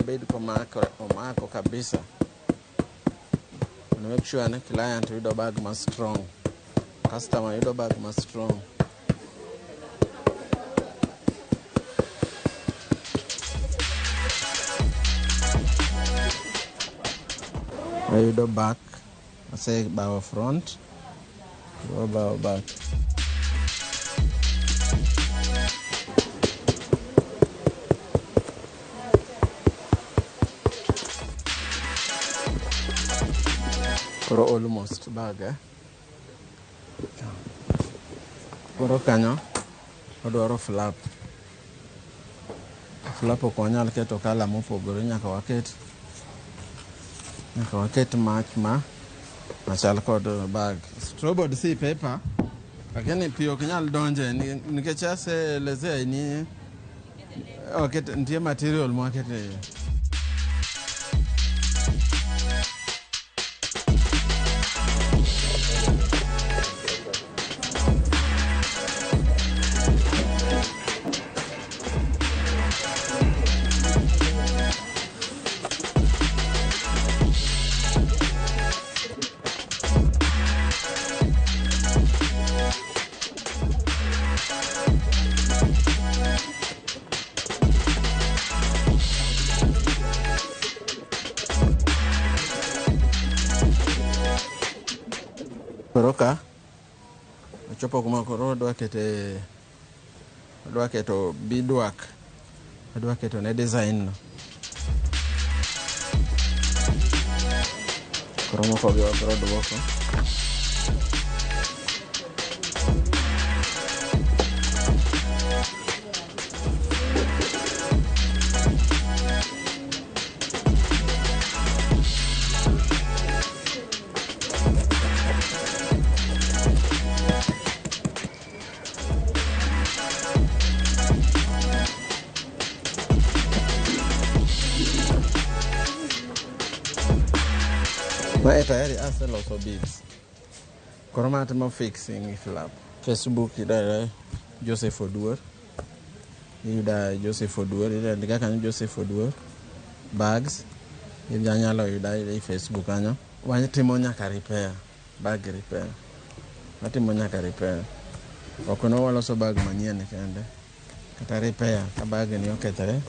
obed komako, omako kabisa. Mondo make sure ni client yudo bag ma strong, customer yudo bag ma strong. Ayudo back, asebawo front, wabawo back. Koro almost bag, eh? Koro kanyo odwaro flap. Flap ok wanyal keto kala mopogore, nyaka waket mach ma machal kod bag. Strawboard C paper, lakini pi ok nyal donje nikech aseelezea ni oket nitie material mwakete iye. Koro ka ochopo kuma koro wadwa keto beadwork, wadwa keto ne design no. Koro moko gi wabro duoko. Mae tayari aseloso beads. Koro ma atimo fixing flap. Facebook idare Joseph Oduor. Iyuda Joseph Oduor, indika kanyo Joseph Oduor bags. Inyalo yuda e Facebook kanyo. Watimo nyaka repair, bag repair. Watimo nyaka repair. Ok no waloso bag manyien kende. Kata repair ka bag ni okethore,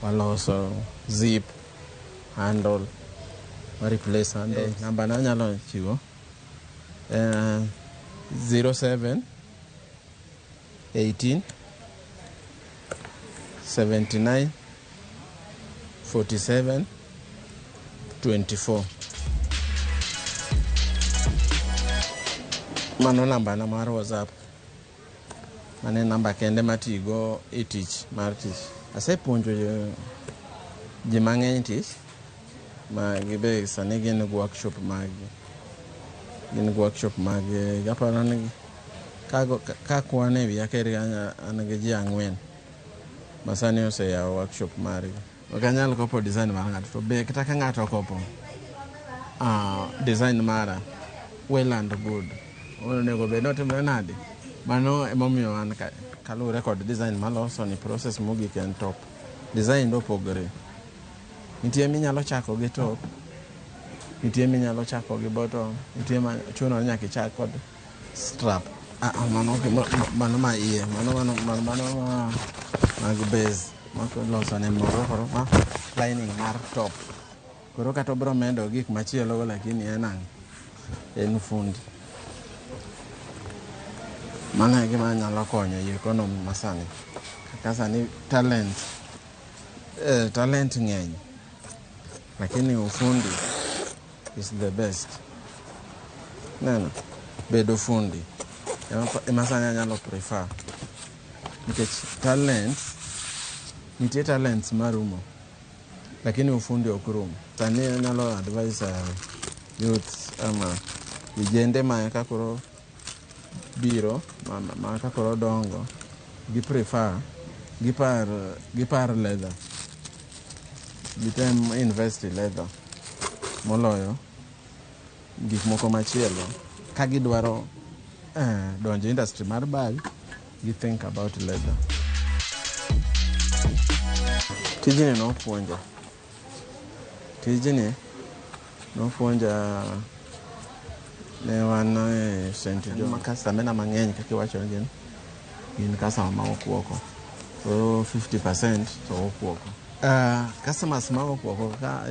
waloso zip, handle, wa replace handle. Namba na anyalo chiwo 07 18 79 47 24. Mano namba na mar WhatsApp. Mano e namba kende matigo e tich mar tich. Asepuonjo ji mang'eny tich ma gibe sani gin gi workshop mag gin gi workshop mag aparo ni ka kwan e wiya keri an gi ji ang'wen ma sani oseyawo workshop margi. Ok anyal kopo design mar ng'ato to be kata ka ng'ato okopo design mara well and good. Onego bed ni otimre nade? Mano emomiyo an ka kaluwore kod design maloso ni process mogik en top. Design do opogore. Nitie minyalo chako gi top, nitie minyalo chako gi bottom, nitie ma chuno ni nyaka ichak kod strap. Mano mano ma iye, mano mano mano mano ma mag base ma loso ne moro koro ma lining mar top. Koro kata obiro medo gik machielo go lakini en ang' en fundi. Mano e gima nyalo konyo e economy masani. Kaka sani talent talent ng'eny lakini ufundi is the best. Neno bedo fundi ema sani anyalo prefer nikech talent nitie talents marumo lakini ufundi ok rum. Sani anyalo advise youths ama vijende ma eka koro biro ma ka koro dongo gi prefer gipar leather gitem invest e leather moloyo gik moko machielo ka gidwaro donjo industry mar bag gi think about leather. Tijni nopuonja tijni nopuonja ne wan e St. John. Customer na mang'eny kaka iwacho ni gin customer mawuok oko. Koro 50% to wuok oko. Customers mawuok oko ka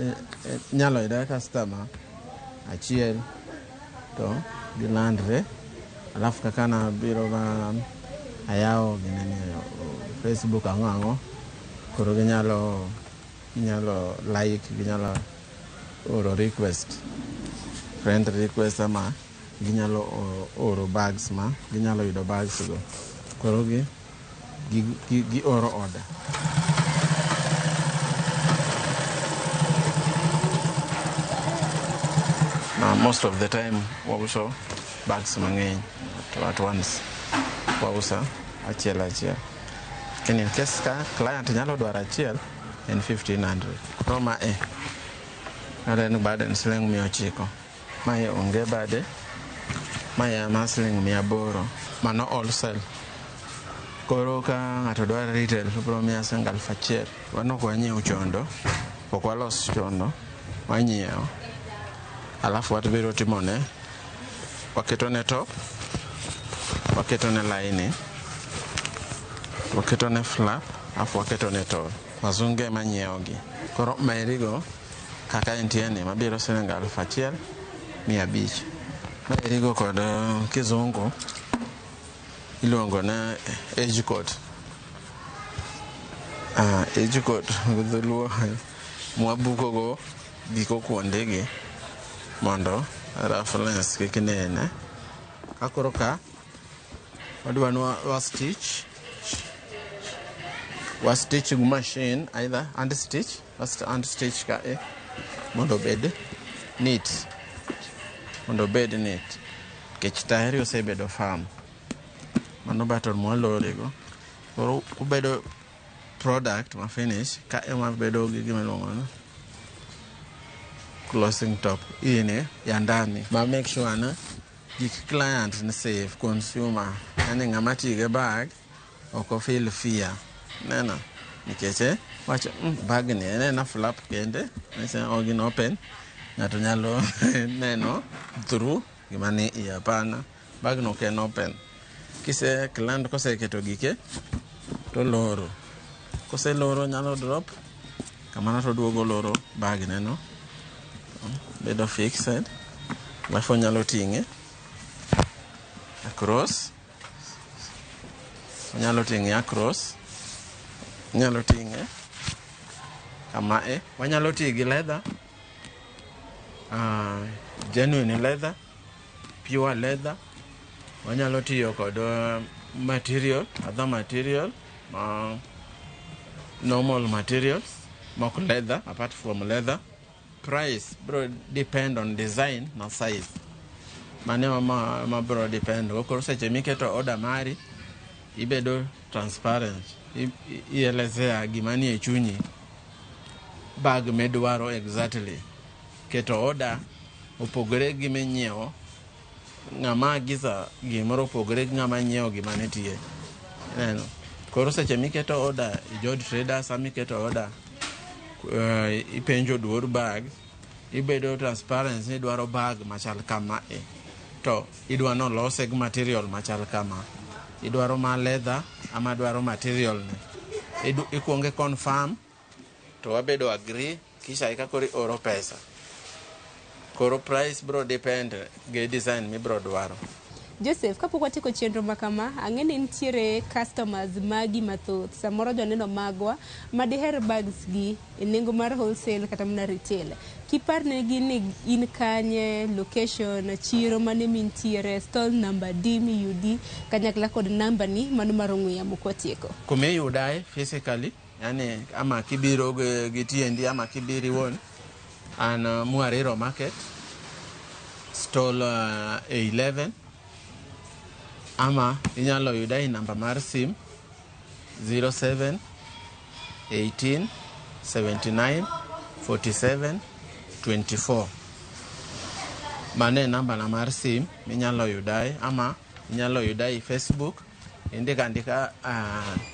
inyalo yudo customer achiel to gilandre alafu kaka nabiro ma ayawo ginene Facebook ang'o ang'o koro ginyalo like ginyalo oro request friend request ama ginyalo oro bags ma ginyalo yudo bags go koro gi oro order. Most of the time wauso bags mang'eny at once wauso achiel achiel. Lakini in case ka client nyalo dwaro achiel en 1500. Koro ma e en bade en siling 900. Mae onge bade, mae ma siling 800. Mano wholesale. Koro ka ng'ato dwaro retail to biro miya siling 1000. Wan ok wanyiew chondo, ok walos chondo, wanyiewo. Alafu watbiro timone, waketone top, waketone lining, waketone flap, alafu waketone tol. Wazunge ema nyiewogi. Koro maerigo kaka entie ni mabiro siling 1500. Maerigo kod kizungu iluongo ne edge coat. Edge coat gi dholuo mwabuko go giko kuondegi mondo roughness kik nene. Ka koro ka wadwa ni wa stitch gi machine either hand stitch hand stitch ka e mondo obed neat nikech tayari osebedo firm. Mano button mwalorego. Koro obedo product ma finish ka ema bedo gi gima iluongo ni Closing top hii ni ya ndani ma make sure na gik client ni safe, consumer, yani ng'ama tiyo gi bag ok ofeel fear. Neno nikech wacho bag ni en ena flap kende nese ok gin open, ng'ato nyalo neno through gima ni iye. Hapana, bag no ok en open. Kise client koseketo gike to loro, koseloro nyalo drop kamano to duogo loro bag neno bedo fixed, alafu onyalo ting'e across, onyalo ting'e across, onyalo ting'e kama e. Wanyalo tiyo gi leather, genuine leather, pure leather. Wanyalo tiyo kod material, other material ma normal materials mok leather. Apart from leather, price bro depend on design na size. Mano ma bro depend go. Koro seche miketo order mari ibedo transparent, ielezea gima nie chunyi, bag midwaro exactly. Keto order opogore gi minyiewo. Ng'ama agiza gimoro opogore gi ng'ama nyiewo gima nitie. Ineno, koro seche miketo order i George Traders ama iketo order ipenjo duor bag, ibedo transparent ni idwaro bag machal kama e to idwa nolose gi material machal kama, idwaro ma leather ama dwaro material ni. Ikuonge confirm to wabedo agree, kisha eka koro ioro pesa. Koro price bro depend gi design mibro dwaro. Joseph, kapok watieko chenro ma kama, ang'e ni nitiere customers magi mathoth, samoro joneno magwa madiher bags gi e nengo mar wholesale kata mana retail. Kiparnegi ni in kanye, location, chiro mane mintiere, stall number D miyudi, kanyakla kod namba ni mano mar ong'we yamo kwatieko. Kumiyudae physically, yani ama kibiro gi tiendi ama kibiro iwuon, an Mwariro Market, stall A11, ama inyalo yuda e namba mar sim 07 18 79 47 24. Mano e namba na mar sim minyalo yudae, ama inyalo yuda e Facebook, indiko andika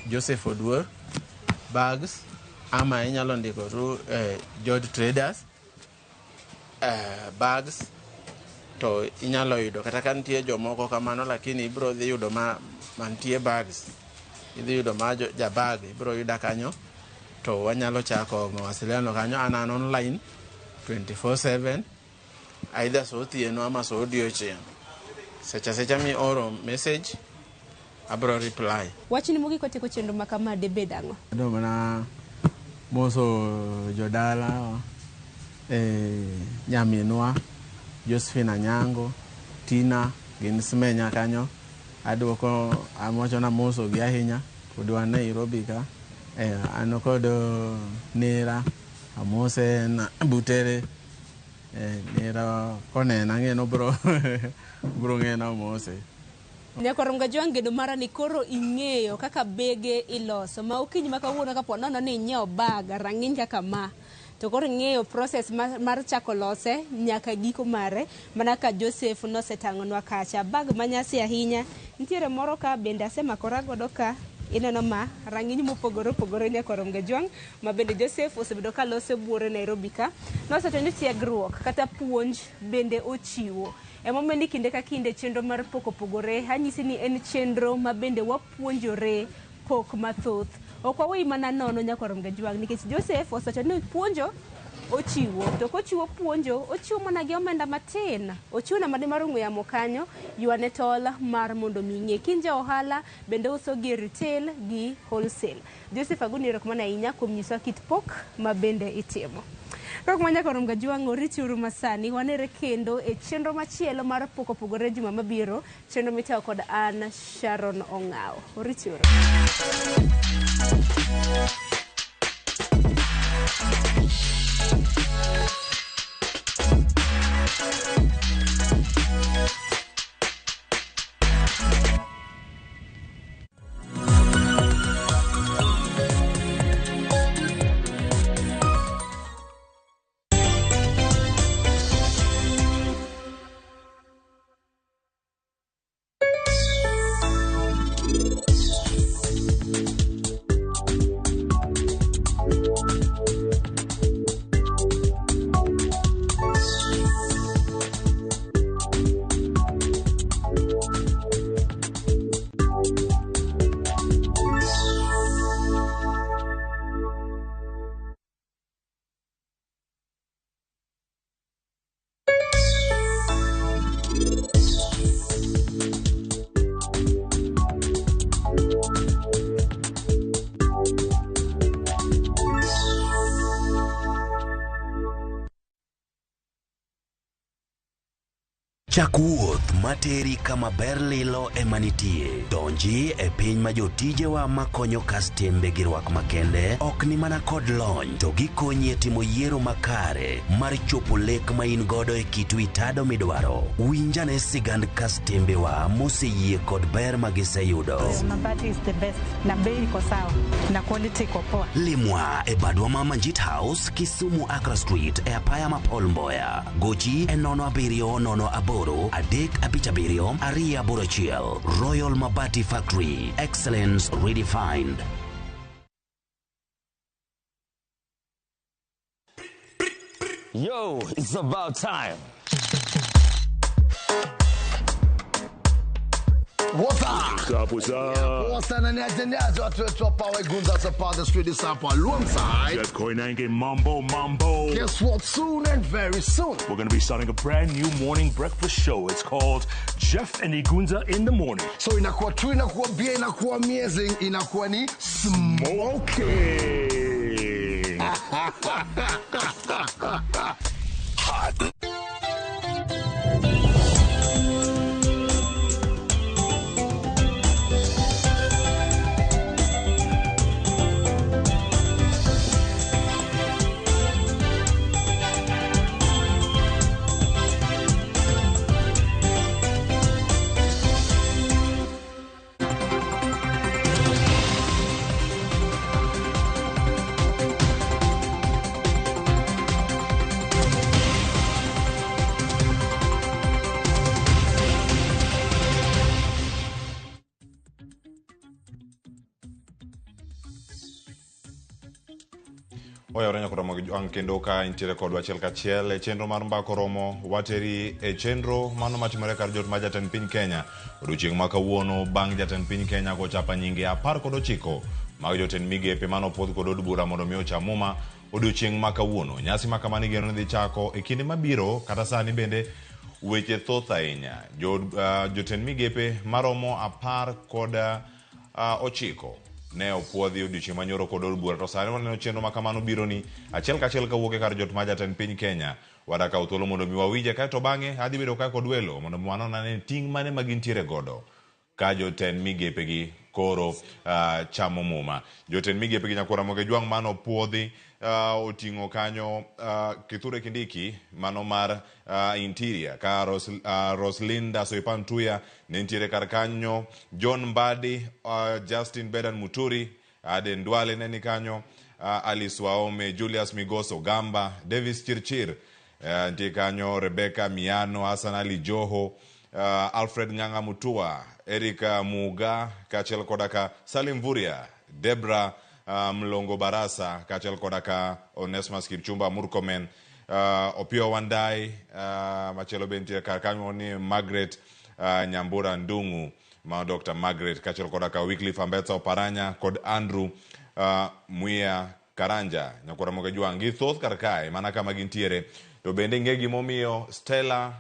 Joseph Oduor Bags, ama inyalo ndiko tu George Traders Bags to inyalo yudo. Kata ka nitie jomoko kamano, lakini ibiro dhi yudo ma mantie bags, idhi yudo ma ja bag ibiro yuda kanyo to wanyalo chako mawasiliano kanyo. An online 24/7, either so otieno ama so odiochieng'. Seche asecha mioro message abro reply. Wachni mogik kwatieko chenro ma kama debed ang'o? Adwa mana moso jodala, nyaminwa Josephine Anyango, Tina gin Smenya kanyo. Aduoko awacho namoso gi ahinya, pod wan Nairobi ka. An kod nera amose en Butere. Nera konena ang'e ni obro obro ng'e namose. Nyakwar Mgajwang', geno mara ni koro ing'eyo kaka bege iloso. Ma okinyi ma kawuono kapo nono ni inyiewo bag rang'iny kaka ma, to koro ing'eyo process mar chako lose nyaka giko mare, mana ka Joseph nosetang'onwa kacha. Bag manyasi ahinya. Nitiere moro ka bende asemakora godo ka, ineno ma rang'iny mopogore opogore nyakwar Mgajwang', ma bende Joseph osebedo ka loso buore Nairobi ka. Nosewacho ni tiegruok kata puonj bende ochiwo. Emomiyo ni kinde ka kinde chenro mar pok opogore, anyisi ni en chenro ma bende wapuonjore pok mathoth. Ok waweyi mana nono nyakwar Mgajwang', nikech Joseph osewacho ni puonjo ochiwo, to kochiwo puonjo ochiwo mana gi omenda matin. Ochiwo namba mar ong'we yamo kanyo, ywane tol mar mondo mi ing'e. Kin ja ohala bende uso gi retail gi wholesale. Joseph agoni erokamano ahinya kuom nyisowa kit pok ma bende itimo. Kok ma nyakwar Mgajwang', oritiuru masani, wanere kendo e chenro machielo mar pok opogore juma mabiro, chenro mitayo kod an Sharon Ong'awo. Oritiuru. Chak wuoth materi kama ber lilo ema nitie. Donji e piny ma jotijewa makonyo kastembe gi rwak makende ok ni mana kod lony to gikonyi e timo yiero makare mar chopo lek ma in godo e kit wi tado midwaro. Winjane sigand kastembewa moseyie kod ber ma giseyudo. Mabati is the best na bei iko sawa na quality iko poa. Limwa e badwa ma Manjit House, Kisumu Accra Street e apaya ma Paul Mboya. Gochi e 07 08 357 281. Royal Mabati Factory. Excellence redefined. Yo, it's about time. What's up? What's up, what's up? What's up? Niaje watu wetu hapa Wegunza hapa the street is hapa alongside Jeff Koinange, Mambo Mambo. Guess what? Soon and very soon, we're going to be starting a brand new morning breakfast show. It's called Jeff and Igunza in the Morning. So inakuwa true, inakuwa bia, inakuwa amazing, inakuwa ni smoking. Hot. Oyawore nyaka Ramogi Jwang' kendo ka intiere kodwa achiel kachiel e chenro mar mbako romo wateri e chenro mano matimore kar jot mar jatend piny Kenya odiochieng' ma kawuono bang' jatend piny Kenya kochapa nyinge 19 mag jotend migepe mano opuodh kod od bura mondo mi ocham muma odiochieng' ma kawuono. Nyasi ma kamano igeno ni dhi chako e kinde mabiro kata sani bende weche thoth ahinya. Jotend migepe maromo 19 ne opuodhi odiochieng' manyoro kod od bura to sani waneno chenro ma kamano biro ni achiel kachiel kawuok e kar jot mar jatend piny Kenya. Wadakawo thuolo mondo mi wawinje kaeto bang'e adhi bedo ka kod welo mondo mi wanon ane ting' mane ma gintiere godo ka jotend migepegi koro chamo muma. Jotend migepegi nyakwar Ramogi Jwang' mano opuodhi oting'o kanyo Kithure Kindiki mano mar Interior ka Roslinda Soipan Tuya ne nitiere kar kanyo, John Mbadi, Justin Bedan Muturi, Aden Duale ne ni kanyo, Alice Waome, Julius Migoso Gamba, Davis Chirchir nitie kanyo, Rebecca Miano, Hassan Ali Joho, Alfred Ng'ang'a Mutua, Eric Muga kaachiel koda ka Salim Vuria, Debra Mlongo Barasa kaachiel koda ka Onesmus Kipchumba Murkomen, Opiyo Wandayi, machielo be nitie kar kanyo ni Margaret Nyambura Ndung'u ma Dr. Margaret kaachiel koda ka Wycliffe Ambetsa Oparanya kod Andrew Mwia Karanja. Nyakwar Ramogi Jwang' gi thoth kar kae mana kama gintiere. To bende ing'e gimomiyo Stella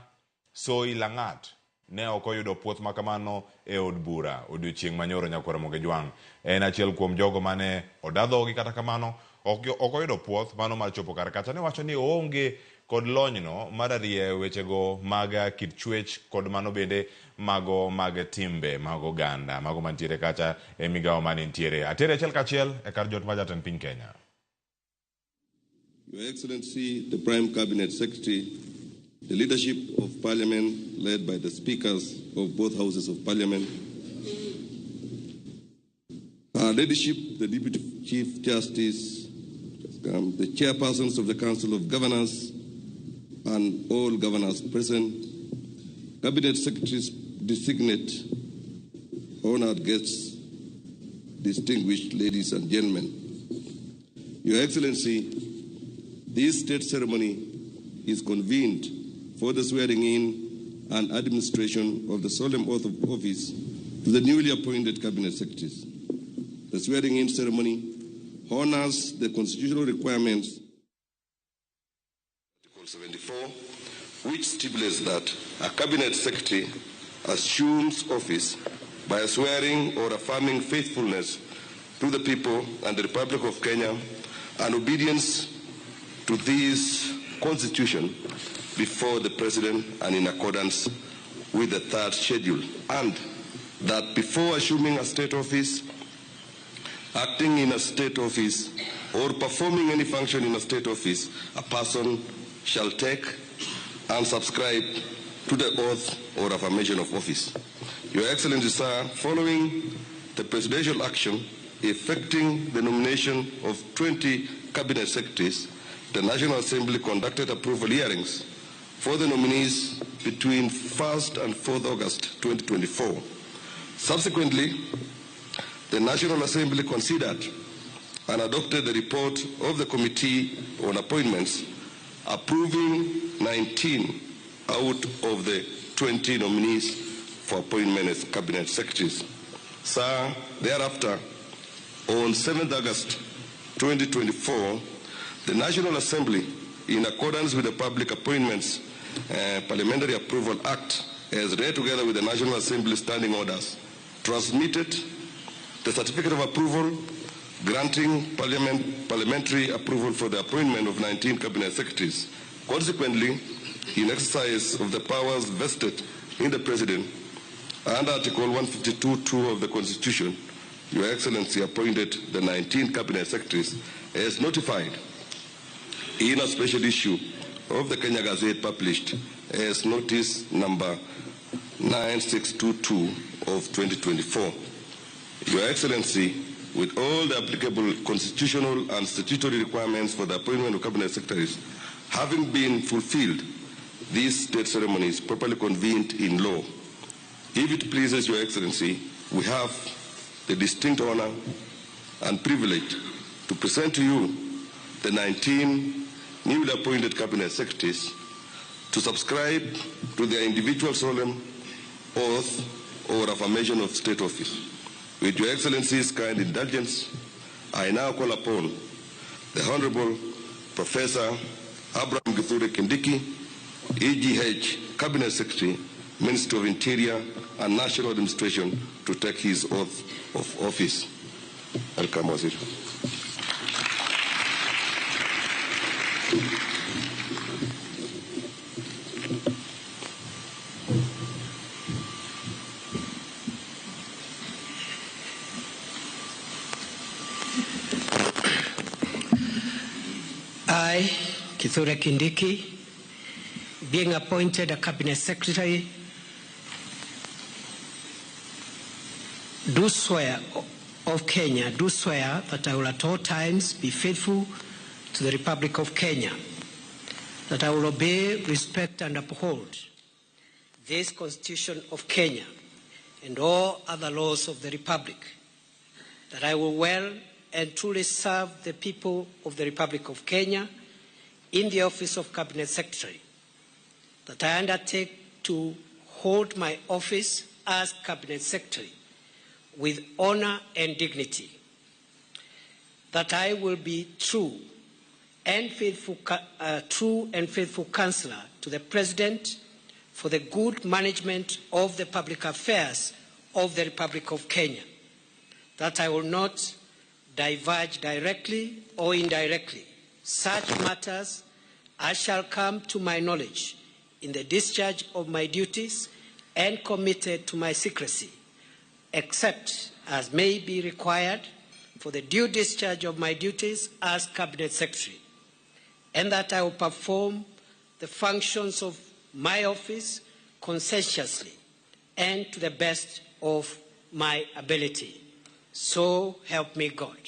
Soi Langat ne ok oyudo puoth makamano e od bura odiochieng' manyoro nyakwar Ramogi Jwang'. En achiel kuom jogo mane oda dhogi kata kamano ok oyudo puoth mano mar chopo kar kacha. Ne wacho ni oonge kod lonyno mar ariye wechego mag kit chwech kod mano bende mago mag timbe mag oganda mago mantiere kacha e migawo mane nitiere. Atere achiel kachiel e kar jot mar jatend piny Kenya. Your Excellency, the Prime Cabinet Secretary, the leadership of Parliament led by the speakers of both houses of Parliament, Her Ladyship, the Deputy Chief Justice, the chairpersons of the Council of Governors, and all governors present, Cabinet Secretaries designate, honored guests, distinguished ladies and gentlemen. Your Excellency, this state ceremony is convened for the swearing in and administration of the solemn oath of office to the newly appointed Cabinet Secretaries. The swearing in ceremony honors the constitutional requirements, Article 74, which stipulates that a Cabinet Secretary assumes office by swearing or affirming faithfulness to the people and the Republic of Kenya and obedience to this Constitution before the President and in accordance with the third schedule, and that before assuming a state office, acting in a state office, or performing any function in a state office, a person shall take and subscribe to the oath or affirmation of office. Your Excellency, sir, following the presidential action effecting the nomination of 20 cabinet secretaries, the National Assembly conducted approval hearings for the nominees between 1st and 4th August 2024. Subsequently, the National Assembly considered and adopted the report of the Committee on Appointments, approving 19 out of the 20 nominees for appointment as cabinet secretaries. Sir, thereafter, on 7th August 2024, the National Assembly, in accordance with the Public Appointments Parliamentary Approval Act, as read together with the National Assembly Standing Orders, transmitted the certificate of approval granting parliamentary approval for the appointment of 19 cabinet secretaries. Consequently, in exercise of the powers vested in the President under Article 152(2) of the Constitution, Your Excellency appointed the 19 cabinet secretaries as notified in a special issue of the Kenya Gazette published as notice number 9622 of 2024. Your Excellency, with all the applicable constitutional and statutory requirements for the appointment of cabinet secretaries having been fulfilled, this state ceremony is properly convened in law. If it pleases Your Excellency, we have the distinct honor and privilege to present to you the 19 newly appointed cabinet secretaries to subscribe to their individual solemn oath or affirmation of state office. With Your Excellency's kind indulgence, I now call upon the Honorable Professor Abraham Kithure Kindiki, EGH, Cabinet Secretary, Minister of Interior and National Administration, to take his oath of office. Welcome, Waziri. I, Kithure Kindiki, being appointed a Cabinet Secretary, do swear of Kenya, do swear that I will at all times be faithful to the Republic of Kenya, that I will obey, respect, and uphold this Constitution of Kenya and all other laws of the Republic, that I will well and truly serve the people of the Republic of Kenya in the office of Cabinet Secretary, that I undertake to hold my office as Cabinet Secretary with honor and dignity, that I will be true and faithful counselor to the President for the good management of the public affairs of the Republic of Kenya, that I will not diverge directly or indirectly such matters as shall come to my knowledge in the discharge of my duties and committed to my secrecy, except as may be required for the due discharge of my duties as Cabinet Secretary, and that I will perform the functions of my office conscientiously and to the best of my ability. So help me God.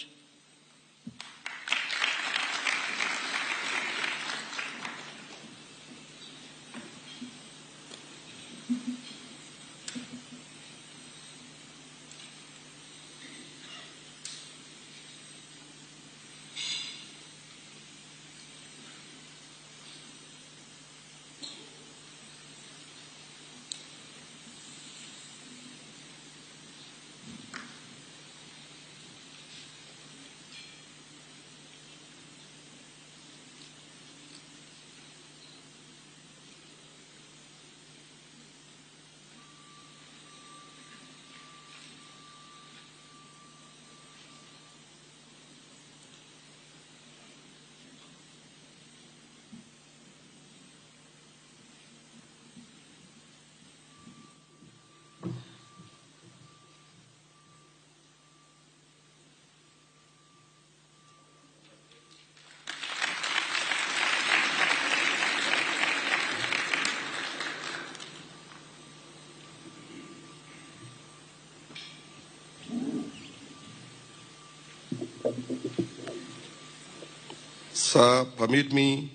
Sir, permit me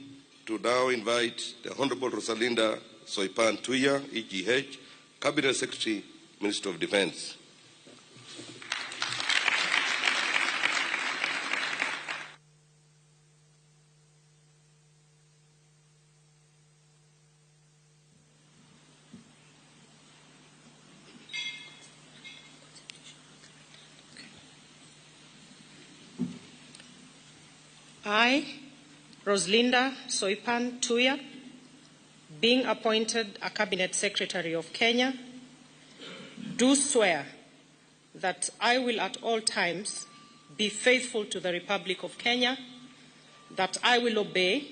to now invite the Honorable Rosalinda Soipan Tuya, EGH, Cabinet Secretary, Minister of Defense. I, Rosalinda Soipan Tuya, being appointed a Cabinet Secretary of Kenya, do swear that I will at all times be faithful to the Republic of Kenya, that I will obey,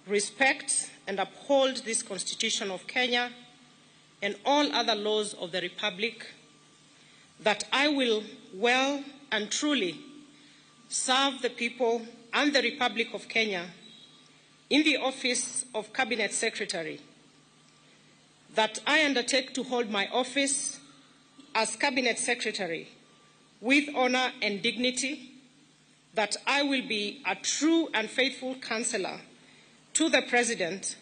respect, and uphold this Constitution of Kenya and all other laws of the Republic, that I will well and truly serve the people and the Republic of Kenya in the office of Cabinet Secretary, that I undertake to hold my office as Cabinet Secretary with honor and dignity, that I will be a true and faithful counselor to the President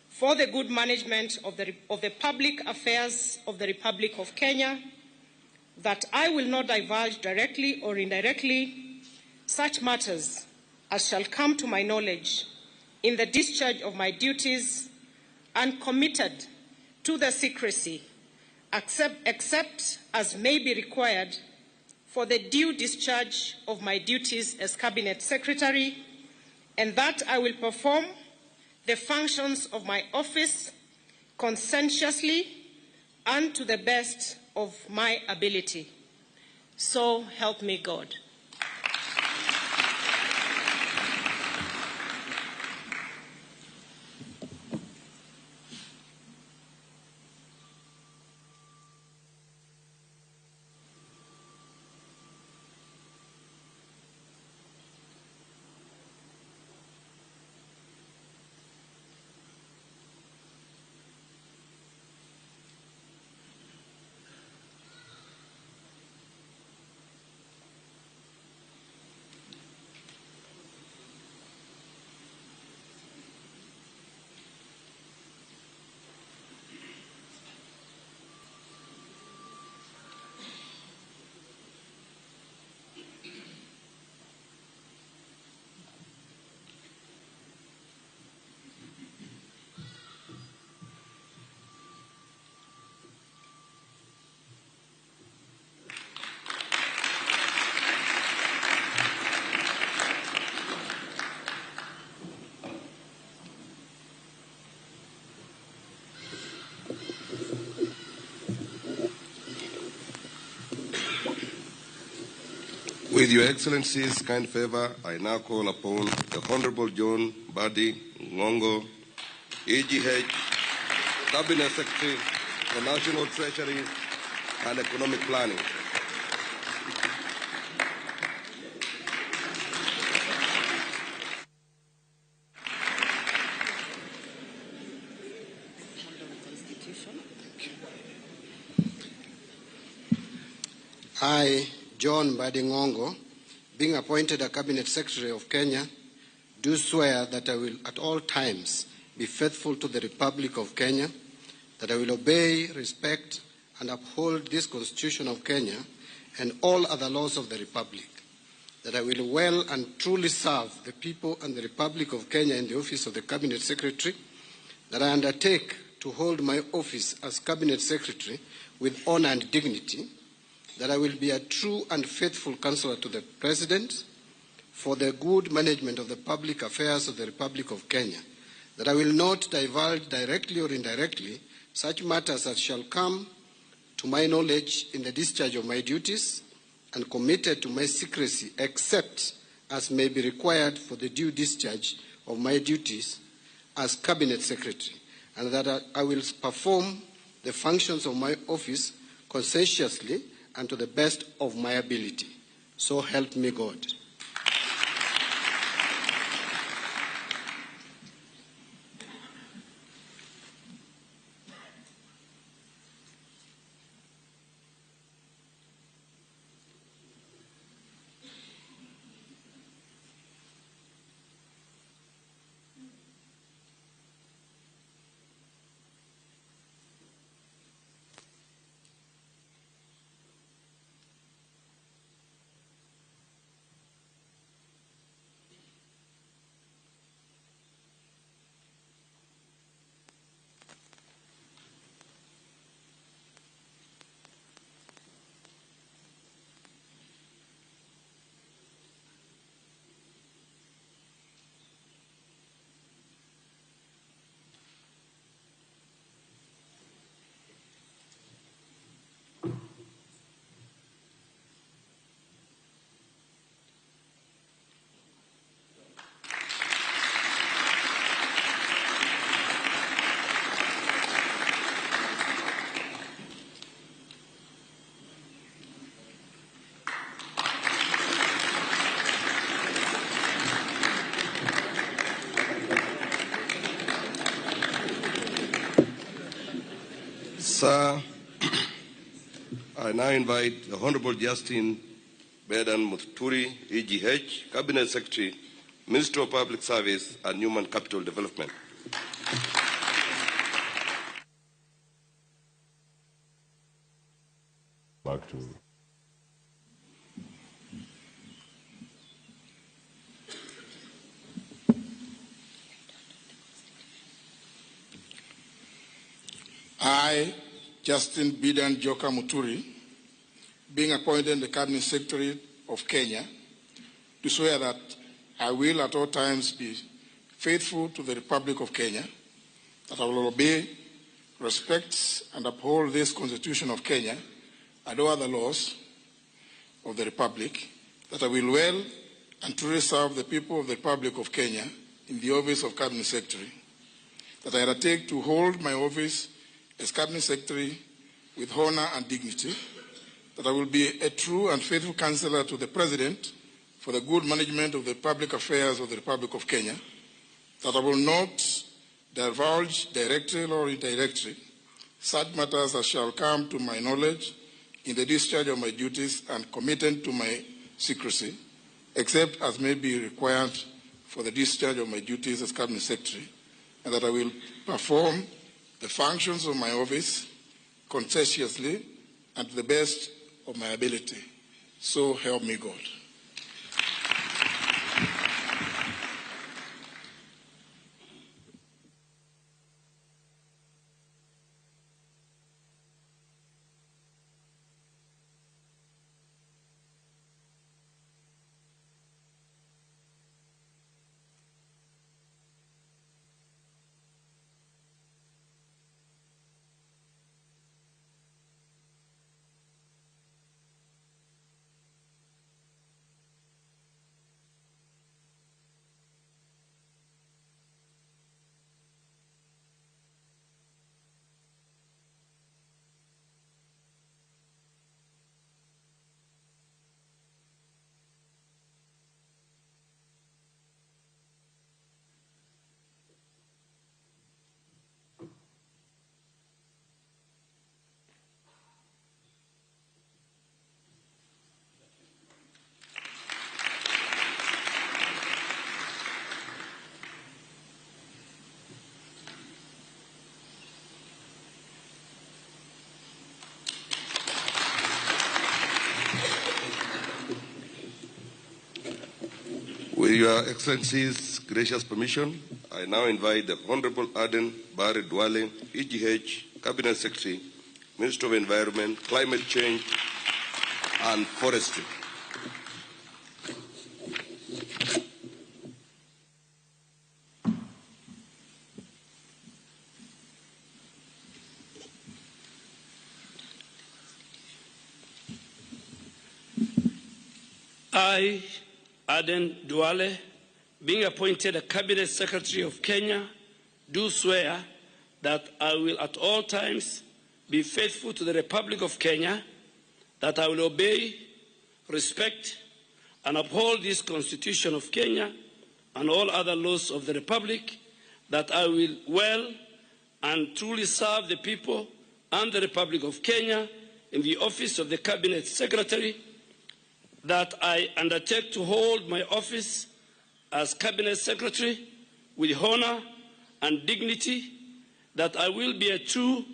for the good management of the public affairs of the Republic of Kenya, that I will not divulge directly or indirectly such matters as shall come to my knowledge in the discharge of my duties, and committed to the secrecy, except as may be required for the due discharge of my duties as Cabinet Secretary, and that I will perform the functions of my office conscientiously and to the best of my ability. So help me God. With Your Excellency's kind favor, I now call upon the Honorable John Mbadi Ngongo, EGH, Cabinet Secretary for National Treasury and Economic Planning. I, John Mbadi Ngongo, being appointed a Cabinet Secretary of Kenya, do swear that I will at all times be faithful to the Republic of Kenya, that I will obey, respect, and uphold this Constitution of Kenya and all other laws of the Republic, that I will well and truly serve the people and the Republic of Kenya in the office of the Cabinet Secretary, that I undertake to hold my office as Cabinet Secretary with honor and dignity, that I will be a true and faithful counselor to the President for the good management of the public affairs of the Republic of Kenya, that I will not divulge directly or indirectly such matters as shall come to my knowledge in the discharge of my duties, and committed to my secrecy except as may be required for the due discharge of my duties as Cabinet Secretary, and that I will perform the functions of my office conscientiously and to the best of my ability. So help me God. Sir, I now invite the Honorable Justin Bedan Muturi, EGH, Cabinet Secretary, Minister of Public Service and Human Capital Development. Back to I, Justin Bidan Joka Muturi, being appointed the Cabinet Secretary of Kenya, do swear that I will at all times be faithful to the Republic of Kenya, that I will obey, respect, and uphold this Constitution of Kenya and all other laws of the Republic, that I will well and truly serve the people of the Republic of Kenya in the office of Cabinet Secretary, that I undertake to hold my office as Cabinet Secretary with honor and dignity, that I will be a true and faithful counselor to the President for the good management of the public affairs of the Republic of Kenya, that I will not divulge directly or indirectly such matters as shall come to my knowledge in the discharge of my duties and committed to my secrecy, except as may be required for the discharge of my duties as Cabinet Secretary, and that I will perform the functions of my office conscientiously and to the best of my ability. So help me God. With Your Excellency's gracious permission, I now invite the Honorable Aden Barre Duale, EGH, Cabinet Secretary, Minister of Environment, Climate Change and Forestry. I, Aden Duale, being appointed a Cabinet Secretary of Kenya, do swear that I will at all times be faithful to the Republic of Kenya, that I will obey, respect, and uphold this Constitution of Kenya and all other laws of the Republic, that I will well and truly serve the people and the Republic of Kenya in the office of the Cabinet Secretary, that I undertake to hold my office as Cabinet Secretary with honor and dignity, that I will be a true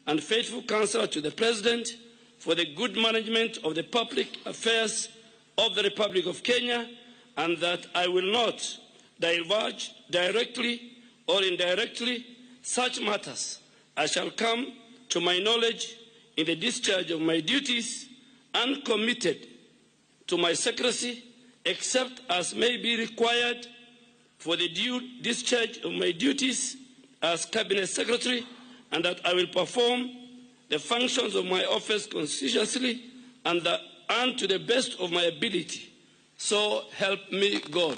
and faithful counselor to the President for the good management of the public affairs of the Republic of Kenya, and that I will not divulge directly or indirectly such matters as shall come to my knowledge in the discharge of my duties and committed to my secrecy, except as may be required for the due discharge of my duties as Cabinet Secretary, and that I will perform the functions of my office conscientiously and to the best of my ability. So help me God.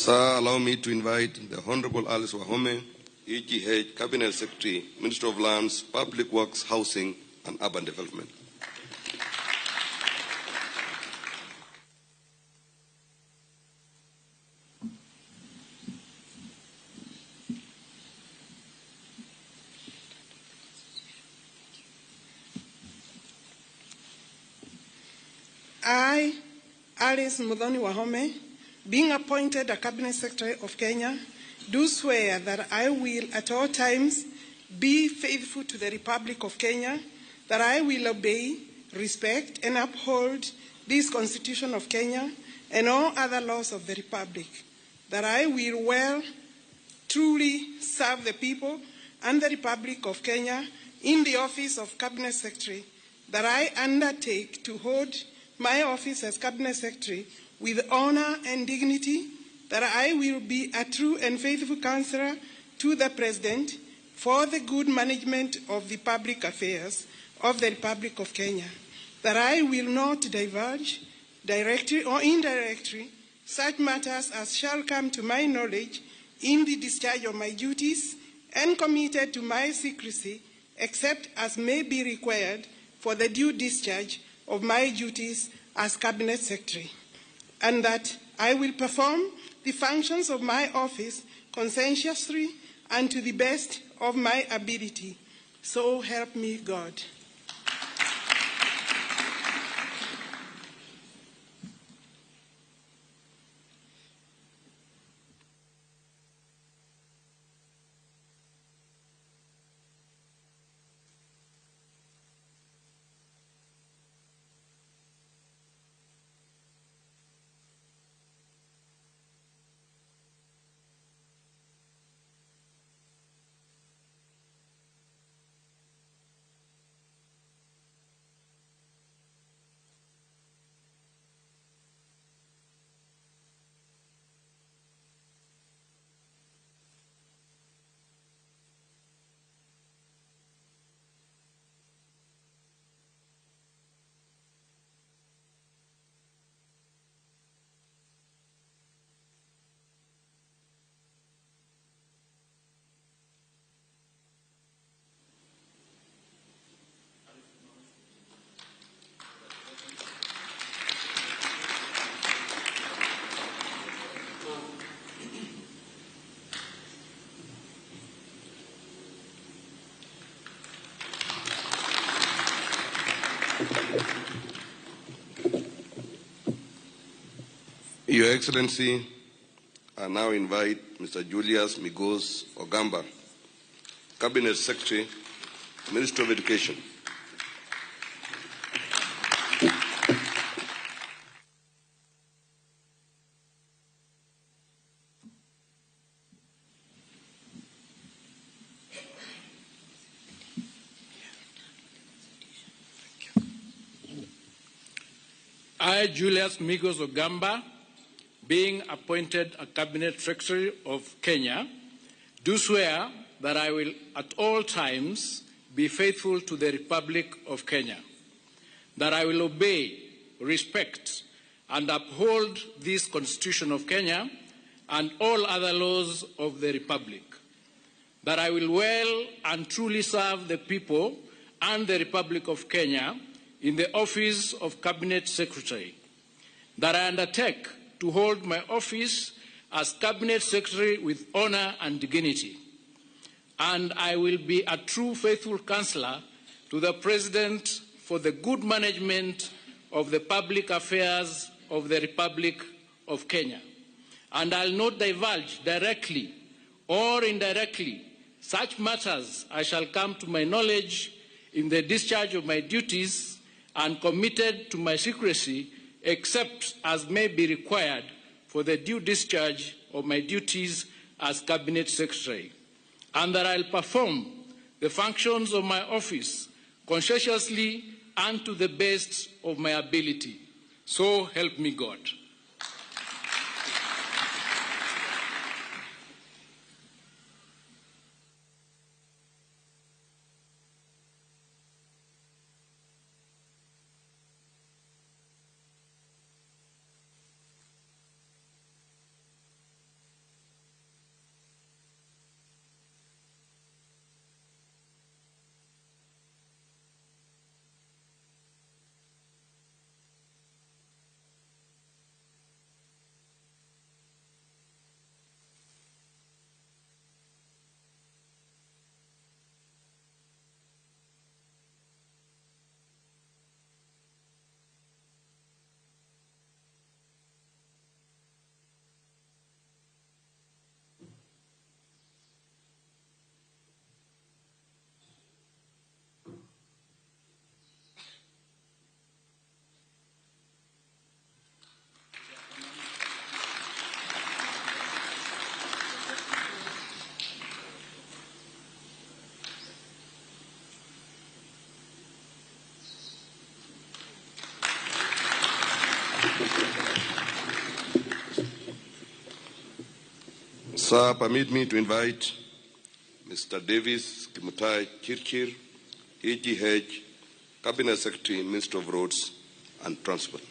Sir, allow me to invite the Honorable Alice Wahome, EGH, Cabinet Secretary, Minister of Lands, Public Works, Housing and Urban Development. I, Alice Muthoni Wahome, being appointed a Cabinet Secretary of Kenya, do swear that I will at all times be faithful to the Republic of Kenya, that I will obey, respect, and uphold this Constitution of Kenya and all other laws of the Republic, that I will well, truly serve the people and the Republic of Kenya in the office of Cabinet Secretary, that I undertake to hold my office as Cabinet Secretary with honor and dignity, that I will be a true and faithful counselor to the President for the good management of the public affairs of the Republic of Kenya, that I will not divulge, directly or indirectly, such matters as shall come to my knowledge in the discharge of my duties and committed to my secrecy, except as may be required for the due discharge of my duties as Cabinet Secretary, and that I will perform the functions of my office conscientiously and to the best of my ability. So help me God. Your Excellency, I now invite Mr. Julius Migos Ogamba, Cabinet Secretary, Minister of Education. I, Julius Migos Ogamba, being appointed a Cabinet Secretary of Kenya, do swear that I will at all times be faithful to the Republic of Kenya, that I will obey, respect, and uphold this Constitution of Kenya and all other laws of the Republic, that I will well and truly serve the people and the Republic of Kenya in the office of Cabinet Secretary, that I undertake to hold my office as Cabinet Secretary with honor and dignity, and I will be a true faithful counselor to the President for the good management of the public affairs of the Republic of Kenya, and I'll not divulge directly or indirectly such matters as shall come to my knowledge in the discharge of my duties and committed to my secrecy, except as may be required for the due discharge of my duties as Cabinet Secretary, and that I'll perform the functions of my office conscientiously and to the best of my ability. So help me God. Sir, permit me to invite Mr. Davis Kimutai Chirchir, EGH, Cabinet Secretary, Minister of Roads and Transport.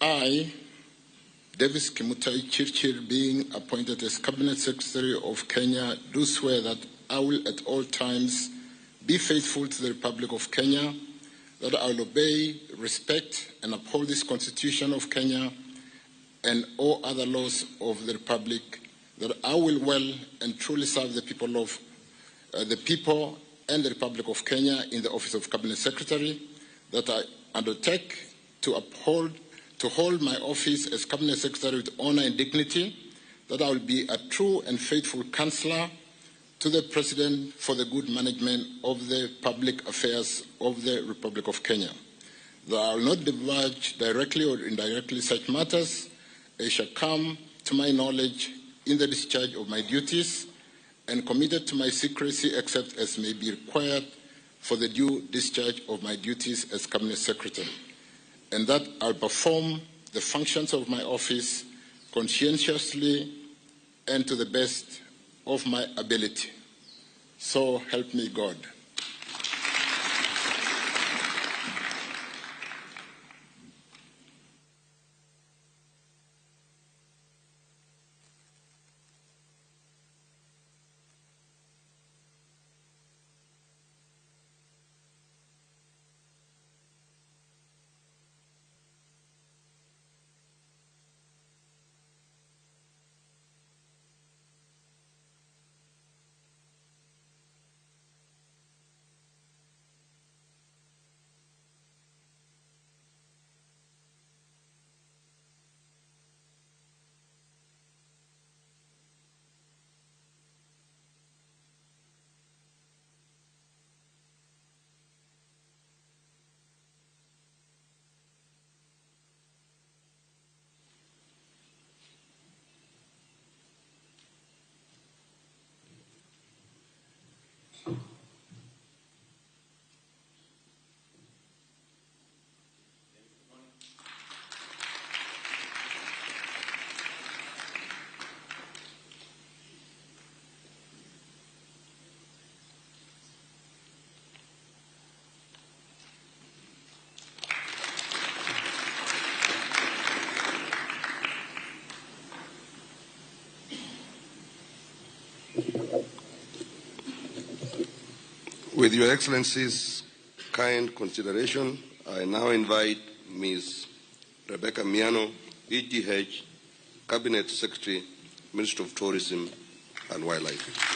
I, Davis Kimutai Chirchir, being appointed as Cabinet Secretary of Kenya, do swear that I will at all times be faithful to the Republic of Kenya, that I will obey, respect, and uphold this Constitution of Kenya and all other laws of the Republic, that I will well and truly serve the people of the people and the Republic of Kenya in the office of Cabinet Secretary, that I undertake to uphold to hold my office as Cabinet Secretary with honor and dignity, that I will be a true and faithful counselor to the President for the good management of the public affairs of the Republic of Kenya, that I will not divulge directly or indirectly such matters as shall come to my knowledge in the discharge of my duties, and committed to my secrecy except as may be required for the due discharge of my duties as Cabinet Secretary, and that I'll perform the functions of my office conscientiously and to the best of my ability. So help me God. With Your Excellency's kind consideration, I now invite Ms. Rebecca Miano, EGH, Cabinet Secretary, Minister of Tourism and Wildlife.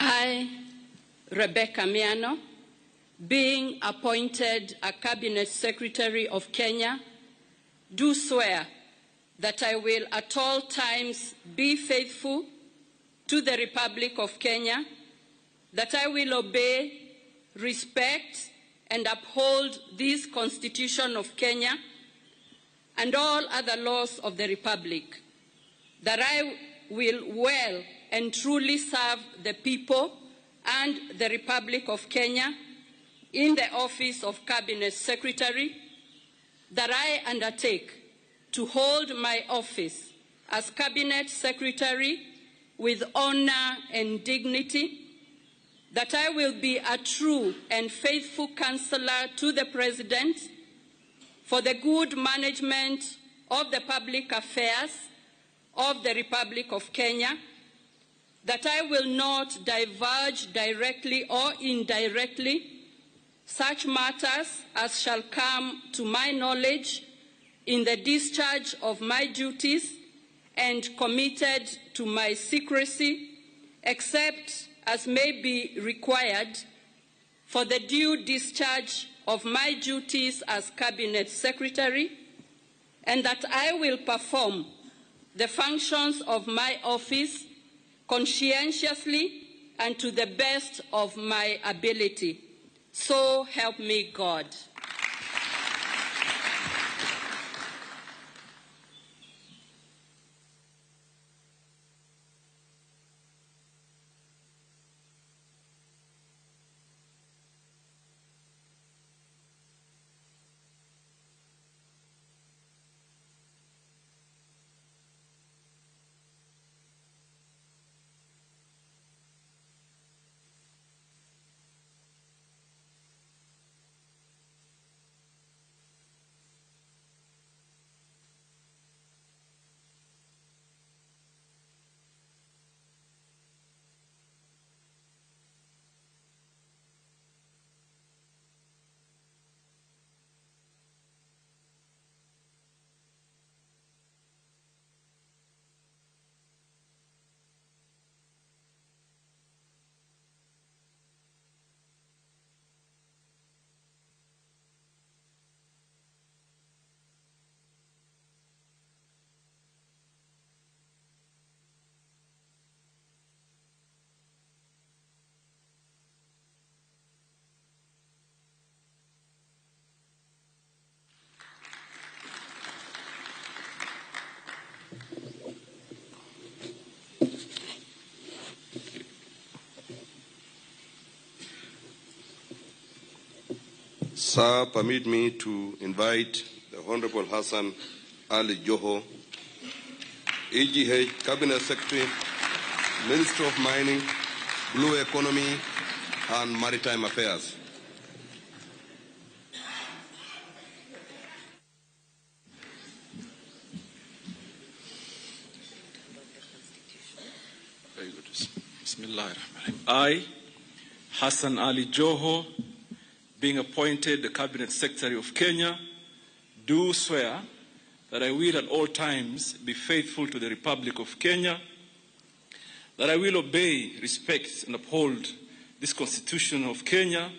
I, Rebecca Miano, being appointed a Cabinet Secretary of Kenya, do swear that I will at all times be faithful to the Republic of Kenya, that I will obey, respect, and uphold this Constitution of Kenya and all other laws of the Republic, that I will well and truly serve the people and the Republic of Kenya in the office of Cabinet Secretary, that I undertake to hold my office as Cabinet Secretary with honor and dignity, that I will be a true and faithful counselor to the President for the good management of the public affairs of the Republic of Kenya, that I will not diverge directly or indirectly such matters as shall come to my knowledge in the discharge of my duties and committed to my secrecy, except as may be required for the due discharge of my duties as Cabinet Secretary, and that I will perform the functions of my office conscientiously and to the best of my ability. So help me God. Sir, permit me to invite the Honorable Hassan Ali Joho, EGH Cabinet Secretary, Minister of Mining, Blue Economy, and Maritime Affairs. Very good. Bismillahirrahmanirrahim. I, Hassan Ali Joho, being appointed the Cabinet Secretary of Kenya, do swear that I will at all times be faithful to the Republic of Kenya, that I will obey, respect, and uphold this Constitution of Kenya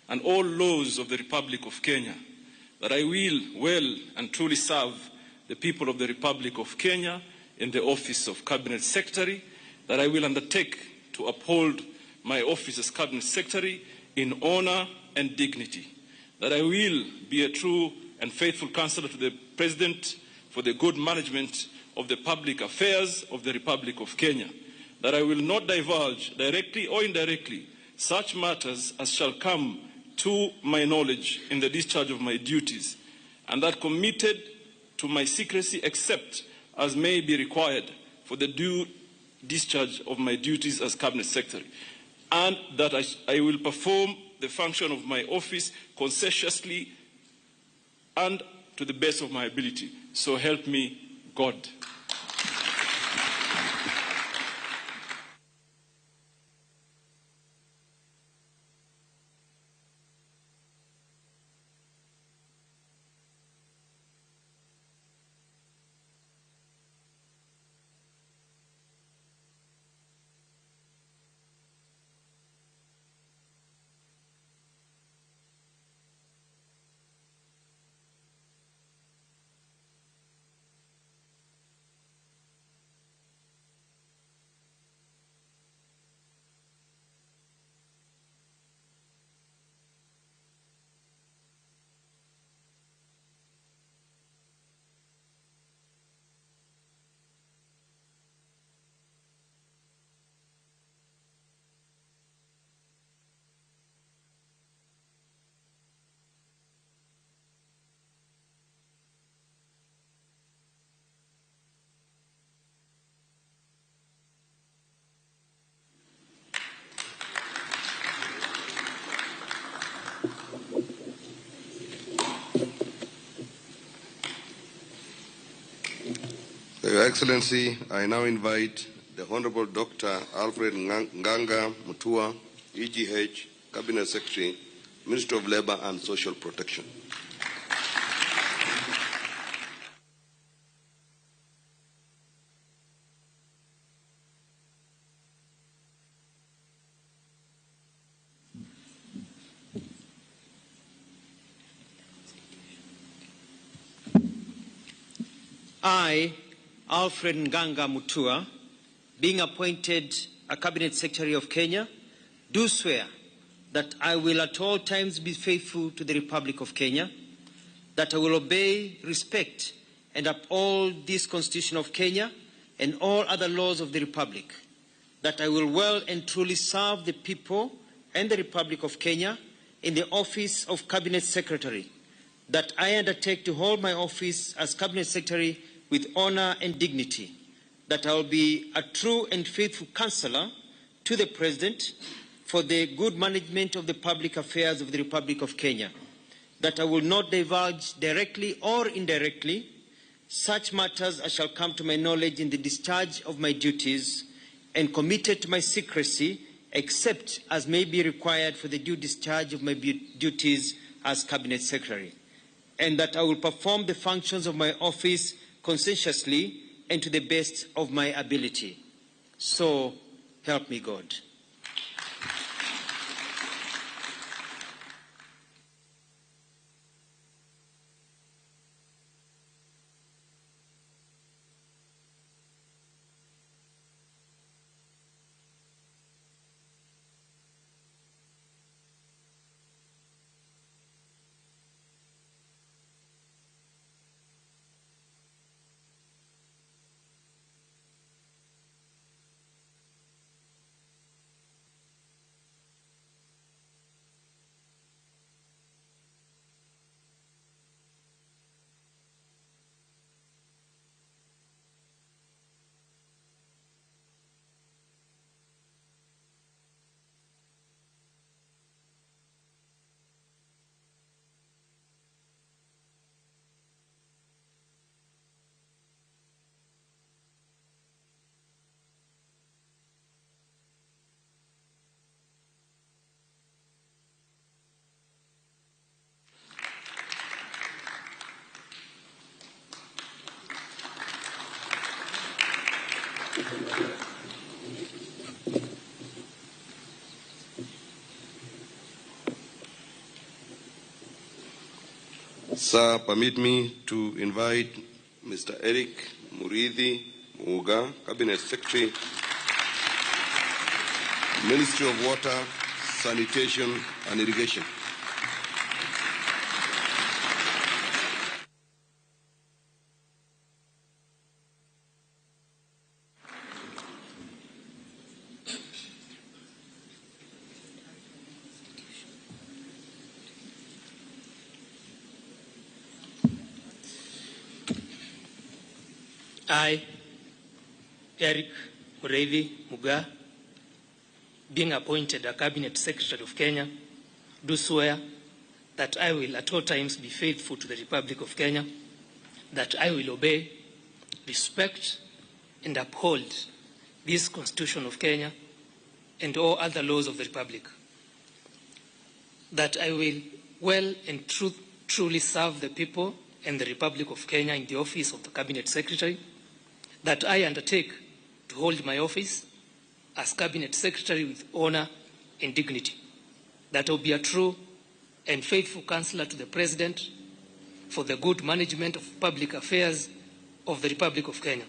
and all laws of the Republic of Kenya, that I will well and truly serve the people of the Republic of Kenya in the office of Cabinet Secretary, that I will undertake to uphold my office as Cabinet Secretary in honor and dignity, that I will be a true and faithful counselor to the President for the good management of the public affairs of the Republic of Kenya, that I will not divulge directly or indirectly such matters as shall come to my knowledge in the discharge of my duties, and that committed to my secrecy except as may be required for the due discharge of my duties as Cabinet Secretary, and that I will perform the function of my office conscientiously and to the best of my ability. So help me God. Your Excellency, I now invite the Honorable Dr. Alfred Nganga Mutua, EGH, Cabinet Secretary, Minister of Labor and Social Protection. I, Alfred Nganga Mutua, being appointed a Cabinet Secretary of Kenya, do swear that I will at all times be faithful to the Republic of Kenya, that I will obey, respect, and uphold this Constitution of Kenya and all other laws of the Republic, that I will well and truly serve the people and the Republic of Kenya in the office of Cabinet Secretary, that I undertake to hold my office as Cabinet Secretary with honor and dignity, that I will be a true and faithful counselor to the President for the good management of the public affairs of the Republic of Kenya, that I will not divulge directly or indirectly such matters as shall come to my knowledge in the discharge of my duties, and committed to my secrecy except as may be required for the due discharge of my duties as Cabinet Secretary, and that I will perform the functions of my office conscientiously and to the best of my ability. So help me God. Sir, permit me to invite Mr. Eric Muriithi Mugaa, Cabinet Secretary, Ministry of Water, Sanitation and Irrigation. I, Eric Muriithi Mugaa, being appointed a Cabinet Secretary of Kenya, do swear that I will at all times be faithful to the Republic of Kenya, that I will obey, respect, and uphold this Constitution of Kenya and all other laws of the Republic, that I will well and truly serve the people and the Republic of Kenya in the office of the Cabinet Secretary, that I undertake to hold my office as Cabinet Secretary with honor and dignity, that I will be a true and faithful counselor to the President for the good management of public affairs of the Republic of Kenya,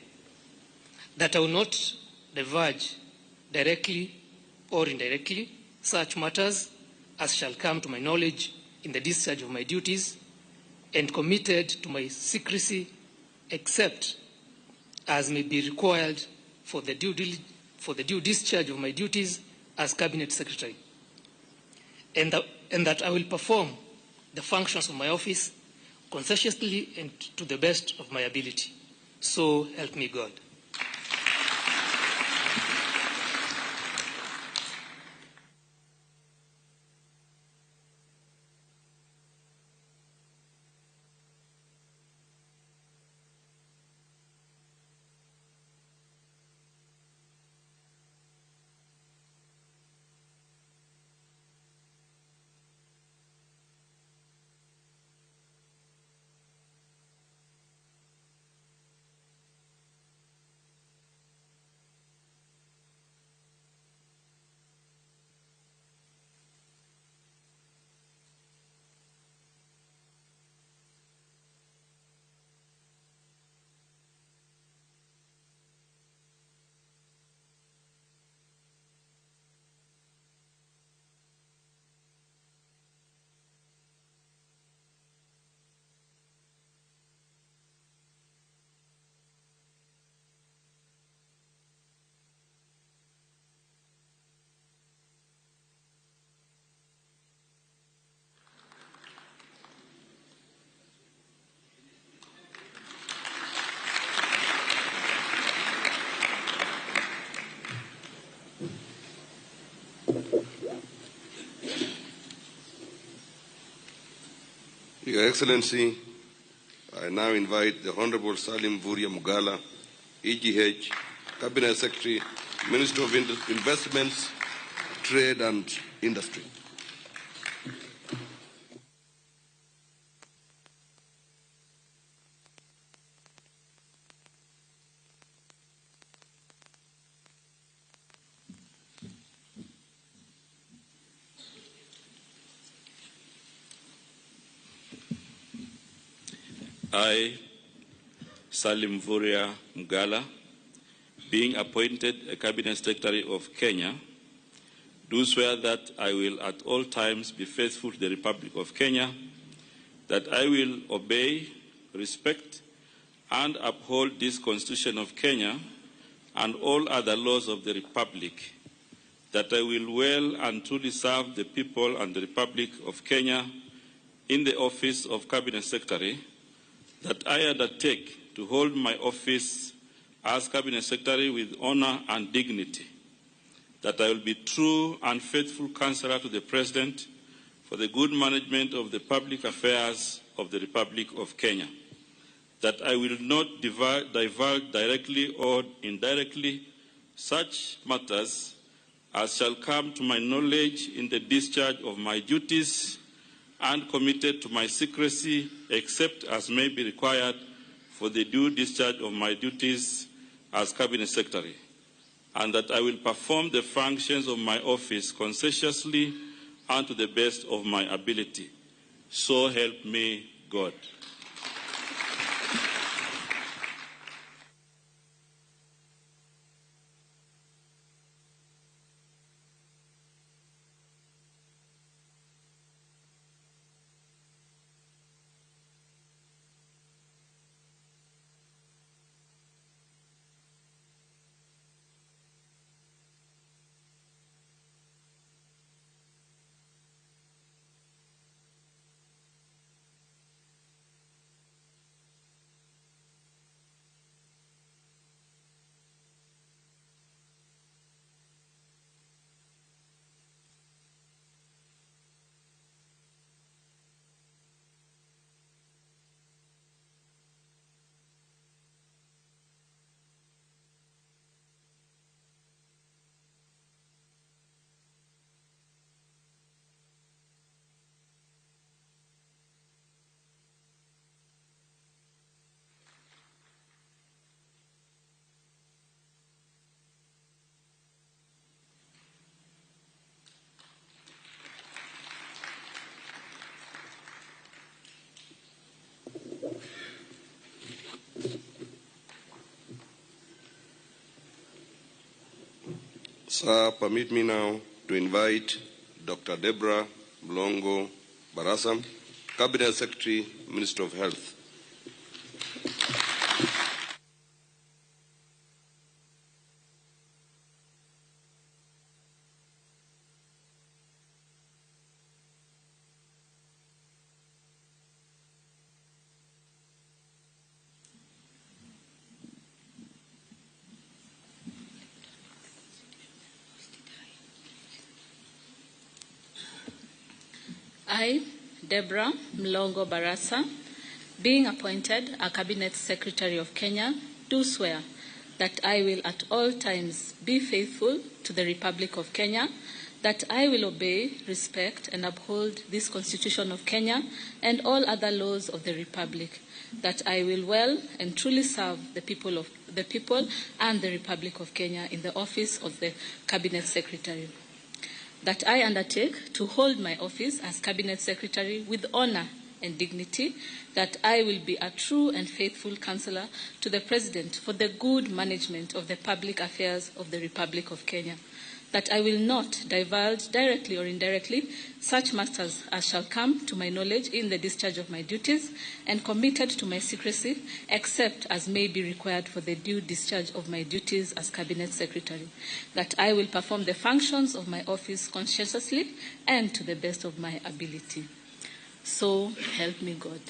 that I will not divulge directly or indirectly such matters as shall come to my knowledge in the discharge of my duties, and committed to my secrecy except as may be required for the due discharge of my duties as Cabinet Secretary, and that I will perform the functions of my office conscientiously and to the best of my ability. So help me God. Your Excellency, I now invite the Honorable Salim Mvurya Mugalla, EGH, Cabinet Secretary, Minister of Investments, Trade and Industry. I, Salim Mvurya Mugalla, being appointed a Cabinet Secretary of Kenya, do swear that I will at all times be faithful to the Republic of Kenya, that I will obey, respect, and uphold this Constitution of Kenya and all other laws of the Republic, that I will well and truly serve the people and the Republic of Kenya in the office of Cabinet Secretary, that I undertake to hold my office as Cabinet Secretary with honor and dignity, that I will be true and faithful counselor to the President for the good management of the public affairs of the Republic of Kenya, that I will not divulge directly or indirectly such matters as shall come to my knowledge in the discharge of my duties, and committed to my secrecy except as may be required for the due discharge of my duties as Cabinet Secretary, and that I will perform the functions of my office conscientiously and to the best of my ability. So help me God. Sir, permit me now to invite Dr. Deborah Mlongo Barasa, Cabinet Secretary, Minister of Health. I, Deborah Mlongo Barasa, being appointed a Cabinet Secretary of Kenya, do swear that I will at all times be faithful to the Republic of Kenya, that I will obey, respect, and uphold this Constitution of Kenya and all other laws of the Republic, that I will well and truly serve the people and the Republic of Kenya in the office of the Cabinet Secretary, that I undertake to hold my office as Cabinet Secretary with honor and dignity, that I will be a true and faithful counselor to the President for the good management of the public affairs of the Republic of Kenya, that I will not divulge directly or indirectly such matters as shall come to my knowledge in the discharge of my duties, and committed to my secrecy, except as may be required for the due discharge of my duties as Cabinet Secretary, that I will perform the functions of my office conscientiously and to the best of my ability. So help me God.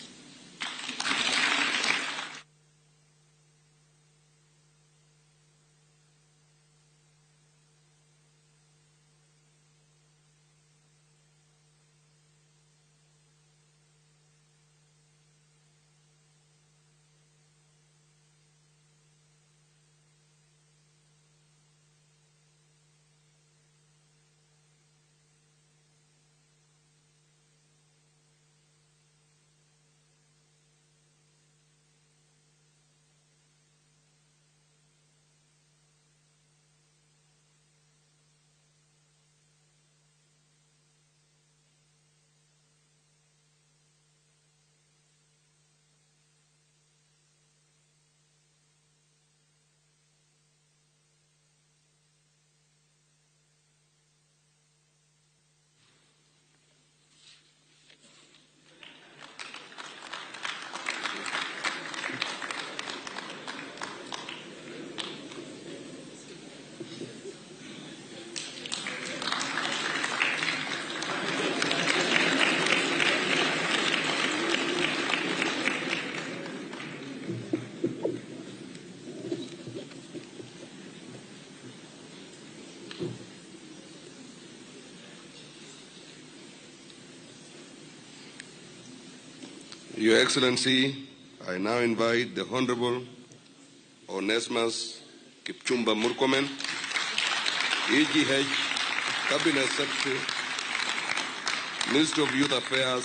Your Excellency, I now invite the Honorable Onesmus Kipchumba Murkomen, EGH, Cabinet Secretary, Minister of Youth Affairs,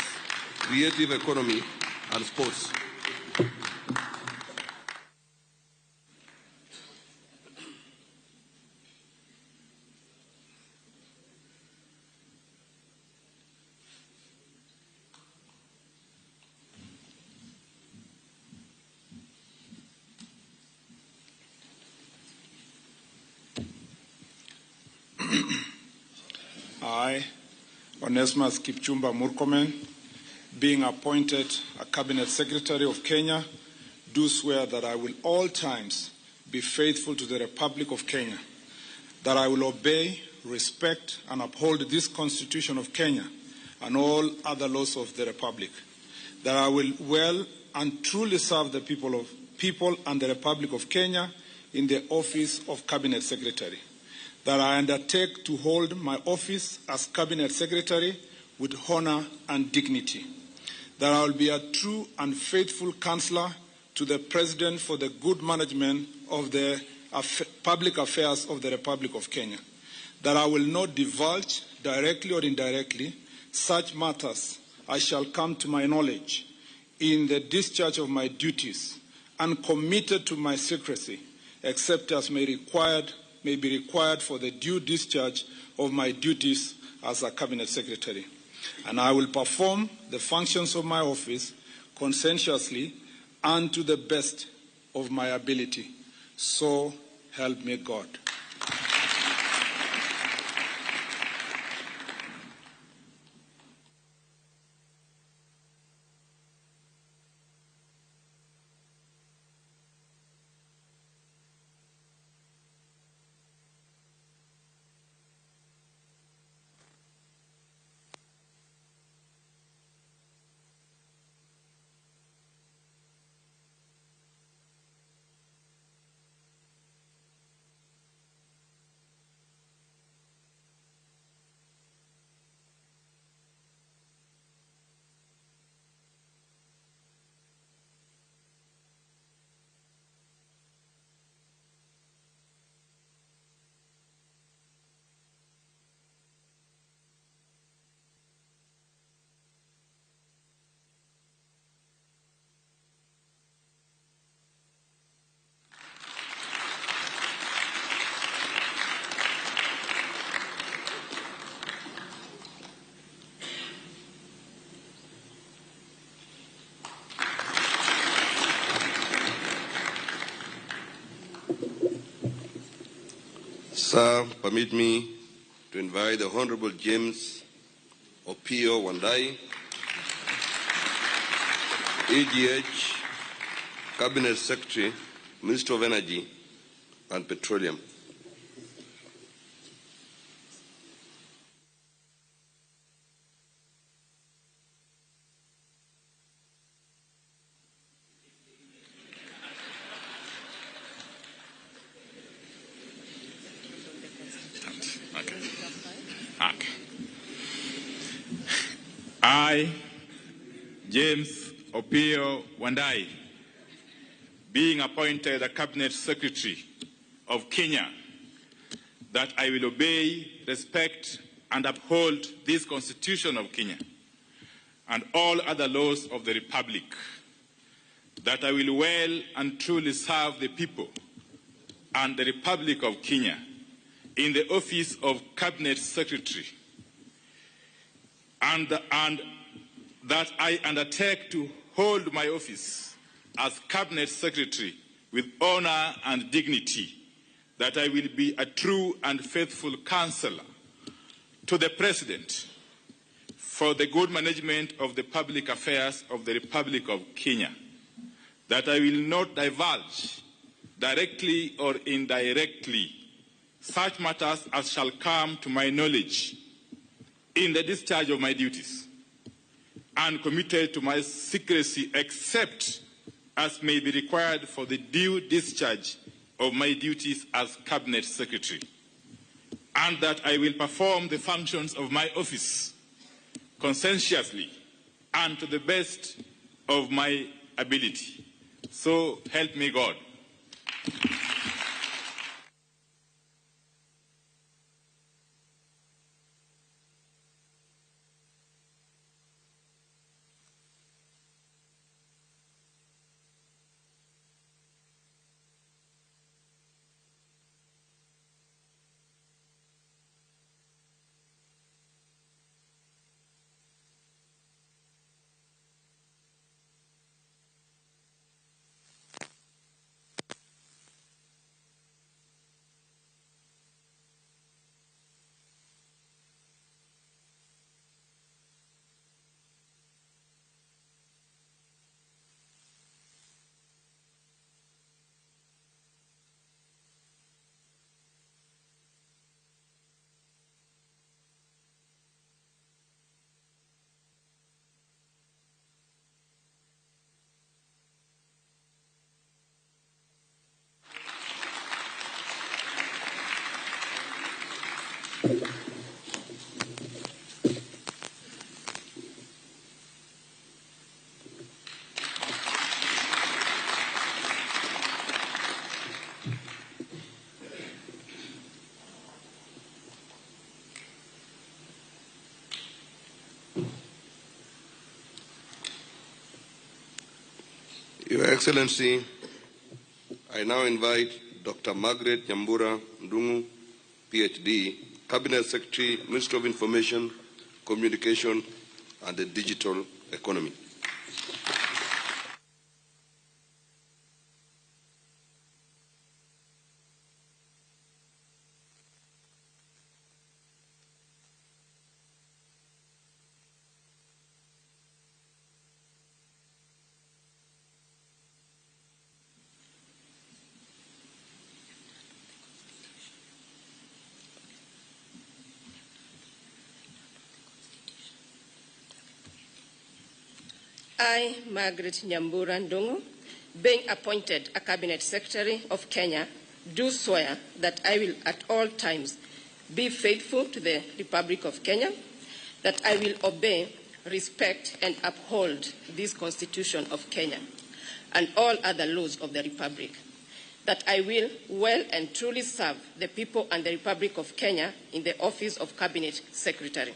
Creative Economy and Sports. I, Onesmus Kipchumba Murkomen, being appointed a Cabinet Secretary of Kenya, do swear that I will all times be faithful to the Republic of Kenya, that I will obey, respect, and uphold this Constitution of Kenya and all other laws of the Republic, that I will well and truly serve the people and the Republic of Kenya in the office of Cabinet Secretary, that I undertake to hold my office as Cabinet Secretary with honor and dignity, that I will be a true and faithful counselor to the President for the good management of the public affairs of the Republic of Kenya, that I will not divulge, directly or indirectly, such matters as shall come to my knowledge in the discharge of my duties, and committed to my secrecy, except as may be required for the due discharge of my duties as a Cabinet Secretary. And I will perform the functions of my office conscientiously and to the best of my ability. So help me God. Sir, permit me to invite the Honorable James Opiyo Wandayi, EGH, Cabinet Secretary, Minister of Energy and Petroleum. I, James Opiyo Wandayi, being appointed a Cabinet Secretary of Kenya, that I will obey, respect, and uphold this Constitution of Kenya and all other laws of the Republic, that I will well and truly serve the people and the Republic of Kenya in the office of Cabinet Secretary, and that I undertake to hold my office as Cabinet Secretary with honor and dignity, that I will be a true and faithful counselor to the President for the good management of the public affairs of the Republic of Kenya, that I will not divulge, directly or indirectly, such matters as shall come to my knowledge in the discharge of my duties, and committed to my secrecy except as may be required for the due discharge of my duties as Cabinet Secretary. and that I will perform the functions of my office conscientiously and to the best of my ability. So help me God. Your Excellency, I now invite Dr. Margaret Nyambura Ndung'u, PhD, Cabinet Secretary, Ministry of Information, Communication and the Digital Economy. I, Margaret Nyambura Ndung'u, being appointed a Cabinet Secretary of Kenya, do swear that I will at all times be faithful to the Republic of Kenya, that I will obey, respect, and uphold this Constitution of Kenya and all other laws of the Republic, that I will well and truly serve the people and the Republic of Kenya in the office of Cabinet Secretary,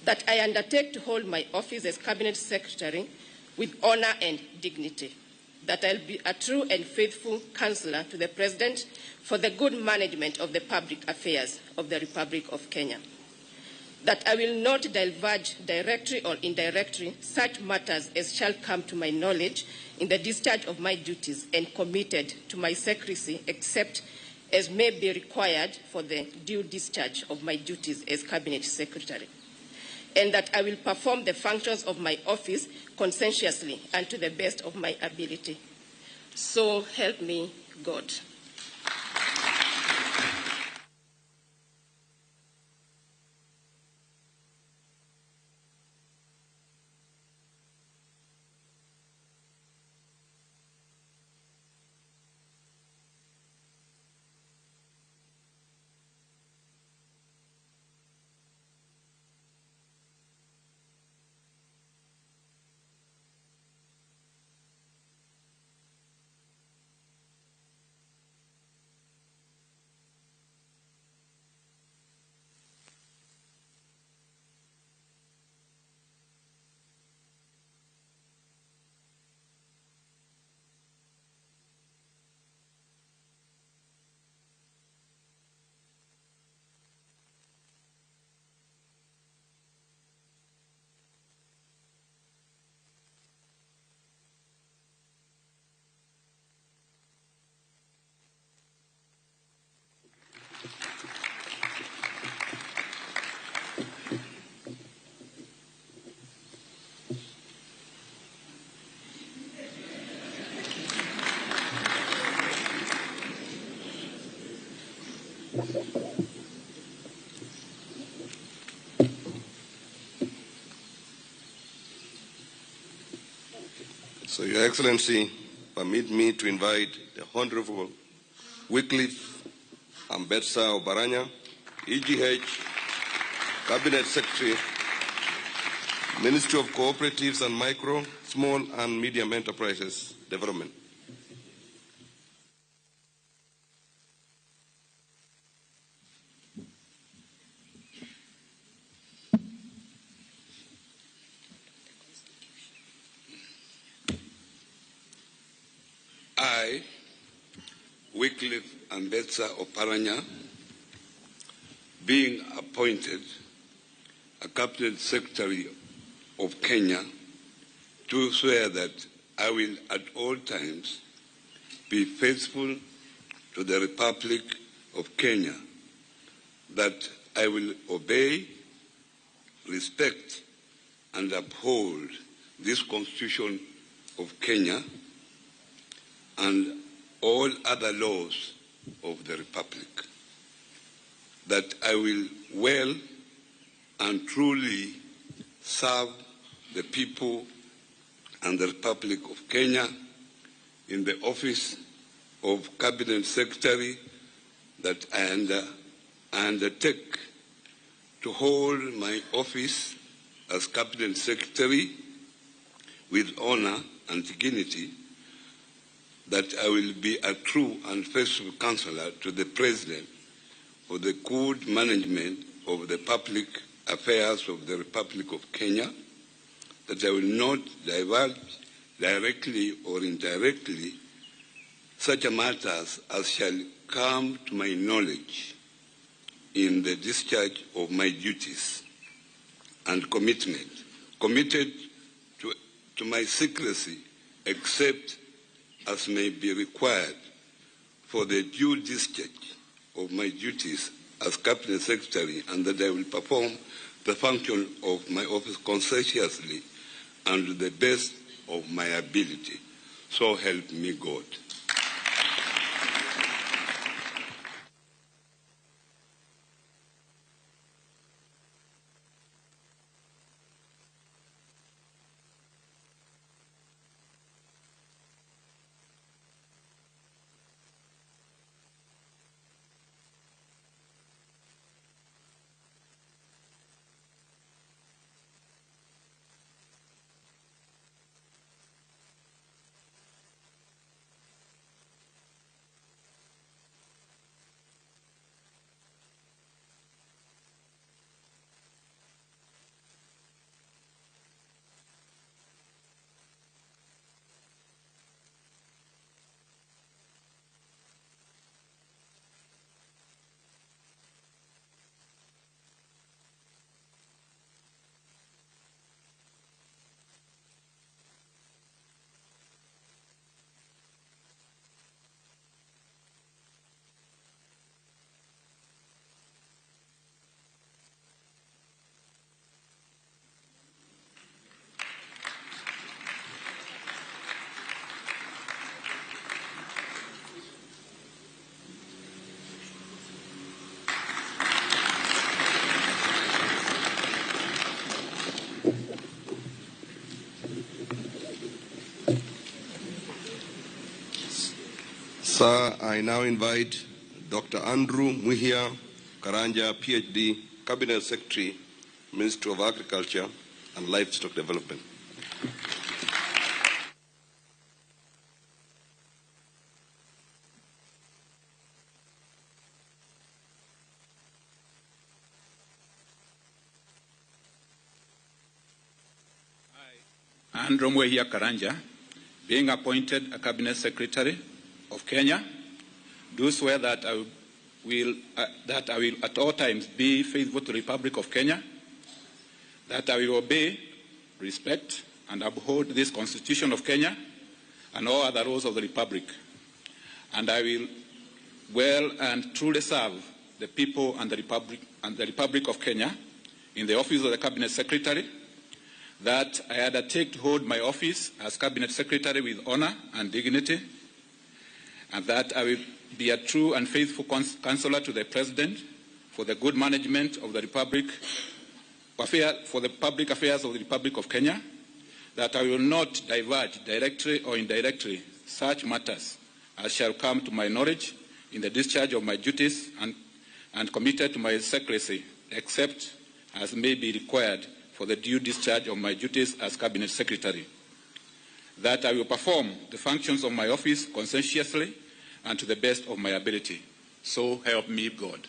that I undertake to hold my office as Cabinet Secretary with honor and dignity, that I'll be a true and faithful counselor to the President for the good management of the public affairs of the Republic of Kenya, that I will not divulge directly or indirectly such matters as shall come to my knowledge in the discharge of my duties and committed to my secrecy except as may be required for the due discharge of my duties as Cabinet Secretary, and that I will perform the functions of my office conscientiously and to the best of my ability. So help me God. So, Your Excellency, permit me to invite the Honorable Wycliffe Ambetsa Oparanya, EGH, Cabinet Secretary, Ministry of Cooperatives and Micro, Small and Medium Enterprises Development. I, Wycliffe Ambetsa Oparanya, being appointed a Cabinet Secretary of Kenya, do swear that I will at all times be faithful to the Republic of Kenya, that I will obey, respect, and uphold this Constitution of Kenya and all other laws of the Republic, that I will well and truly serve the people and the Republic of Kenya in the office of Cabinet Secretary, that I undertake to hold my office as Cabinet Secretary with honor and dignity, that I will be a true and faithful counselor to the President for the good management of the public affairs of the Republic of Kenya, that I will not divulge directly or indirectly such matters as shall come to my knowledge in the discharge of my duties and commitment, committed to my secrecy except as may be required for the due discharge of my duties as Cabinet Secretary, and that I will perform the function of my office conscientiously and to the best of my ability. So help me God. Sir, I now invite Dr. Andrew Mwihia Karanja, PhD, Cabinet Secretary, Ministry of Agriculture and Livestock Development. I, Andrew Mwihia Karanja, being appointed a Cabinet Secretary of Kenya, do swear that I will at all times be faithful to the Republic of Kenya, that I will obey, respect, and uphold this Constitution of Kenya and all other laws of the Republic, and I will well and truly serve the people and the Republic of Kenya in the office of the Cabinet Secretary, that I undertake to hold my office as Cabinet Secretary with honor and dignity, and that I will be a true and faithful counselor to the President for the good management of the Republic, for the public affairs of the Republic of Kenya, that I will not diverge directly or indirectly such matters as shall come to my knowledge in the discharge of my duties and committed to my secrecy, except as may be required for the due discharge of my duties as Cabinet Secretary. That I will perform the functions of my office conscientiously and to the best of my ability. So help me God.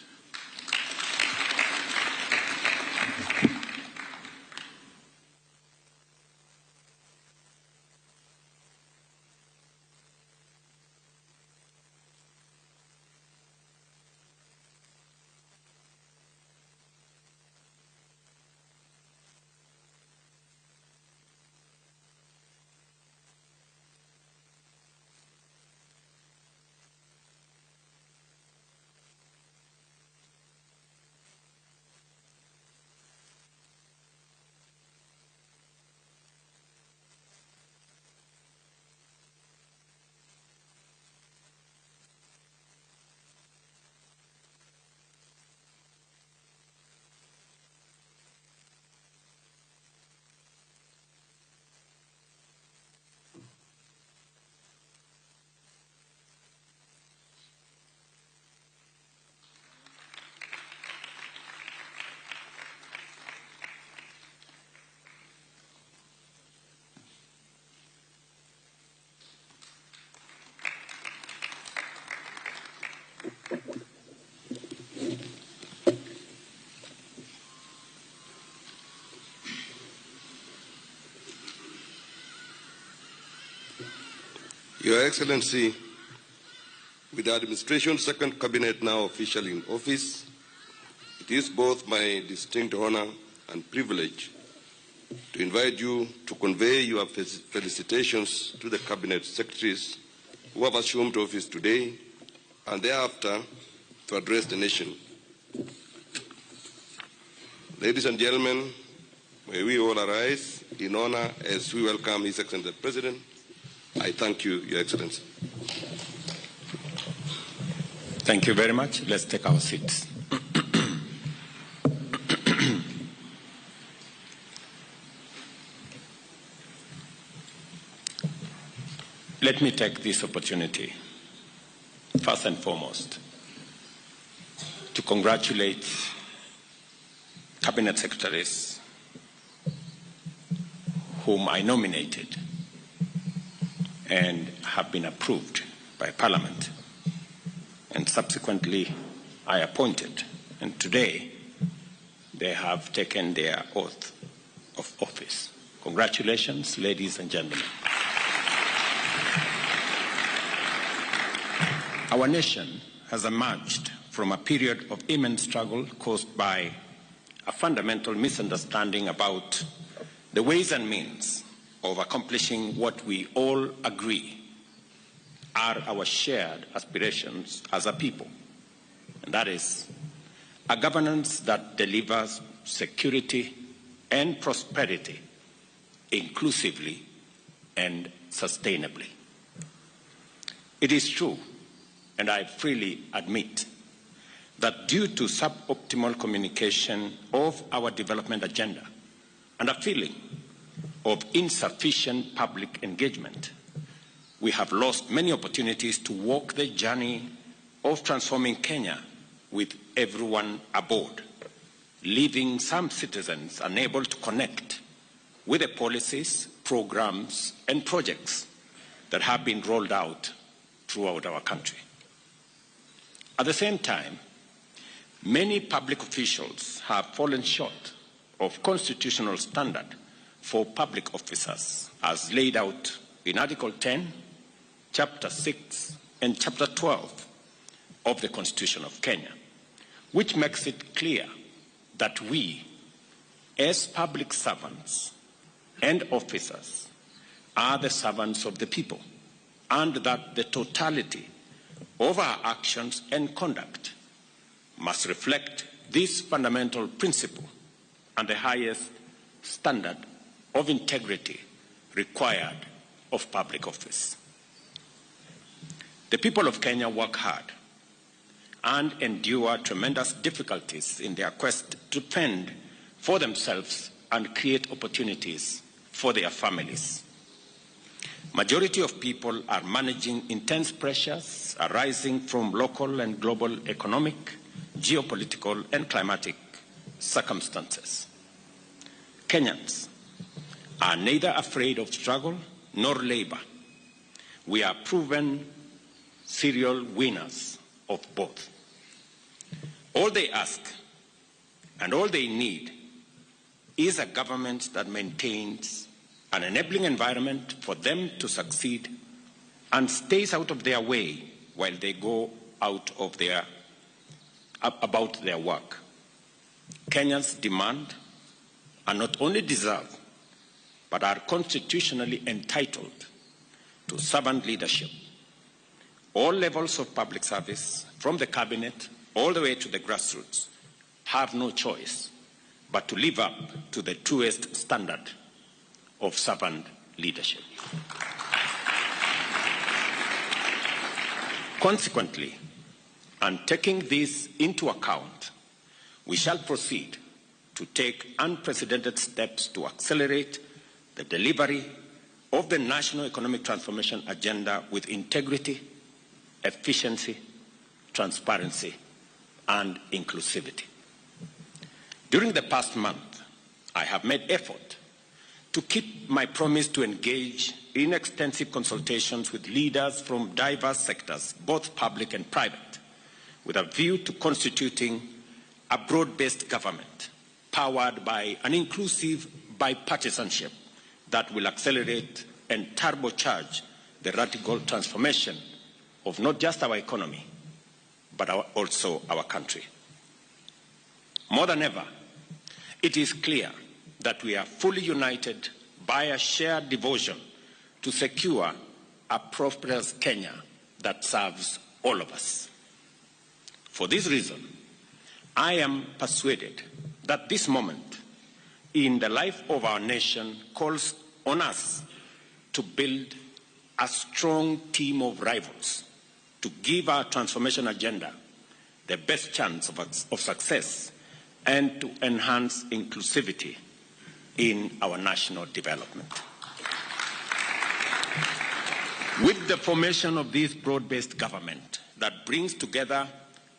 Your Excellency, with the administration's second cabinet now officially in office, it is both my distinct honor and privilege to invite you to convey your felicitations to the cabinet secretaries who have assumed office today and thereafter to address the nation. Ladies and gentlemen, may we all arise in honor as we welcome His Excellency the President. I thank you, Your Excellency. Thank you very much. Let's take our seats. Let me take this opportunity, first and foremost, to congratulate Cabinet Secretaries whom I nominated and have been approved by Parliament, and subsequently I appointed, and today they have taken their oath of office. Congratulations, ladies and gentlemen. Our nation has emerged from a period of immense struggle caused by a fundamental misunderstanding about the ways and means of accomplishing what we all agree are our shared aspirations as a people, and that is a governance that delivers security and prosperity inclusively and sustainably. It is true, and I freely admit, that due to suboptimal communication of our development agenda and a feeling of insufficient public engagement, we have lost many opportunities to walk the journey of transforming Kenya with everyone aboard, leaving some citizens unable to connect with the policies, programs, and projects that have been rolled out throughout our country. At the same time, many public officials have fallen short of constitutional standard for public officers as laid out in Article 10, Chapter 6, and Chapter 12 of the Constitution of Kenya, which makes it clear that we, as public servants and officers, are the servants of the people, and that the totality of our actions and conduct must reflect this fundamental principle and the highest standard of integrity required of public office. The people of Kenya work hard and endure tremendous difficulties in their quest to fend for themselves and create opportunities for their families. Majority of people are managing intense pressures arising from local and global economic, geopolitical, and climatic circumstances. Kenyans are neither afraid of struggle nor labor. We are proven serial winners of both. All they ask and all they need is a government that maintains an enabling environment for them to succeed and stays out of their way while they go out of their, about their work. Kenyans demand and not only deserve, but are constitutionally entitled to servant leadership. All levels of public service, from the cabinet all the way to the grassroots, have no choice but to live up to the truest standard of servant leadership. Consequently, and taking this into account, we shall proceed to take unprecedented steps to accelerate the delivery of the National Economic Transformation Agenda with integrity, efficiency, transparency, and inclusivity. During the past month, I have made effort to keep my promise to engage in extensive consultations with leaders from diverse sectors, both public and private, with a view to constituting a broad-based government powered by an inclusive bipartisanship that will accelerate and turbocharge the radical transformation of not just our economy, but also our country. More than ever, it is clear that we are fully united by a shared devotion to secure a prosperous Kenya that serves all of us. For this reason, I am persuaded that this moment in the life of our nation calls on us to build a strong team of rivals to give our transformation agenda the best chance of success and to enhance inclusivity in our national development. With the formation of this broad-based government that brings together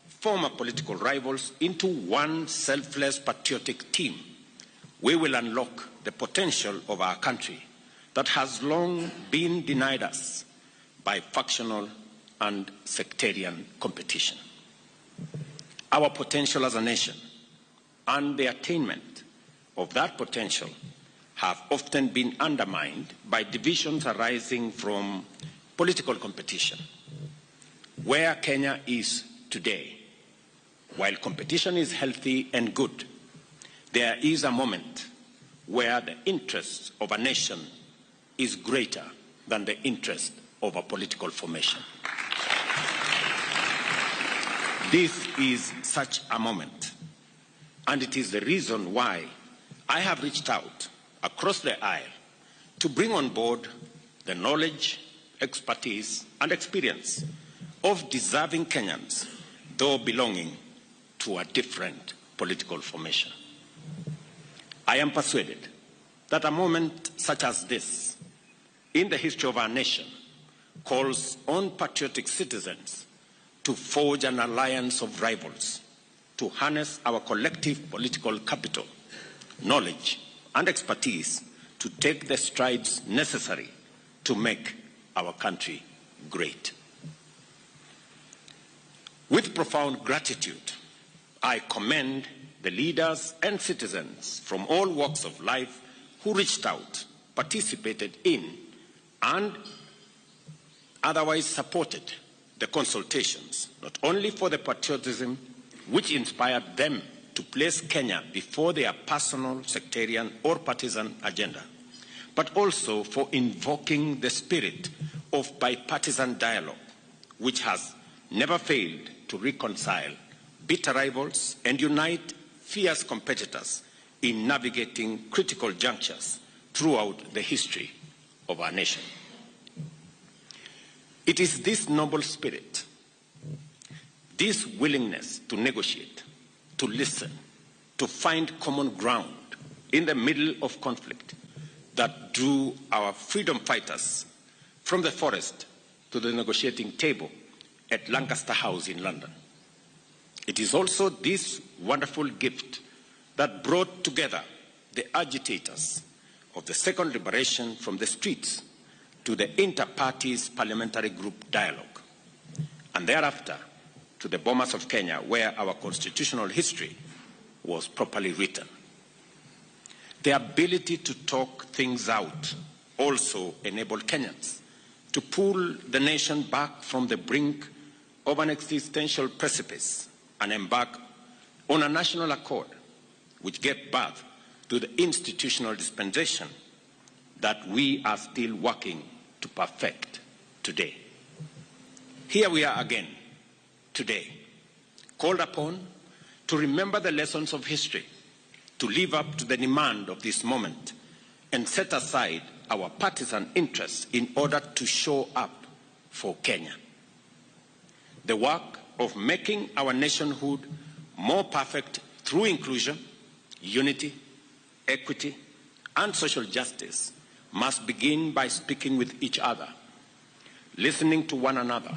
former political rivals into one selfless patriotic team, we will unlock the potential of our country that has long been denied us by factional and sectarian competition. Our potential as a nation and the attainment of that potential have often been undermined by divisions arising from political competition. Where Kenya is today, while competition is healthy and good, there is a moment where the interest of a nation is greater than the interest of a political formation. This is such a moment, and it is the reason why I have reached out across the aisle to bring on board the knowledge, expertise, and experience of deserving Kenyans, though belonging to a different political formation. I am persuaded that a moment such as this in the history of our nation calls on patriotic citizens to forge an alliance of rivals to harness our collective political capital, knowledge, and expertise to take the strides necessary to make our country great. With profound gratitude, I commend the leaders and citizens from all walks of life who reached out, participated in, and otherwise supported the consultations, not only for the patriotism which inspired them to place Kenya before their personal, sectarian, or partisan agenda, but also for invoking the spirit of bipartisan dialogue, which has never failed to reconcile bitter rivals and unite fierce competitors in navigating critical junctures throughout the history of our nation. It is this noble spirit, this willingness to negotiate, to listen, to find common ground in the middle of conflict that drew our freedom fighters from the forest to the negotiating table at Lancaster House in London. It is also this wonderful gift that brought together the agitators of the second liberation from the streets to the inter-parties parliamentary group dialogue, and thereafter to the Bomas of Kenya, where our constitutional history was properly written. The ability to talk things out also enabled Kenyans to pull the nation back from the brink of an existential precipice and embark on a national accord which gave birth to the institutional dispensation that we are still working to perfect today. Here we are again today, called upon to remember the lessons of history, to live up to the demand of this moment, and set aside our partisan interests in order to show up for Kenya. The work of making our nationhood more perfect through inclusion, unity, equity, and social justice must begin by speaking with each other, listening to one another,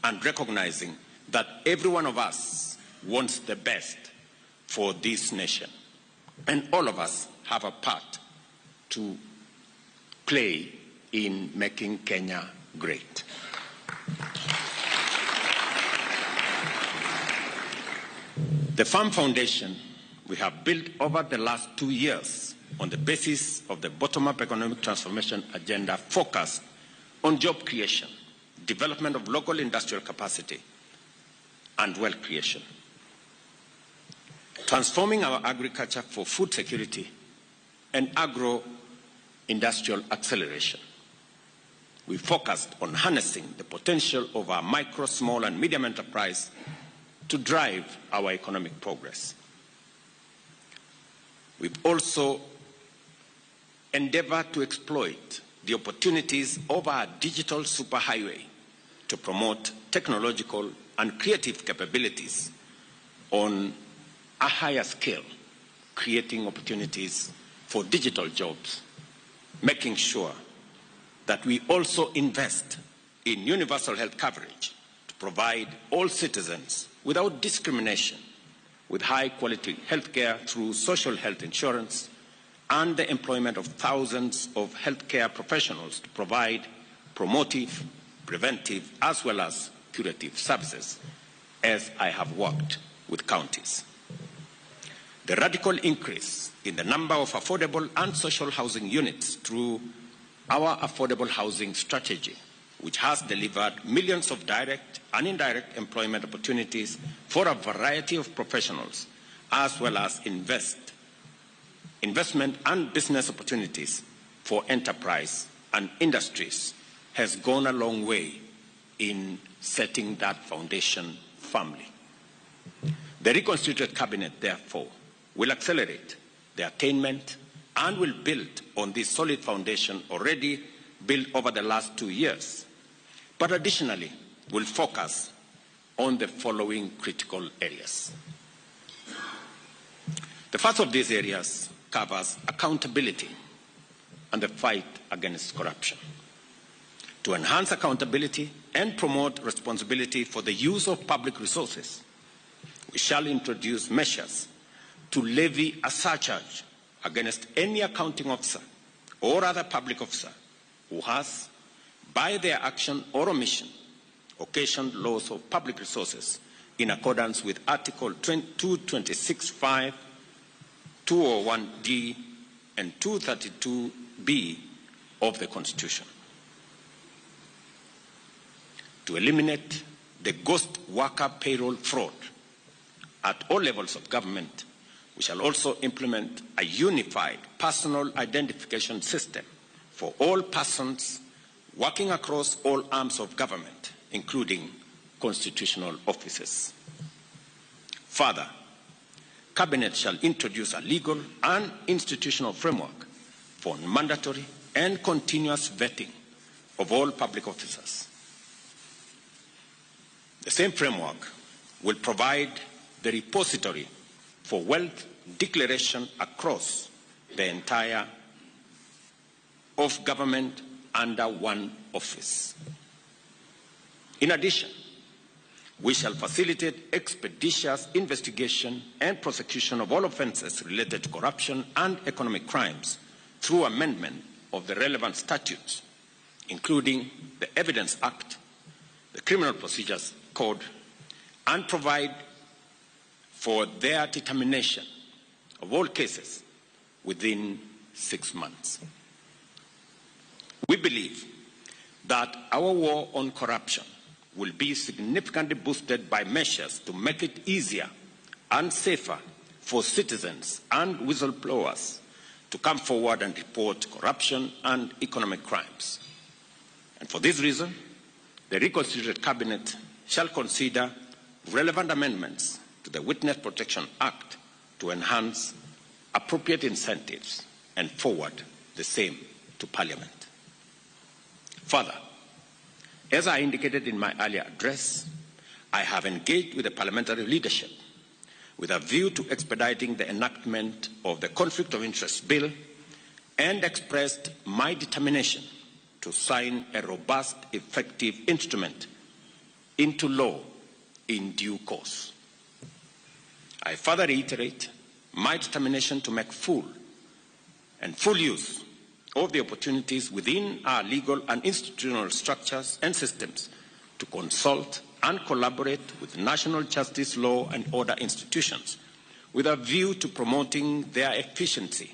and recognizing that every one of us wants the best for this nation. And all of us have a part to play in making Kenya great. The firm foundation we have built over the last 2 years on the basis of the bottom-up economic transformation agenda focused on job creation, development of local industrial capacity, and wealth creation. Transforming our agriculture for food security and agro-industrial acceleration. We focused on harnessing the potential of our micro, small, and medium enterprise to drive our economic progress. We've also endeavored to exploit the opportunities of our digital superhighway to promote technological and creative capabilities on a higher scale, creating opportunities for digital jobs, making sure that we also invest in universal health coverage to provide all citizens without discrimination with high-quality health care through social health insurance and the employment of thousands of healthcare professionals to provide promotive, preventive, as well as curative services, as I have worked with counties. The radical increase in the number of affordable and social housing units through our affordable housing strategy, which has delivered millions of direct and indirect employment opportunities for a variety of professionals, as well as investment and business opportunities for enterprise and industries, has gone a long way in setting that foundation firmly. The reconstituted cabinet, therefore, will accelerate the attainment and will build on this solid foundation already built over the last 2 years, but additionally will focus on the following critical areas. The first of these areas covers accountability and the fight against corruption. To enhance accountability and promote responsibility for the use of public resources, we shall introduce measures to levy a surcharge against any accounting officer or other public officer who has, by their action or omission, occasioned loss of public resources in accordance with Article 226.5, 201D, and 232B of the Constitution. To eliminate the ghost worker payroll fraud at all levels of government, we shall also implement a unified personal identification system for all persons working across all arms of government, including constitutional offices. Further, Cabinet shall introduce a legal and institutional framework for mandatory and continuous vetting of all public officers. The same framework will provide the repository for wealth declaration across the entire of government under one office. In addition, we shall facilitate expeditious investigation and prosecution of all offences related to corruption and economic crimes through amendment of the relevant statutes, including the Evidence Act, the Criminal Procedures Code, and provide for their determination of all cases within 6 months. We believe that our war on corruption will be significantly boosted by measures to make it easier and safer for citizens and whistleblowers to come forward and report corruption and economic crimes. And for this reason, the reconstituted Cabinet shall consider relevant amendments to the Witness Protection Act to enhance appropriate incentives and forward the same to Parliament. Further, as I indicated in my earlier address, I have engaged with the parliamentary leadership with a view to expediting the enactment of the Conflict of Interest Bill and expressed my determination to sign a robust, effective instrument into law in due course. I further reiterate my determination to make full use of the opportunities within our legal and institutional structures and systems to consult and collaborate with national justice, law and order institutions with a view to promoting their efficiency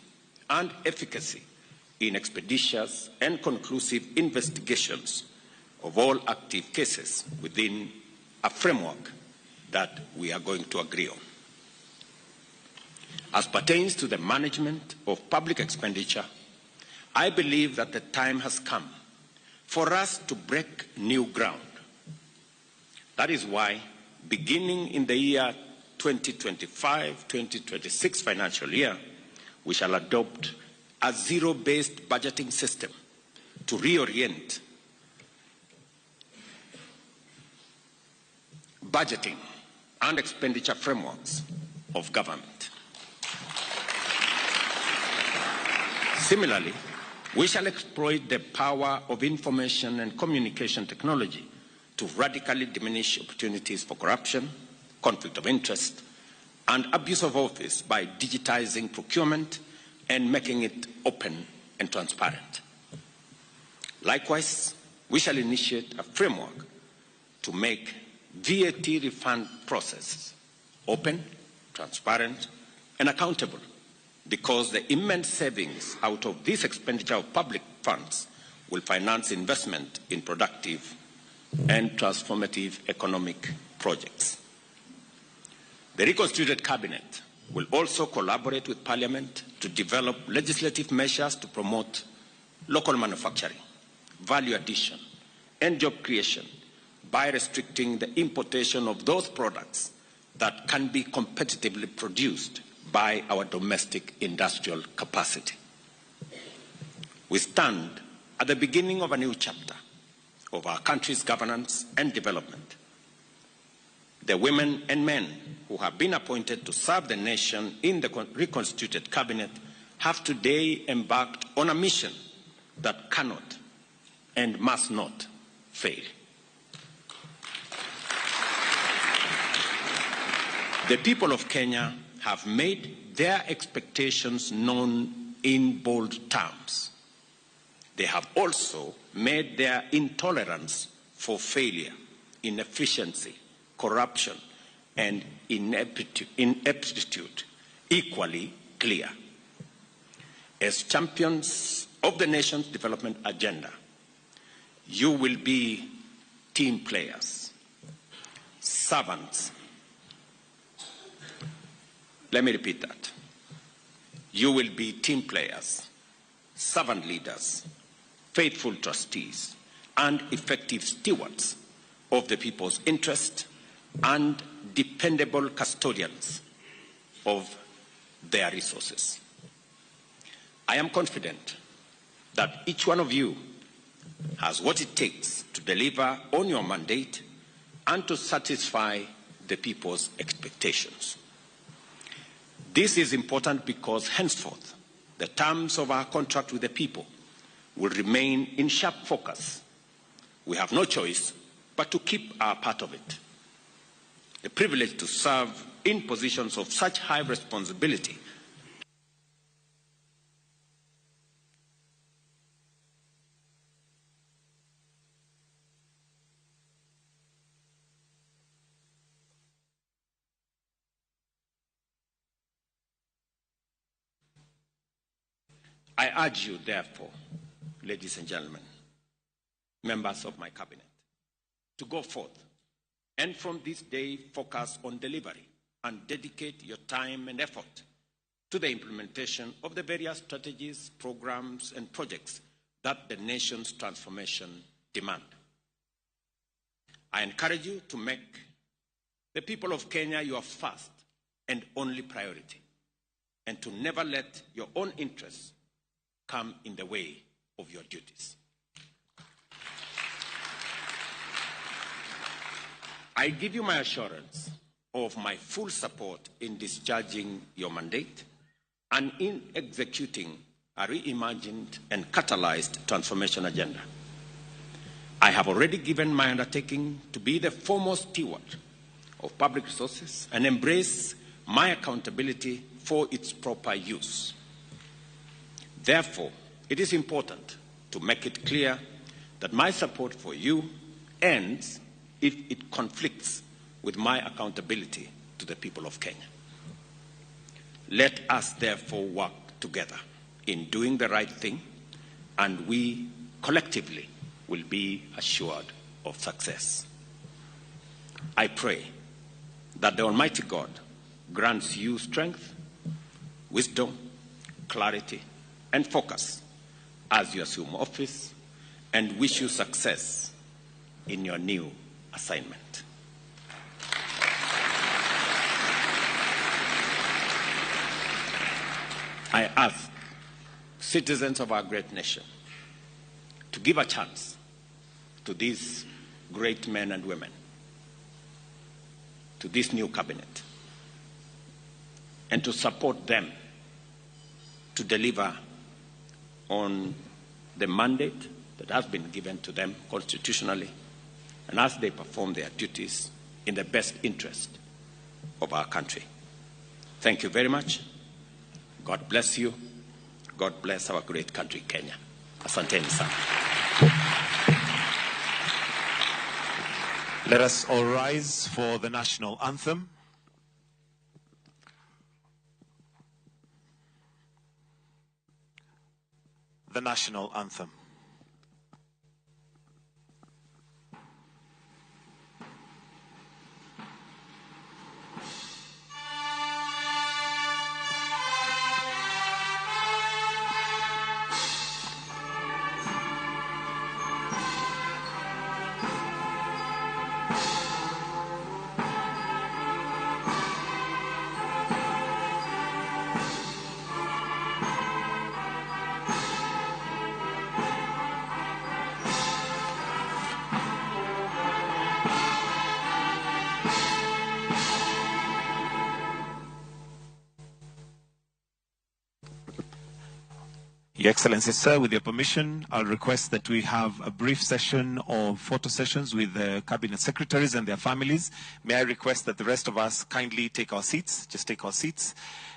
and efficacy in expeditious and conclusive investigations of all active cases within a framework that we are going to agree on. As pertains to the management of public expenditure, I believe that the time has come for us to break new ground. That is why, beginning in the year 2025-2026 financial year, we shall adopt a zero-based budgeting system to reorient budgeting and expenditure frameworks of government. Similarly, we shall exploit the power of information and communication technology to radically diminish opportunities for corruption, conflict of interest, and abuse of office by digitizing procurement and making it open and transparent. Likewise, we shall initiate a framework to make VAT refund processes open, transparent, and accountable, because the immense savings out of this expenditure of public funds will finance investment in productive and transformative economic projects. The reconstituted Cabinet will also collaborate with Parliament to develop legislative measures to promote local manufacturing, value addition, and job creation by restricting the importation of those products that can be competitively produced by our domestic industrial capacity. We stand at the beginning of a new chapter of our country's governance and development. The women and men who have been appointed to serve the nation in the reconstituted Cabinet have today embarked on a mission that cannot and must not fail. The people of Kenya have made their expectations known in bold terms. They have also made their intolerance for failure, inefficiency, corruption, and ineptitude equally clear. As champions of the nation's development agenda, you will be team players, servants. Let me repeat that. You will be team players, servant leaders, faithful trustees, and effective stewards of the people's interest and dependable custodians of their resources. I am confident that each one of you has what it takes to deliver on your mandate and to satisfy the people's expectations. This is important because henceforth, the terms of our contract with the people will remain in sharp focus. We have no choice but to keep our part of it. The privilege to serve in positions of such high responsibility I urge you, therefore, ladies and gentlemen, members of my cabinet, to go forth and from this day focus on delivery and dedicate your time and effort to the implementation of the various strategies, programs, and projects that the nation's transformation demand. I encourage you to make the people of Kenya your first and only priority, and to never let your own interests come in the way of your duties. I give you my assurance of my full support in discharging your mandate and in executing a reimagined and catalyzed transformation agenda. I have already given my undertaking to be the foremost steward of public resources and embrace my accountability for its proper use. Therefore, it is important to make it clear that my support for you ends if it conflicts with my accountability to the people of Kenya. Let us therefore work together in doing the right thing, and we collectively will be assured of success. I pray that the Almighty God grants you strength, wisdom, clarity, and focus as you assume office, and wish you success in your new assignment. I ask citizens of our great nation to give a chance to these great men and women, to this new cabinet, and to support them to deliver on the mandate that has been given to them constitutionally, and as they perform their duties in the best interest of our country. Thank you very much. God bless you. God bless our great country, Kenya. Asanteni sana. Let us all rise for the national anthem. The national anthem. Your Excellency, sir, with your permission, I'll request that we have a brief session of photo sessions with the cabinet secretaries and their families. May I request that the rest of us kindly take our seats, just take our seats,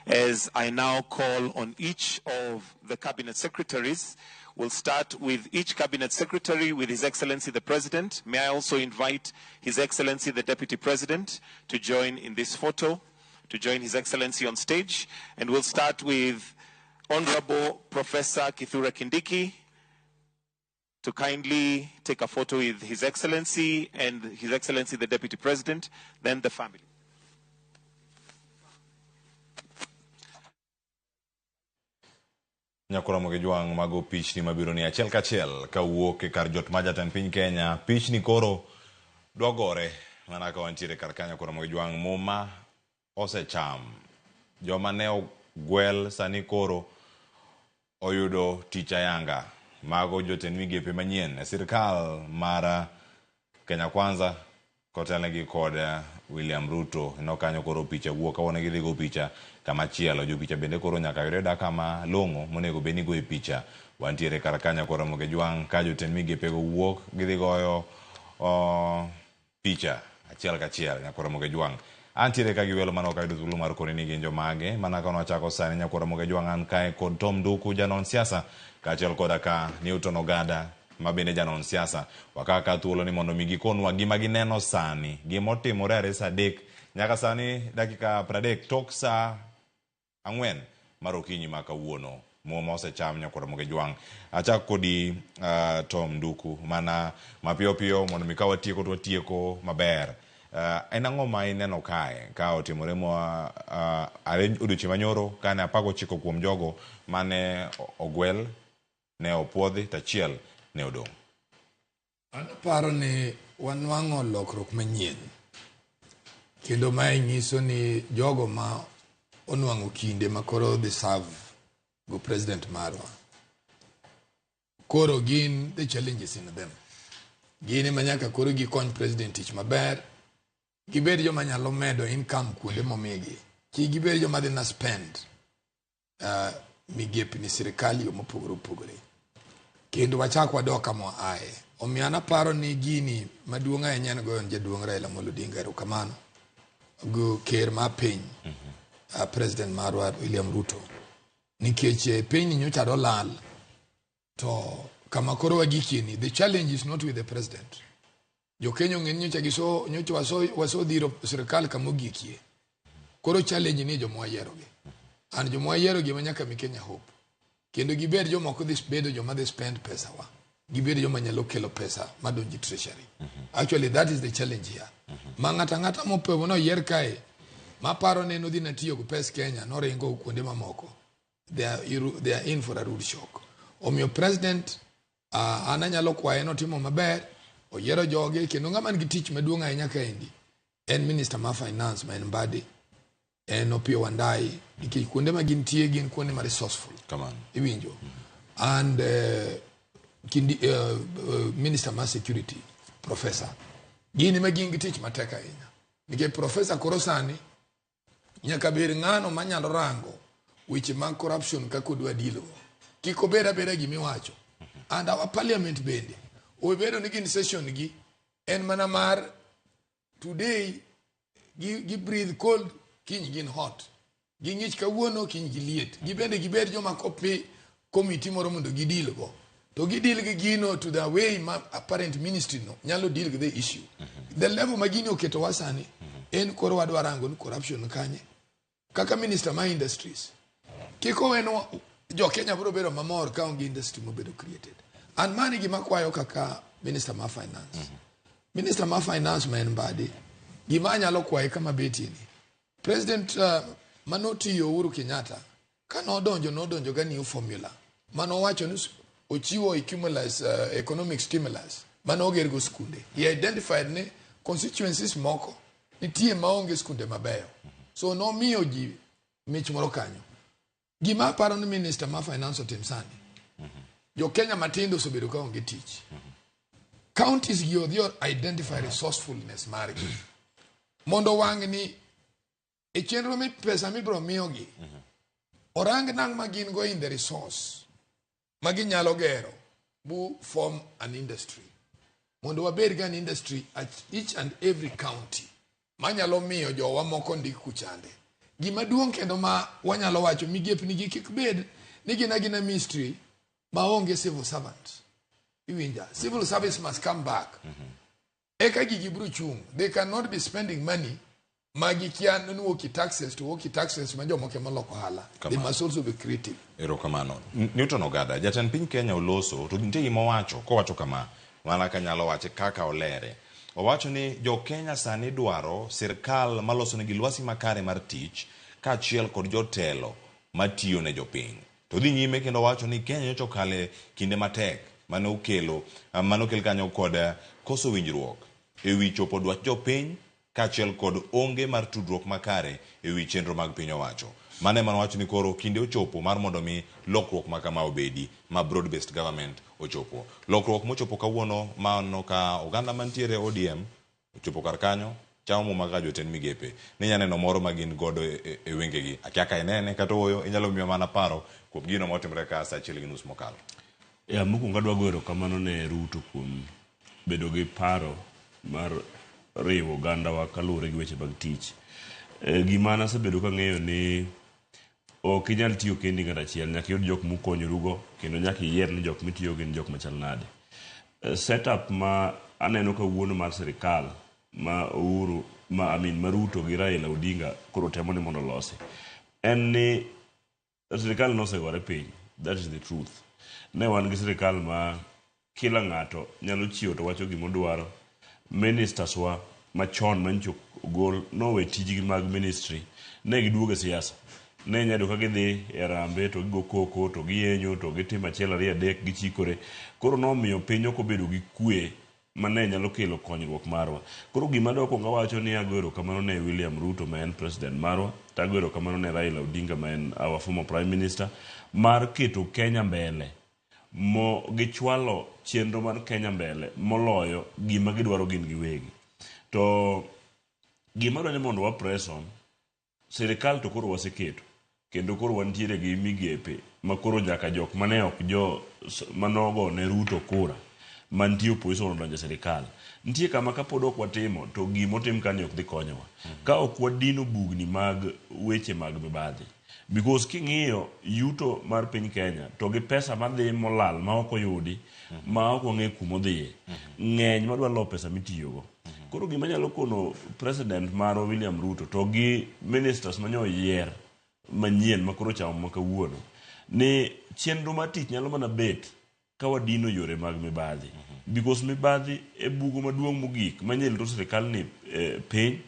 as I now call on each of the cabinet secretaries. We'll start with each cabinet secretary with His Excellency the President. May I also invite His Excellency the Deputy President to join in this photo, to join His Excellency on stage. And we'll start with Honorable Professor Kithure Kindiki to kindly take a photo with His Excellency and His Excellency the Deputy President, then the family. Nyakoromo gi jwang' mago pichni mabiro ni achiel kachiel kawuok e kar jot ma jatend piny Kenya. Pichni koro dwa gore mana ka wantiere kar kanyo koromo gi jwang' muma osecham. Joma ne ogwel sani koro oyudo tich ayanga. Mago jotend migepe manyien e sirkal mar Kenya Kwanza. Kotelnegi kod William Ruto. Ineno kanyo koro picha wuok kawuono gidhi go picha kama chielo. Jopicha bende koro nyaka yud ayuda kama long'o monego bed ni goye picha. Wantiere kar kanyo koro Ramogi Jwang' ka jotend migepego wuok gidhi goyo picha achiel kachiel nyakwar Ramogi Jwang'. Antiere ka gi welo mane ok ayudo thuolo mar koni ni gin jomage. Mana ka nwachako sani nyakwar Ramogi Jwang' an kae kod Tom Nduku janon siasa kaachiel koda ka Newton Ogada ma bende janon siasa. Wakaw ka thuolo ni mondo mi gikonwa gima gineno sani, gima otimore are saa 3 nyaka sani dakika 30 tok saa 4 mar okinyi ma kawuono. Muma osecham nyakwar Ramogi Jwang'. Achak kodi Tom Nduku mana mapiyo piyo mondo mi ka watieko to watieko maber. En ang'o ma ineno kae ka otimore ma are odiochieng' manyoro kane 19 kuom jogo mane ogwel ne opuodhi to achiel ne odong'? An aparo ni wanwang'o lokruok manyien kendo mae nyiso ni jogo ma onwang'o kinde ma koro dhi serve go president marwa koro gin the challenges in them. Gin ema nyaka koro gikony president tich maber, gibed joma nyalo medo income kuonde momigi, kik gibed joma dhi na spend migepni sirikal yo mopogore opogore. Kendo wachak wadok kama waaye. Omiyo an aparo ni gini maduong' ahinya en goyo ne jaduong' Raila Amolo Odinga erokamano go ker mar piny president marwa William Ruto nikech piny ni nyocha dolal to kama koro wagikie ni the challenge is not with the president. Jo Kenya ong'e ni nyocha giso nyocha wasodhiro sirikal kama ogikie. Koro challenge ni joma wayierogi. And joma wayierogi ema nyaka mi Kenya hope. Kendo gibed joma ok dhi bedo joma dhi spend pesa wa. Gibed joma nyalo kelo pesa madonji treasury. Actually that is the challenge here. Ma ng'ata ng'ata mopewo noyier kae maparo ni nodhi na tiyo gi pes Kenya noringo kuonde mamoko. They are in for a rude shock. Omiyo president an anyalo kwaye notimo maber, oyiero joge kendo ng'ama nigi tich maduong' ahinya kaendi en minister mar finance ma en Mbadi, en Opiyo Wandayi nikech kuonde ma gintie gin kuonde ma resourceful. Iwinjo. And minister mar security professor gin ema gin gi tich matek ahinya nikech professor koro sani nyaka bed ng'ano manyalo rango weche mag corruption kaka odwa deal go. Kik obed abeda gimiwacho. And our parliament bende obedo ni gin session gi en mana mar today gi breathe cold kiny gin hot. Ging'ich kawuono kiny giliet. Gibende gibed joma kopi committee moro mondo gideal go. To gideal gi gino to the way ma apparent ministry no nyalo deal with the issue. The level ma gini oketo sani en koro wadwa rango ni corruption kanye. Kaka minister ma industries kik owenwa jo Kenya biro bedo mamor ka onge industry mobedo created. And mani gima kwayo kaka minister ma finance. Minister ma finance ma en Mbadi gima anyalo kwaye kama betie ni president manotiyo Uhuru Kenyatta ka nodonjo ga new formula manowacho ni ochiwo cumulus economic stimulus manoger go skunde. He identified ni constituencies moko nitie maonge skunde mabeyo. So nomiyo ji mich moro kanyo. Gima aparo ni minister ma finance otim sani. Jo Kenya matindo osebedo ka onge tich. Counties gi odhi identify resourcefulness margi. Mondo wang' ni e chenro mi pesa mibiro miyogi orang nang' ma gin go in the resource ma ginyalo gero bu form an industry. Mondo wabed gi an industry at each and every county manyalo miyo jowa moko ndik kuchande. Gima duong' kendo ma wanyalo wacho migepni gi kik bed ni gin agina ministry maonge civil servant. Iwinja, civil service must come back. Eka gigi biro chung'. They cannot be spending money ma gikia ni wuok e taxes to wuok e taxes ma jomoko ema loko ohala. They must also be creative. Erokamano. Newton Ogada, jatend piny Kenya oloso to nitie gima owacho kowacho kama mana kanyalo wache kaka olere. Owacho ni jo Kenya sani dwaro sirkal maloso negi lwasi makare mar tich kaachiel kod jotelo matiyo ne jopiny. To dhi nyime kendo wacho ni Kenya nyocha okale kinde matek mane okelo mane okel kanyo kod koso winjruok ewi chopo dwach jopiny kaachiel kod onge mar tudruok makare ewi chenro mag piny owacho. Mano ema nowacho ni koro kinde ochopo mar mondo mi lokruok ma kama obedi ma broad based government ochopo. Lokruok mochopo kawuono mano ka oganda mantiere ODM Ochopo kar kanyo, chamo muma kaka jotend migepe. Ni inya neno moro ma gin godo e, e, e wengegi. Akia ka inene kata ooyo, inyalo miwa mana paro kuom gino motimore ka saa achiel gi nus mokalo. Ya, mokwongo adwa goyo erokamano ne Ruto kuom bedo gi paro mar riwo ogandawa kaluwore gi weche mag tich. E, gima an asebedo kang'eyo ni ok inyal tiyo kendi ng'at achiel, nyaka iyud jok mukonyorugo kendo nyaka iyier ni jok mitiyo gin jok machal nade. E, setup ma aneno kawuono mar sirikal ma Uhuru ma, I mean, ma Ruto gi Raila Odinga koro temo ni mondo olosi en ni sirikal nosegore piny, that is the truth. Ne wan gi sirikal ma kila ng'ato nyalo chiewo to wacho gima odwaro. Ministers wa machon manyocha ogol nowe tijgi mag ministry, ne giduogo e siasa. Ne inyalo yudo ka gidhi e harambee to gigo koko to giyenyo to gitimo achiel ariyo adek gichikore. Koro nomiyo piny ok obedo gi kwe ma ne nyalo kelo konyruok marwa. Koro gima dokwongo awacho ni ago erokamano ne William Ruto ma en president marwa, to ago erokamano ne Raila Odinga ma en our former prime minister mar keto Kenya mbele mo gichwalo chenro mar Kenya mbele moloyo gima gidwaro gin giwegi. To gima adwa ni mondo wa press on, sirikal to koro waseketo kendo koro wantiere gi migepe ma koro nyaka jok mane ok jo manogo ne Ruto kura mantie opposition odonjo e sirikal. Nitie kama kapod ok watimo to gimotim kani ok dhi konyowa. Ka ok wadino bugni mag weche mag mibadhi. Because king'iyo yuto mar piny Kenya to gi pesa madhi molal ma ok oyudi ma ok wang'e kumodhiye ng'eny madwa lo pesa mitiyogo. Koro gima nyalo kono president marwa William Ruto to gi ministers manyo oyier manyien ma koro ochamo ma kawuono ni chenro mar tich nyalo mana bet ka wadino yore mag mibadhi because mibadhi e bugo maduong' mogik manyalo rito sirikal ni eh, piny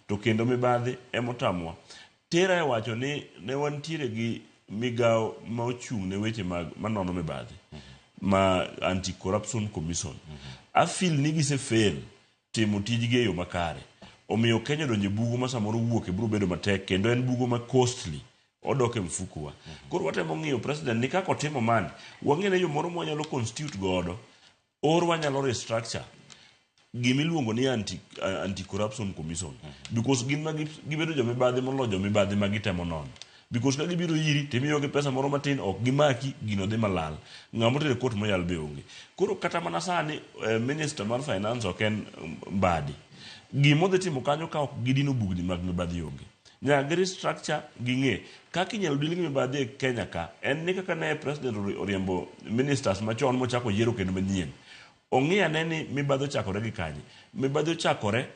to kendo mibadhi emotamwa tera e wacho ni ne wantiere gi migawo ma ochung' ne weche mag manono mibadhi ma anti corruption commission afil ni gise fail timo tijgi e yo makare omiyo Kenya odonjo e bugo ma samoro wuok e biro bedo matek kendo en bugo ma costly odok e mfukuwa koro watemo ng'iyo president ni kaka otimo mani wang'e ne yo moro mwanyalo constitute godo or wanyalo restructure gimiluongo ni anti, anti corruption commission because gin ma gibedo jomibadhi moloyo jomibadhi ma gitemo nono because ka gibiro iri timiyogi pesa moro matin ok gimaki gino dhi malal ng'ama otere court moyal be onge koro kata mana sani eh, minister mar finance ok en Mbadi gima odhi timo kanyo ka ok gidino bugni mag mibadhi onge nyaka gi restructure ging'e kaka inyalo deal gi mibadhi e Kenya ka en ni kaka ne president oriembo ministers machon mochako yiero kendo manyien ong'i ane ni mibadhi ochakore gi kanye mibadhi ochakore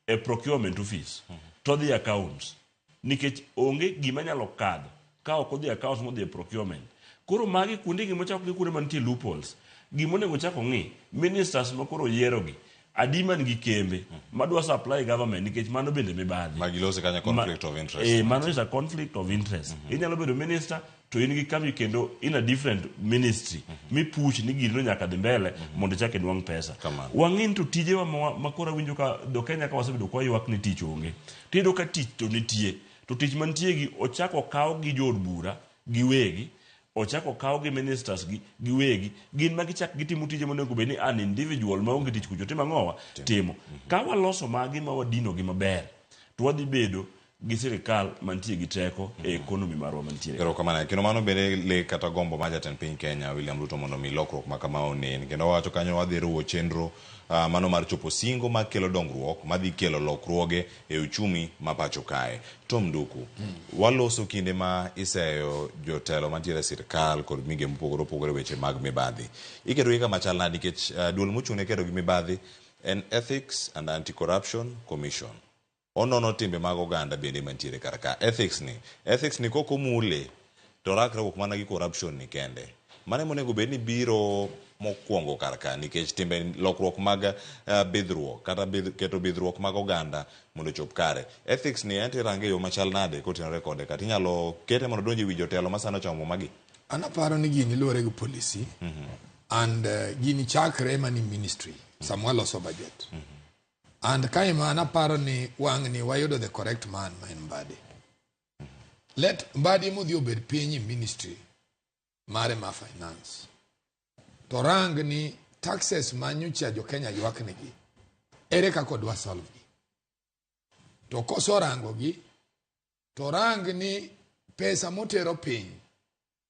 e procurement office to dhi accounts nikech onge gima nyalo kadho ka ok odhi accounts modhi e procurement koro magi kuonde gi mochako gi kuonde mantie loopholes gimonego chak ong'i ministers ma koro oyierogi adi man gi kembe madwa supply government nikech mano bende mibadhi Ma gilose kanyo conflict of interest. Eh, mano is a conflict of interest inyalo bedo minister to in gi kambi kendo in a different ministry mipush ni gino nyaka dhi mbele mondo ichak inwang' pesa wang'in to tijewa ma, ma koro awinjo ka do Kenya ka wasebedo kwa ywak ni tich onge tiyudo ka tich to nitie to tich mantie gi ochak okaw gi jood bura giwegi ochak okaw gi ministers gi giwegi gin ma gichak gitimo tije monego bed ni an individual maonge tich kucho timo ang'owa timo ka waloso magi ma wadino gi maber to wadhi bedo gi sirikal mantie gi teko e economy marwa mantiere Erokamano. Kendo mano bende lek kata gombo mar jatend piny Kenya William Ruto mondo mi lokruok ma kama onen. Kendo wacho kanyo wadhi riwo chenro uh, mano mar chopo singo ma kelo dongruok madhi kelo lokruoge e uchumi ma pacho kae. Tom Nduku, waloso kinde ma iseyo jotelo mantiere e sirkal kod migepe mopogore opogore weche mag mibadhi. Iketogi kama chal nade nikech uh, duol mochung' ne kedo gi mibadhi en Ethics and Anti-Corruption Commission. Onono timbe mag oganda bende mantiere kar ka. Ethics ni, ethics ni kok omule to rakruok mana gi corruption ni kende. Mano ema onego bed ni biro mokwongo kar ka nikech timbe lokruok mag uh, bidhruok kata bidh, keto bidhruok mag oganda mondo ochop kare. Ethics ni ento irange e yo machal nade kotenore kode kata inyalo kete mondo odonj e wi jotelo ma sani ochamo magi? An aparo ni gini luwore gi policy and gini chakre mani ministry sama waloso budget and kae ma an aparo ni wang' ni wayudo the correct man ma en Mbadi let Mbadi modhi obed piny e ministry mare ma finance to rang ni taxes ma nyocha jo Kenya ywak negi Ere kaka odwa solve gi? To koserango gi, to orang ni pesa motero piny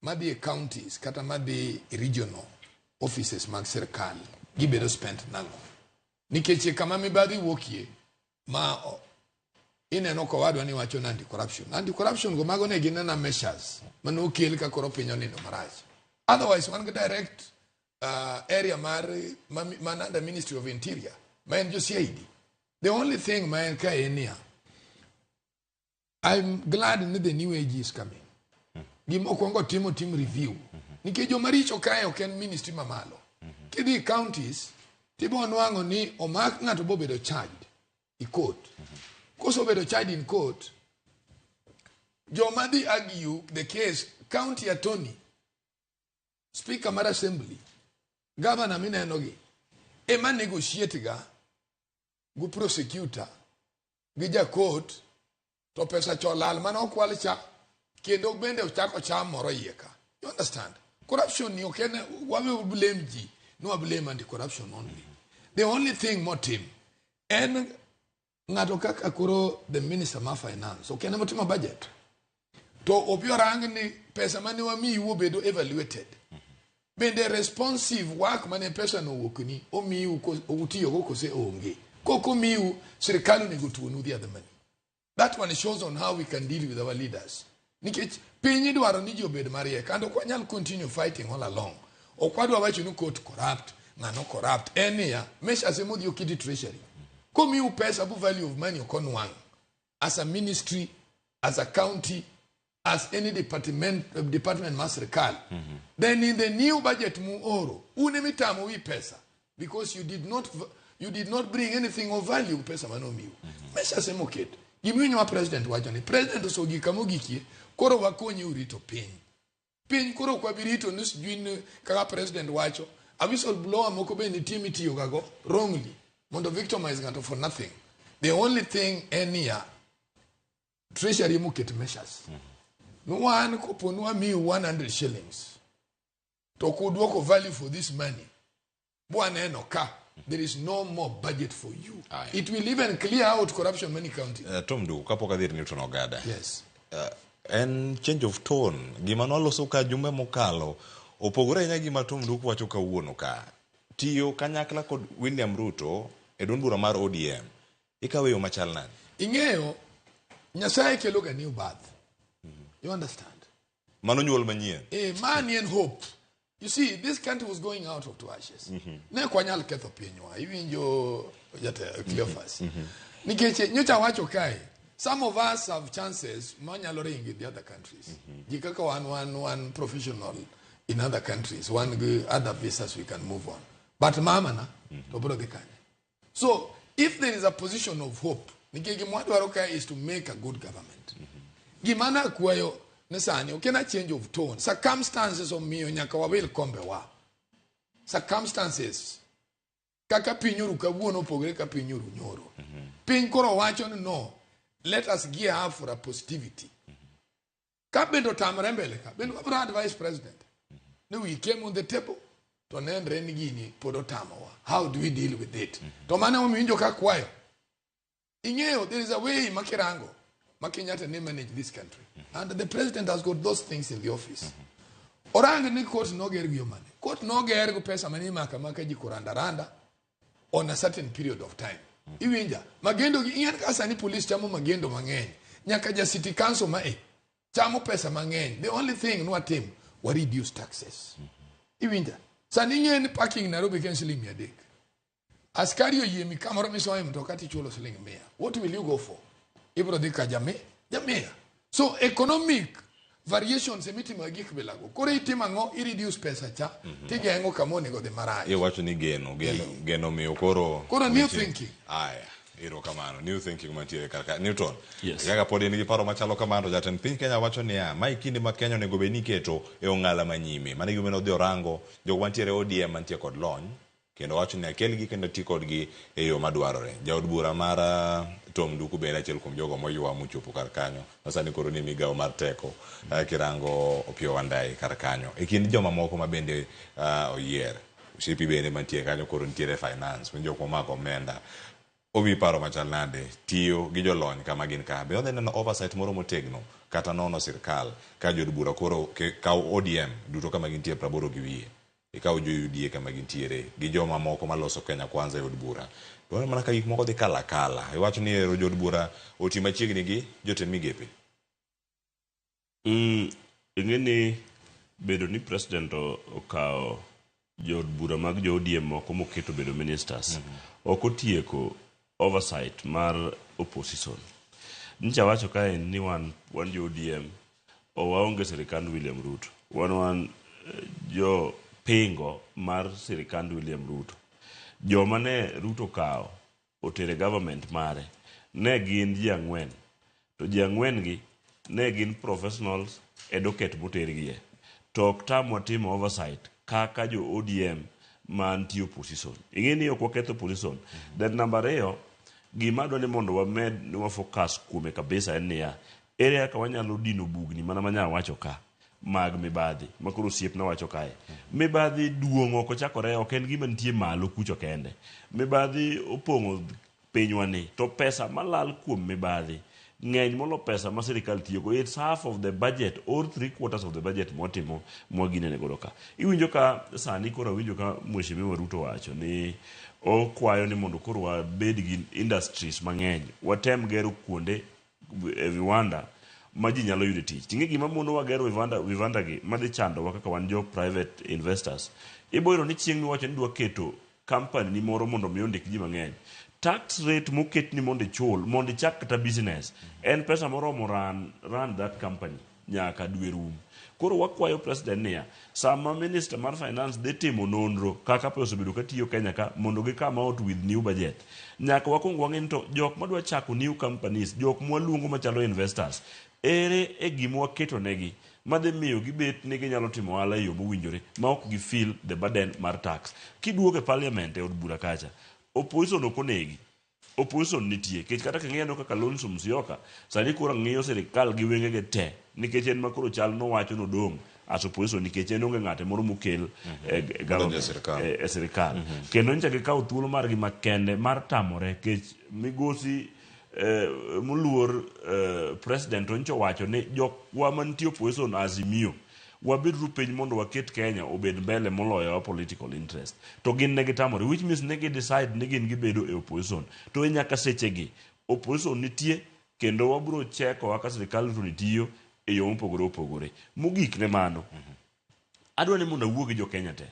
madhi e counties kata madhi e regional offices mag sirkal gibedo spent nang'o? Nikech kama mibadhi wuokie ma ineno kowadwa ni wacho ni anti-corruption. Anti-corruption go mago ne gin ana measures mane okel ka koro piny onindo marach. Otherwise wan gi direct area mar man under Ministry of Interior ma en jo CID. The only thing ma en ka en niya, I'm glad ni the new age is coming. Gima okwongo timo tim review. Nikech joma richo kae ok en ministry mamalo. Kidhi counties, tibo nwang'o ni omak ng'ato bobedo charged i court. Kosebedo charged in court, joma dhi argue the case, county attorney, speaker mar assembly, governor mineno gi, ema negotiate ga gi prosecutor, gi ja court, to pesa cho lal mane okwal cha, kendo bende ochako cham moro iye ka. You understand? Corruption ni ok en, wawe blame ji, no blame anti-corruption only. The only thing motim, en ng'ato kaka koro the minister ma finance, ok en motimo budget. To obi orang ni pesa mane wamiyu obedo evaluated. Bende responsive work mane pesa no owuokni, omiyu utiyogo kose onge. Kok omiyu, sirkal onego tuonu the other money. That one shows on how we can deal with our leaders. Nikech piny idwaro ni ji obed mariek, and ok wanyal continue fighting all along. Ok wadwa wacho ni court corrupt, ng'ano corrupt. En niya, measures emodhi oketi treasury. Komiu pesa bu value of money ok onwang'. As a ministry, as a county, as any department mar sirkal. Then in the new budget muoro, un emitamo wi pesa because you did not bring anything of value pesa manomiu. Measures emoket. Gimiwinjo ma president wacho ni president osogik kama ogikie, koro wakonyi urito piny. Piny koro ok wabi rito ni sijui ni kaka president wacho, a whistleblower moko be nitie mitiyogago wrongly mondo victimize ng'ato for nothing. The only thing en niya, treasury emoket measures. Wan kopo ni wamiu 100 shillings to kudwoko value for this money, bwaneno ka there is no more budget for you. Aye. It will even clear out corruption many counties. Tom Nduku, kapok adhi ir Newton Ogada. Yes. En change of tone. Gima nwaloso ka jumbe mokalo opogore ahinya gi gima Tom Nduku wacho kawuono ka. Tiyo kanyakla kod William Ruto e duond bura mar ODM. Ikawe yo machal nade? Ing'eyo, Nyasaye kelo ga new birth. You understand? Mano nyuol manyien. Mani en hope. You see, this country was going out of to ashes. Ne ok wanyal ketho pinywa. Iwinjo jate Cleophas. Nikech nyocha wacho kae, some of us have chances manyalo ringo in the other countries. Ji kaka wan professional in other countries, wan gi other visas we can move on. But mama na, to bro dhi kanye. So, if there is a position of hope, nikech gima wadwaro kae is to make a good government. Gima nakwayo ni sani, ok en a change of tone. Circumstances omiyo nyaka wawil kombe wa. Circumstances. Kaka piny oru kawuono opogore ka piny oru nyoro. Piny koro wacho ni no, let us gear up for a positivity. Ka bende otamre mbele ka, bende wabro advise president. Ni we came on the table, to nenre ni gini pod otamowa. How do we deal with it? To mano emomiyo iwinjo ka kwayo. Ing'eyo, there is a way ma kirango, ma Kenyatta ne manage this country. And the president has got those things in the office. Orang ni court noger gi yo mane. Court noger gi pesa mane imako amaka ji koranda randa on a certain period of time. Iwinja, magendo gi, ing'e ka sani police chamo magendo mang'eny. Nyaka ja city council ma e, chamo pesa mang'eny. The only thing nwatim, wa reduce taxes. Iwinja, sani ing'e ni parking Nairobi ken siling 300. Askari oyie mi kamoro misoye mtoka tichulo siling 100. What will you go for? Ibro dhi ka jamia. So economic variations emitimo e gik bilago. Koro itimo ang'o? I reduce pesa cha, tigeng'o kama onego dhi marach. Iwacho ni geno miyo koro Koro new weche- thinking. Aya, erokamano. New thinking mantiere kar ka. Newton. Yes. Kaka pod in gi paro machalo kamano, jatend piny Kenya wacho niya, mae kinde ma Kenya onego bed ni iketo e ong'ala manyime. Mano e gima odhi orango jogo mantiere ODM mantie kod lony, kendo wacho ni akelgi kendo ti kodgi e yo madwarore. Jaod bura mar Tom Nduku bende achiel kuom jogo moywa mochopo kar kanyo. Ma sani koro ni migawo mar teko, kirango Opiyo Wandayi kar kanyo. E kind joma moko ma bende oyier, Osiepi bende mantie kanyo koro nitiere finance, jok momako omenda. Omiyi paro machal nade tiyo gi jolony kama gin ka? Be odhi neno oversight moro motegno kata nono sirkal ka jood bura koro kaw ODM duto kama gintie praboro gi wiye, ikaw jo UDA kama gintiere gi joma moko maloso Kenya Kwanza e od bura. To waneno mana ka gik moko dhi kalo akala. Iwacho ni ero jood bura oti machiegni gi jotend migepe. Ing'e ni bedo ni president okawo jood bura mag jo ODM moko moketo bedo ministers ok otieko oversight mar opposition. Nyicha wacho kae ni wan jo ODM waonge sirikand William Ruto. Wan jo pingo mar sirikand William Ruto. Joma ne Ruto okawo otere government mare ne gin ji ang'wen. To ji ang'wen gi ne gin professionals e docket motergie. To ok tamwa timo oversight kaka jo ODM mantie opposition. Ing'e ni ok waketho opposition. Then namba ariyo, gima adwa ni mondo wamed ni wa focus kuome kabisa en niya, ere kaka wanyalo dino bugni mana manya wacho ka mag mibadhi ma koro osiepna wacho kae. Mibadhi duong' ok ochakore, ok en gima nitie malo kucho kende. Mibadhi opong'o pinywa ni to pesa malal kuom mibadhi ng'eny molo pesa ma sirikal tiyogo. It's half of the budget or 3/4 of the budget mwatimo mwaginene godo ka. Iwinjo ka sani koro awinjo ka Mheshimiwa Ruto wacho ni okwayo ni mondo koro wabed gi industries mang'eny, watem gero kuonde e viwanda ma ji nyalo yude tich. Ting'e gima monowa gero viwanda gi madhi chandowa kaka wan jo private investors. Ibo yudo ni chieng' miwacho ni idwa keto company ni moro mondo mi ondik ji mang'eny. Tax rate moketni mondo ichul, mondo ichak kata business, en pesa moromo run that company nyaka dwe rum. Koro wakwayo president niya, sama minister mar finance dhi timo nonro kaka pe osebedo katiyo Kenya ka mondo gi come out with new budget, nyaka wakwong wang'e ni to jok madwa chako new companies, jok mwaluongo machalo investors, ere e gima waketo negi madhi miyo gibet ni ginyalo timo ohala e yo mowinjore ma ok gi feel the burden mar tax. Kiduogo e parliament e od bura kacha, opposition ok onegi. Opposition nitie, nikech kata king'iyo kaka Kalonzo Musyoka sani koro ng'iyo sirikal gi wengege te, nikech en ma koro chal nowacho nodong' as opposition, nikech en onge ng'ate moro mokel e government, e sirikal. Kendo nyocha gikawo thuolo margi makende mar tamore, nikech migosi moluor president to nyocha owacho ni jokwa mantie opposition Azimio, wabeduru piny mondo waket Kenya obed mbele moloyo our political interest. To gin ne gitamore, which means ne gi decide ni gin gibedo e opposition. To e nyaka sechegi, opposition nitie kendo wabiro cheko kaka sirikal Ruto ni tiyo e yo mopogore opogore. Mogik ne mano, adwa ni mondo awuo gi jo Kenya te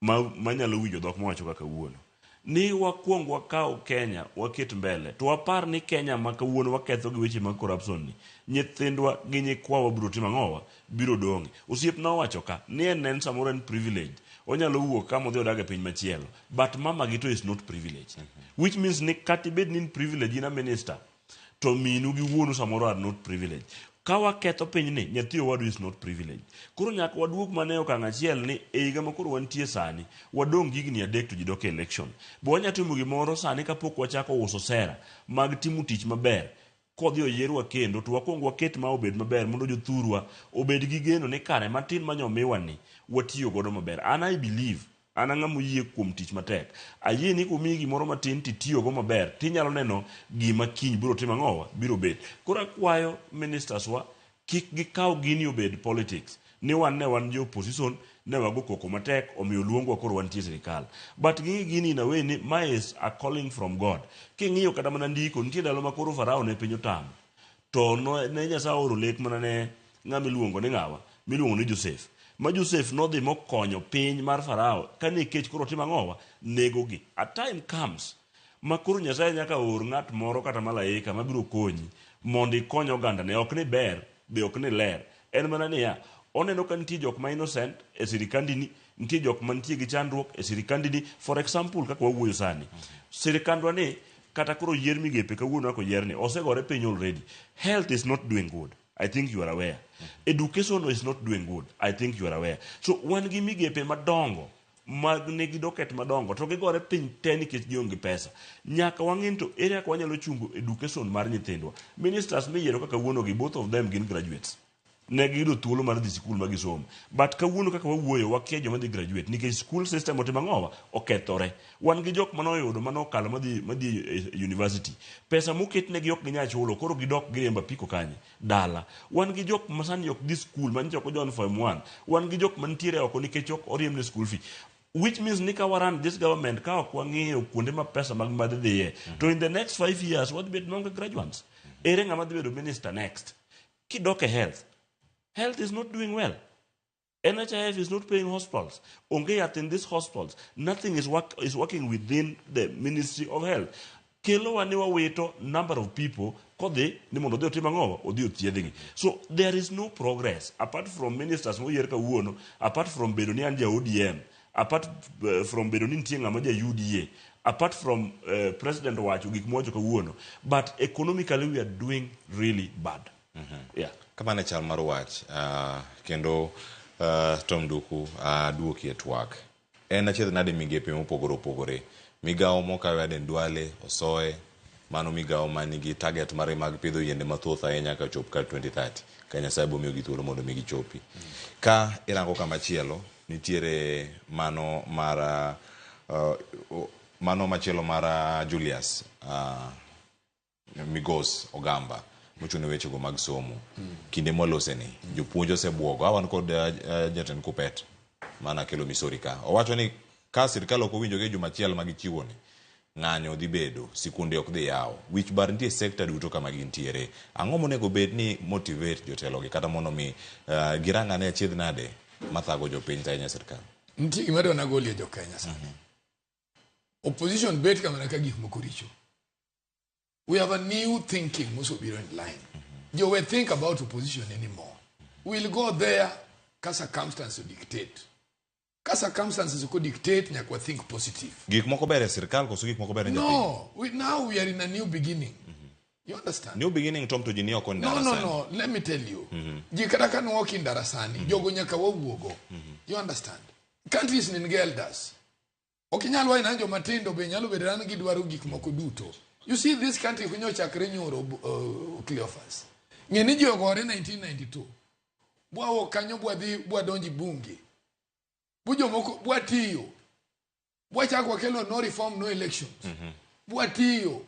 manyalo winjo dhok mawacho kaka kawuono. Ni wakwong wakaw Kenya waket mbele, to wapar ni Kenya ma kawuono waketho gi weche mag corruption ni, nyithindwa gi nyikwawa biro timo ang'owa? Biro dong'e. Osiepna owacho ka, ni en samoro en privilege. Onyalo wuok kama odhi odag e piny machielo. But mama gi to is not privileged. Which means ni kata ibed ni in privileged in a minister, to minu gi wuonu samoro are not privileged. Ka waketho pinyni, nyathi owadu is not privileged. Koro nyaka waduog mana e okang' achiel ni e higa ma koro wantie sani, wadong' higni 3 to ji dok e election. Be wanya timo gimoro sani kapok wachako uso sera mag timo tich maber, kodhi oyierwa kendo to wakwong waket ma obed maber mondo jothurwa obed gi geno ni kare matin manyomiwa ni watiyo godo maber. An I believe, an ang'ama oyie kuom tich matek. Ayie ni komiyi gimoro matin titiyogo maber, tinyalo neno gima kiny biro timo ang'owa, biro bet. Koro akwayo ministers wa, kik gikaw gini obed politics. Ni wan ne wan jo opposition, ne wago koko matek, omiyo luongwa koro wantie sirikal. But ging'i gini in a way ni ma is a calling from God. King'iyo kata mana ndiko, nitie ndalo ma koro Farao ne piny otamo. To ne Nyasaye ooro lek mana ne ng'ama iluongo ni ng'awa, miluongo ni Joseph. Ma Joseph nodhi mokonyo piny mar Farao, kane kech koro timo ang'owa, negogi. A time comes ma koro Nyasaye nyaka or ng'at moro kata malaika mabiro konyi mondo ikony ogandane. Ok ni ber, be ok ni ler. En mana niya, oneno ka nitie jok ma innocent e sirikandini, nitie jok mantie gi chandruok e sirikandini. For example, kaka wawuoyo sani, sirikandwa ni kata koro yier migepe kawuono kaka oyier ni, osegore piny already. Health is not doing good. I think you are aware. Education is not doing good. I think you are aware. So wan gi migepe madongo mag nigi docket madongo to gigore piny te nikech gionge pesa. Nyaka wang'e ni to ere kaka wanyalo chungo education mar nyithindwa. Ministers miyiero kaka wuono gi, both of them gin graduates. Ne giyudo thuolo mar dhi sikul ma gisomo. But kawuono kaka wawuoyo, wakia joma dhi graduate nikech school system otimo ang'owa? Okethore. Wan gi jok mane oyudo mane okalo madhi madhi e university. Pesa moketnegi ok ginyal chulo koro gidok giriembo apiko kanye? Dala. Wan gi jok ma sani ok dhi skul ma nyocha ok ojoin form 1. Wan gi jok mantiere oko nikech ok oriembne school fee. Which means ni ka wa run this government ka ok wang'iyo kuonde ma pesa mag madhi dhiye to in the next 5 years wadhi bedo maonge graduates. Ere ng'ama dhi bedo minister next? Kidok e health, health is not doing well. NHIF is not paying hospitals. Onge yath in these hospitals. Nothing is, is working within the Ministry of Health. Kelowa ni wawito number of people kodhi ni mondo odhi otim ang'owa odhi othiedhgi. So there is no progress apart from ministers moyier kawuono, apart from bedo ni an ja ODM, apart from bedo ni nitie ng'ama ja UDA, apart from president wacho gik mowacho kawuono, but economically we are doing really bad. Yeah. Kamano e chal mar wach kendo Tom Nduku aduoki e twak. En achiedh nade migepe mopogore opogore. Migawo mokawe Aden Duale osoe, mano migawo manigi target mare mag pidho yiende mathoth ahinya ka chop ka 2030 ka Nyasaye bomiyogi thuolo mondo mi gichopi. Ka irango kama chielo, nitiere mano mar mano machielo mar Julius Migos Ogamba mochung' ne wechego mag somo. Kinde mwaloseni, jopuonj osebuogo. A wan kod jatend Kuppet mana kelo Misori ka. Owacho ni ka sirkal ok owinjo gi juma achiel ma gichiwo ni, ng'anyo dhi bedo, sikunde ok dhi yawo. Wich bar nitie sekta duto kama gintiere. Ang'o monego bed ni motivate jotelogi kata mondo mi girang ane achiedh nade mathago jopiny to ahinya sirkal? Nitie gima adwa nagolie jo Kenya sani. Opposition bet kamana ka gik moko richo. We have a new thinking mosobiro in line. Jo we think about opposition anymore. We'll go there ka circumstances dictate. Ka circumstances ok dictate, nyaka wa think positive. Gik moko ber e sirkal koso gik moko ber e japiny? No, now we are in a new beginning. You understand? New beginning Tom to ji ni oko No, no, no. Let me tell you. Ji kata ka nwok in darasani, jogo nyaka wawuogo. You understand? Countries nigi elders. Ok inyal wacho ni joma tindo be nyalo bedo ni gidwaro gik moko duto. You see this country kunyo chakre nyoro Cleophas. Ng'e ni ji ogore 1992. Bwa kanyo bwa dhi bwa donji bunge. Bu jomoko bwa tiyo. Bwa chako wakelo no reform no elections. Bwa tiyo.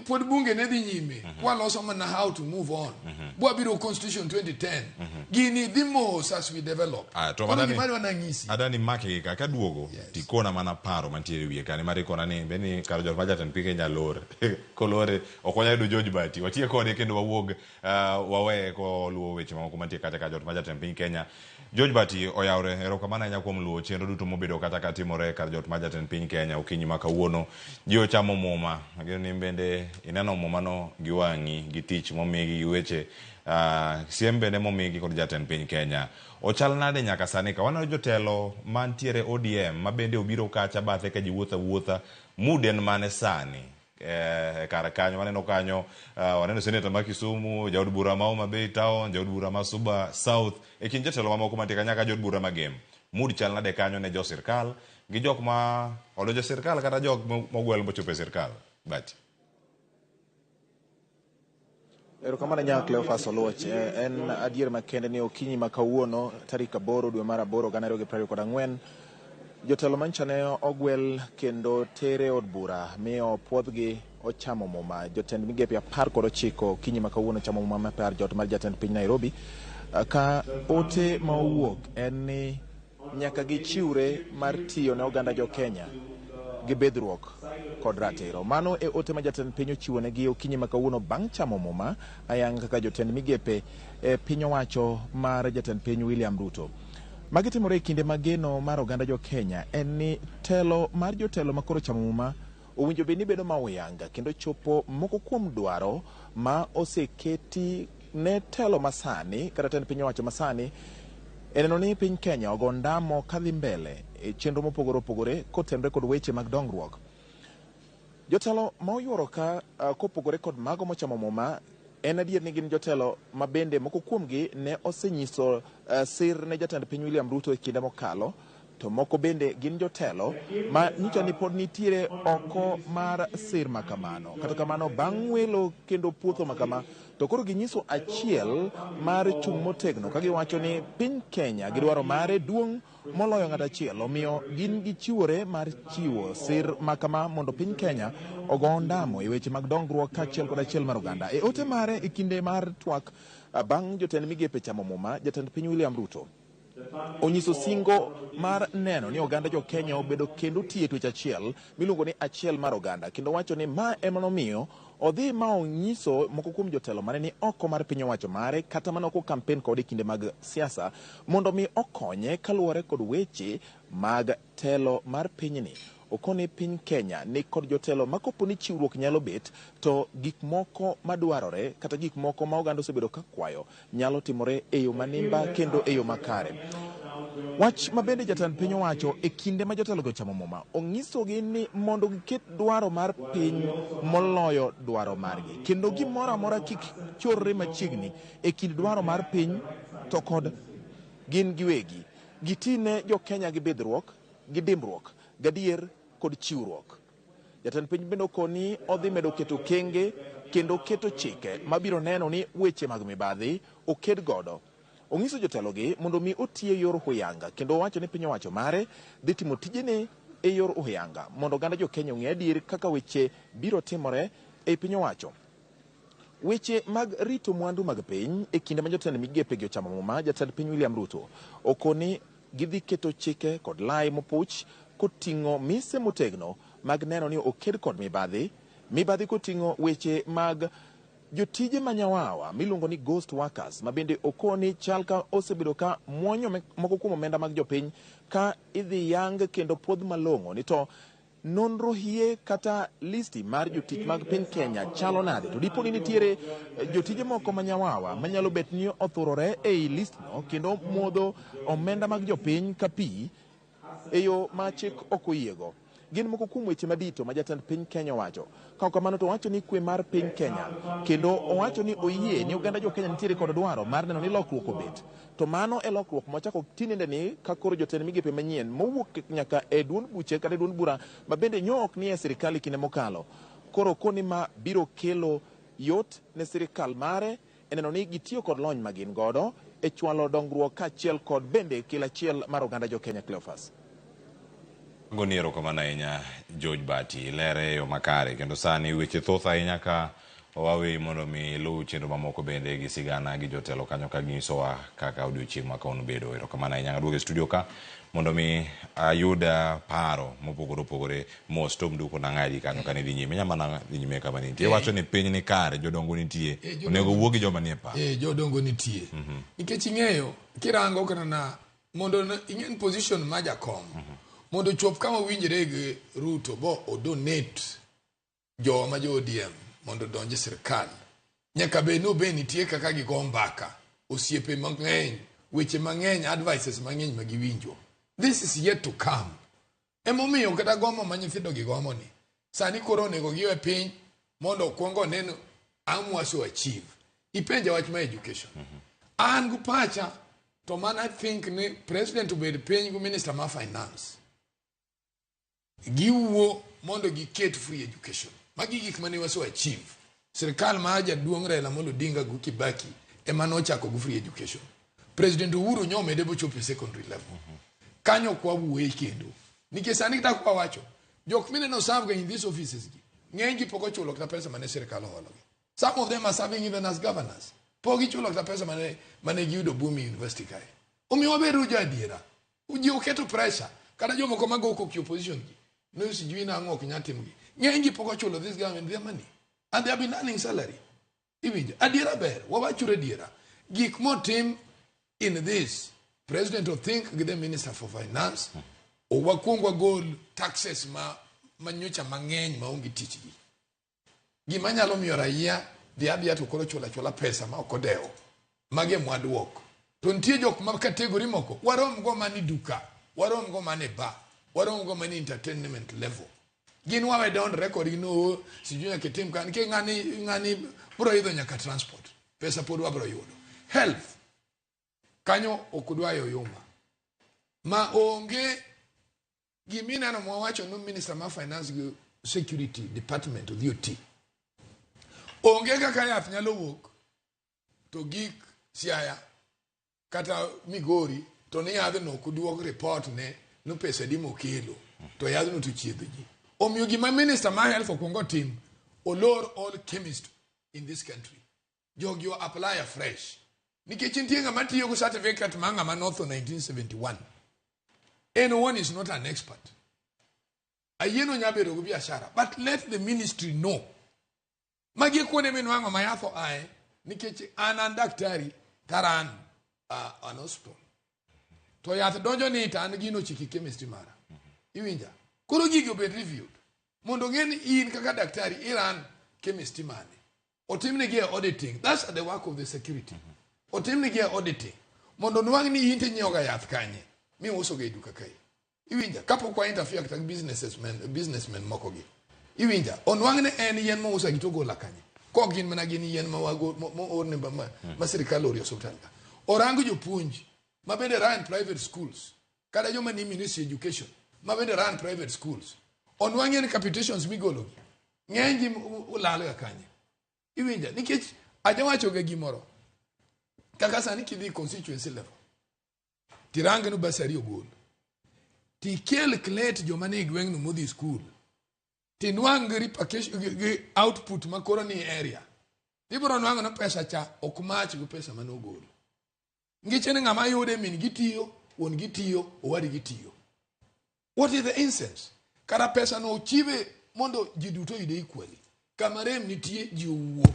Pod bunge ne dhi nyime. Bwa loso mana how to move on. Bwa biro constitution 2010. Gini dhi mos as we develop. To Koro gima adwa nang'isi. Adani make gi ka kaduogo tikona mana paro mantiere wiye kani mar ikona ni be ni kar jot ma jatend piny Kenya lor. Kolore ok wanyal yudo George Bati. Watiye kode kendo wawuog waweye koluwo weche mamoko mantie kacha ka jot ma jatend piny Kenya. George Bati oyawre, erokamano ahinya kuom luwo chenro duto mobedo kata ka timore kar jot ma jatend piny Kenya okinyi ma kawuono. Ji ochamo muma, ageno ni bende ineno muma no gi wang'i gi tich momigi gi weche siem bende momigi kod jatend piny Kenya. Ochal nade nyaka sani ka waneno jotelo mantiere ODM ma bende obiro kacha bathe ka ji wuotho awuotha, mood en mane sani? Kar kanyo waneno kanyo waneno senator ma Kisumu, jaod bura ma Homa Bay Town, jaod bura ma Suba South, e kind jotelo mamoko mantie kanyo nyaka jaod bura ma Gem. Mood chal nade kanyo ne jo sirkal gi jok ma odonjo e sirkal kata jok mogwel mochopo e sirkal? Bati. Erokamano nya Cleophas Oluoch. En adier makende ni okinyi ma kawuono tarik 8 dwe mar 8 2024 jotelo manyocha ne ogwel kendo tere od bura mi opuodhgi ochamo muma. Jotend migepe 19 okinyi ma kawuono chamo muma mapar jot mar jatend piny Nairobi. Ka ote ma owuok en ni nyaka gichiwre mar tiyo ne oganda jo Kenya gi bidhruok kod ratiro. Mano e ote ma jatend piny ochiwo negi okinyi ma kawuono bang' chamo muma ayanga kaka jotend migepe e piny owacho mar jatend piny William Ruto. Magi timore e kinde ma geno mar oganda jo Kenya en ni telo mar jotelo makoro chamo muma owinjo bed ni bedo ma oyanga kendo chopo moko kuom dwaro ma oseketi ne telo masani kata tend piny owacho masani e neno ni piny Kenya ogo ndamo kadhi mbele e chenro mopogore opogore kotenore kod weche mag dongruok. Jotelo ma oyuoro ka kopogore kod mago mochamo muma en adier ni gin jotelo ma bende moko kuomgi ne osenyiso sir ne jatend piny William Ruto e kinde mokalo. to moko bende gin jotelo ma nyicho ni pod nitiere oko mar sir makamano. Kata kamano, bang' welo kendo puotho makama, to koro ginyiso achiel mar chung' motegno ka giwacho ni piny Kenya gi dwaro mare duong' moloyo ng'at achiel, omiyo gin gichiwore mar chiwo sir makama mondo piny Kenya ogo ondamo e weche mag dongruok kaachiel kod achiel mar oganda. E ote mare e kinde mar twak bang' jotend migepe chamo muma, jatend piny William Ruto onyiso singo mar neno ni oganda jo Kenya obedo kendo tiyo e twech achiel miluongo ni achiel mar oganda, kendo wacho ni ma ema nomiyo odhi ma onyiso moko kuom jotelo mane ni oko mar piny owacho mare kata mana oko kampen kode e kinde mag siasa mondo mi okonye kaluwore kod weche mag telo mar pinyni. Okoni piny Kenya ni kod jotelo ma kopo ni chiwruok nyalo bet to gik moko madwarore kata gik moko ma oganda osebedo ka kwayo nyalo timore e yo manimba kendo e yo makare. Wach ma bende jatend piny owacho e kinde ma jotelogo chamo muma onyisogi ni mondo giket dwaro mar piny moloyo dwaro margi, kendo gimoro amora kik chorre machiegni e kind dwaro mar piny to kod gin giwegi. Gitine jo Kenya gi bidhruok, gi dimbruok, gadier kod chiwruok. Jatend piny bende okoni odhi medo keto kenge kendo keto chike mabiro neno ni weche mag mibadhi oked godo. Onyiso jotelogi mondo mi oti e yor huyanga, kendo owacho ni piny owacho mare dhi timo tijene e yor huyanga mondo oganda jo Kenya ong'e adier kaka weche biro timore e piny owacho. Weche mag rito mwandu mag piny e kinde ma jotend migepe gi ochamo muma, jatend piny William Ruto okoni gidhi keto chike kod lai mopuch koting'o mise motegno mag neno ni oked kod mibadhi, mibadhi koting'o weche mag jotije manyawawa miluongo ni ghost workers ma bende okoni chal ka osebedo ka muonyo moko kuom omenda mag jopiny ka idhi yang kendo puodh malong'o ni to nonro hie kata listi mar jotich mag piny Kenya chalo nade, to dipo ni nitiere jotije moko manyawawa manyalo bet ni othurore ei listno kendo modho omenda mag jopiny ka pi e yo ma chik ok oyiego. Gin moko kuom weche madito ma jatend piny Kenya owacho. Ka ok kamano to owacho ni kwe mar piny Kenya, kendo owacho ni oyie ni oganda jo Kenya nitiere kod dwaro mar neno ni lokruok obet. To mano e lokruok mochako tinende ni ka koro jotend migepe manyien mowuok nyaka e duond buche kata e duond bura ma bende nyo ok nie sirikal e kinde mokalo. Koro okoni ma biro kelo yot ne sirikal mare e neno ni gitiyo kod lony ma gin godo e chwalo dongruok kaachiel kod bende kelo achiel mar oganda jo Kenya. Cleophas. Goni erokamano ahinya George Bati, ilere e yo makare kendo sani weche thoth ahinya ka waweyi mondo mi iluw chenro mamoko bende gi sigana gi jotelo kanyo ka ginyisowa kaka odiochieng' ma kawuono bedo. Erokamano ahinya. Aduogo e studio ka mondo mi ayud paro mopogore opogore mos. Tom Duko nang'adi kanyo kane dhi nyime. Inya mana dhi nyime kama nitie. Iwacho ni piny ni kare, jodongo nitie. Onego wuo gi joma nie pap. Jodongo nitie. Nikech ing'eyo, kirango kata na mondo ing'e ni position ma jakom mondo ochop kama owinjore gi Ruto bo o donate jowa ma jo ODM mondo odonj e sirkal, nyaka bed ni obed nitie kaka gigo mbaka, osiepe mang'eny, weche mang'eny, advices mang'eny ma giwinjo. This is yet to come. Emomiyo kata gomo ma nyithindo gi gomo ni sani koro onego giwe piny mondo okwong onen ang' waso achieve. Ipenja wach ma education. An gi pacha to mana think ni president obed piny gi minister ma finance. Giwuo mondo giket free education. Magi gik mane waso achieve. Sirkal ma jaduong' Raila Amolo Odinga gi Kibaki ema nochako gi free education. President Uhuru nyomede bochopo e secondary level. Kanyo ok wawuoye kendo. Nikech sani kata kwa wacho, jok mineno serve ga in these offices gi, ng'eny gi pok ochulo kata pesa mane sirkal ohologi. Some of them are serving even as governors. Pok gichulo kata pesa mane giyudo Bumi University kae. Omiyo wabedo jo adiera. Ji oketo pressure. Kata jomoko mago kok opposition gi. No sijui nang'o ok nyal timo gi. Ng'eny gi pok ochulo this government their money. And they have been earning salary. Iwinjo. Adiera ber. Wawachuru adiera. Gik motim in this, President of think gi the Minister for Finance, wakwong wagol taxes ma manyocha mang'eny maonge tich gi. Gima nyalo miyo raia dhi adhiya to koro chulo achula pesa ma ok odewo. Magi e mwaduok. To nitie jok ma category moko, warom go mani duka, warom go mani bar, warom go mani entertainment level. Gin wawe down record gi no, sijui nyaka itim ka, nikech ng'ani bro idho nyaka transport. Pesa pod wabro yudo. Health, kanyo ok udwa oyuma. Ma onge Gimineno mwawacho ni minister ma finance gi security department odhi oti. Onge kaka yath nyalo wuok to gik Siaya kata Migori to ni yadhno ok oduok report ne no pesa adi mokelo to yadhno to chiedho ji. Omiyo gima minister ma health okwongo otim, olor all chemist in this country. Jogi o apply afresh. Nikech nitie ng'ama tiyo gi certificate ma ng'ama notho 1971. En owuon is not an expert. Ayieno nya bedo gi biashara, but let the ministry know. Magi e kuonde minwang'o ma yath oaye nikech an an daktari taran an hospital. To yath donjo ni to an gino chiki chemistry mara. Iwinja? Koro gigi obed reviewed. Mondo ong'e ni in kaka daktari iran chemistry mane. Otimnegi e auditing. That's the work of the security. Otimnegi e auditing. Mondo nwang' ni in tinyiewo ga yath kanye miuso ga e duka kae. Iwinja? Kapok wa interfere kata gi businesses men, businessmen moko gi. Iwinja? Onwang' ni en yien mouso gi to ogola kanye. Kok gin mana gin yien ma wago moorne ma, ma, ma sirikal ooro e osiptal ka. Orang jopuonj ma bende run private schools kata joma ni ministry education ma bende run private schools. Onwang' en capitations migolo gi. Ng'eny ji olal ga kanye. Iwinja? Nikech ajawacho ga gimoro. Kaka sani kidhi constituency level. Tirang no basari ogol. Tikel klet joma ni e gweng'no modhi skul. Tinwang' gi repercussion gi output ma koro ni area. Tibiro nwang'o ni pesa cha ok match gi pesa mane ogol. Ngiche ni ng'ama yude min gi tiyo, wuon gi tiyo, owadgi tiyo. What is the incense? Kara pesa no ochiwe mondo ji duto oyude equally. Kama rem nitie ji owuo.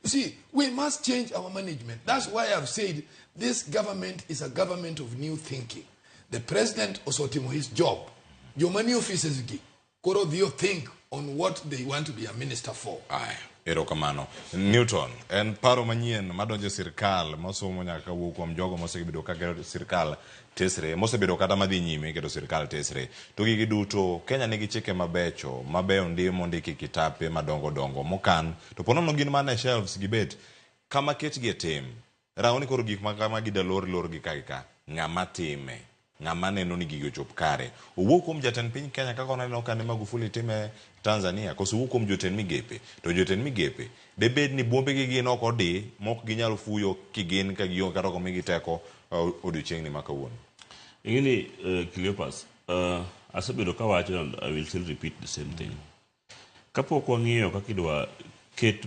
You see, we must change our management. That's why I've said this government is a government of new thinking. The president osetimo his job. Joma ni offices gi koro dhi think on what they want to be a minister for. Aya, erokamano. Newton, en paro manyien madonjo e sirkal mosomo nyaka kawuok kuom jogo mosebedo ka keto sirkal tesre, mosebedo kata madhi nyime keto sirkal tesre. To gigi duto, Kenya nigi chike mabecho, mabeyo ndi mondiki e kitape madongo dongo mokan, to ponono gin mana e shelves gibet, kama ketgi e tim. Rawo ni koro gik ma kamagi dalor lor gi ka gi ka, ng'ama time? Ng'ama neno ni gigi ochop kare? Owuok kuom jatend piny Kenya kaka waneno kane Magufuli time Tanzania, koso owuok kuom jotend migepe? To jotend migepe, debed ni buombegi gin ok odi mok ginyal fuyo kigin ka gionge kata ok omigi teko odiochieng'ni ma kawuono? Ing'e ni Cleopas, asebedo kawacho and I will still repeat the same thing. Kapok wang'iyo kaka idwa ket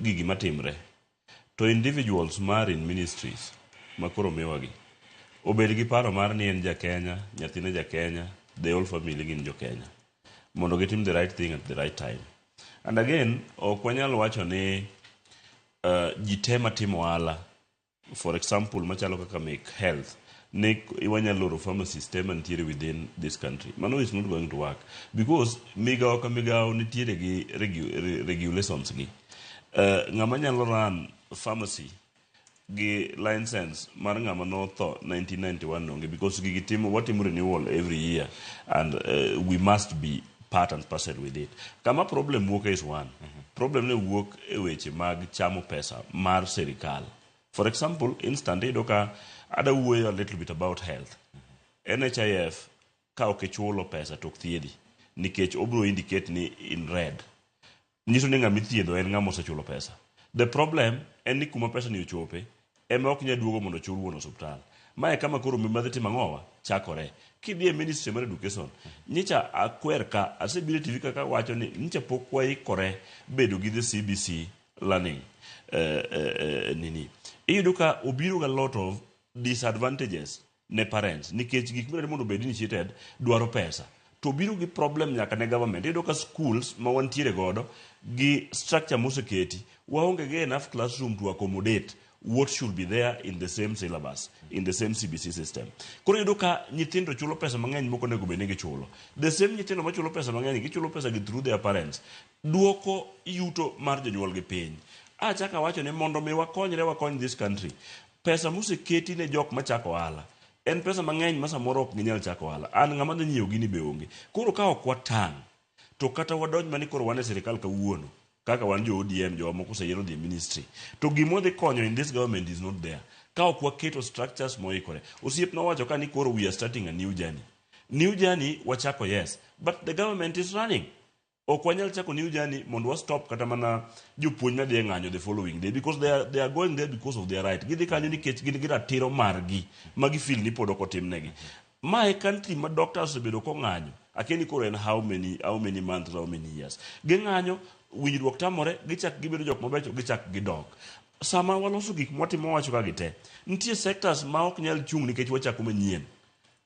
gigi matimre, to individuals mar in ministries ma koro miwagi obed gi paro mar ni en ja Kenya, nyathine ja Kenya, the whole family gin jo Kenya. Mondo gitim the right thing at the right time. And again, ok wanyal wacho ni ji te matimo ohala, for example, machalo kaka mek health, ni wanyalo loro pharmacies te mantiere within this country. Mano is not going to work. Because migawo ka migawo nitiere gi regulations gi. Ng'ama nyalo run pharmacy gi license mar ng'ama notho 1991 onge, because gigi timo, watimo renewal every year and we must be part and parcel with it. Kama problem wuok is one. Problem ne wuok e weche mag chamo pesa mar sirikal. For example, instant iyudo ka ada wuoyo a little bit about health. NHIF ka ok ichulo pesa to ok thiedhi nikech obiro indicate ni in red. Nyiso ni ng'ama ithiedho en ng'ama osechulo pesa. The problem en ni kuma pesa ni ochope ema ok nyal duogo mondo ochul wuon osuptal. Mae kama koro mibadhi timo ang'owa chakore. Kidhi e ministry mar education, nyicha akwer ka asebiro e TV kaka wacho ni nyicha pok waikore bedo gi the CBC learning nini. Iyudo ka obiro ga lot of disadvantages ne parents nikech gik midwaro mondo obed initiated dwaro pesa. To biro gi problem nyaka ne government. Iyudo ka schools ma wantiere godo gi structure moseketi, waonge gi enough classroom to accommodate what should be there in the same syllabus, in the same CBC system. Koro iyudo ka nyithindo chulo pesa mang'eny mok onego bed ni gichulo. The same nyithindo machulo pesa mang'eny, gichulo pesa gi through their parents. Duoko yuto mar jonyuol gi piny. Achako awacho ni mondo mi wakonyre wakony this country, pesa moseketi ne jok machako ohala, en pesa mang'eny ma samoro ok ginyal chako ohala. An ng'ama dhi nyiewo gini be onge. Koro ka ok watang', to kata wadonj mani koro wan e sirikal kawuono, kaka wan jo ODM, jowa moko oseyiero dhi e ministry, to gima wadhi konyo in this government is not there. Ka ok waketo structures moikore. Osiepna owacho ka ni koro we are starting a new journey. New journey wachako, yes, but the government is running. Ok wanyal chako new journey mondo wa stop kata mana jopuonj madhi e ng'anyo the following day, because they are going there because of their right. Gidhi kanyo nikech gin gi ratiro margi ma gifeel ni pod ok otimnegi. Ma e country ma doctors osebedo kong'anyo, akia ni koro en how many months, how many years ging'anyo, winjruok tamore, gichak gibedo jok mabecho, gichak gidok. Sama waloso gik mwatimo, wacho ka gite nitie sectors ma ok nyal chung' nikech wachako manyien.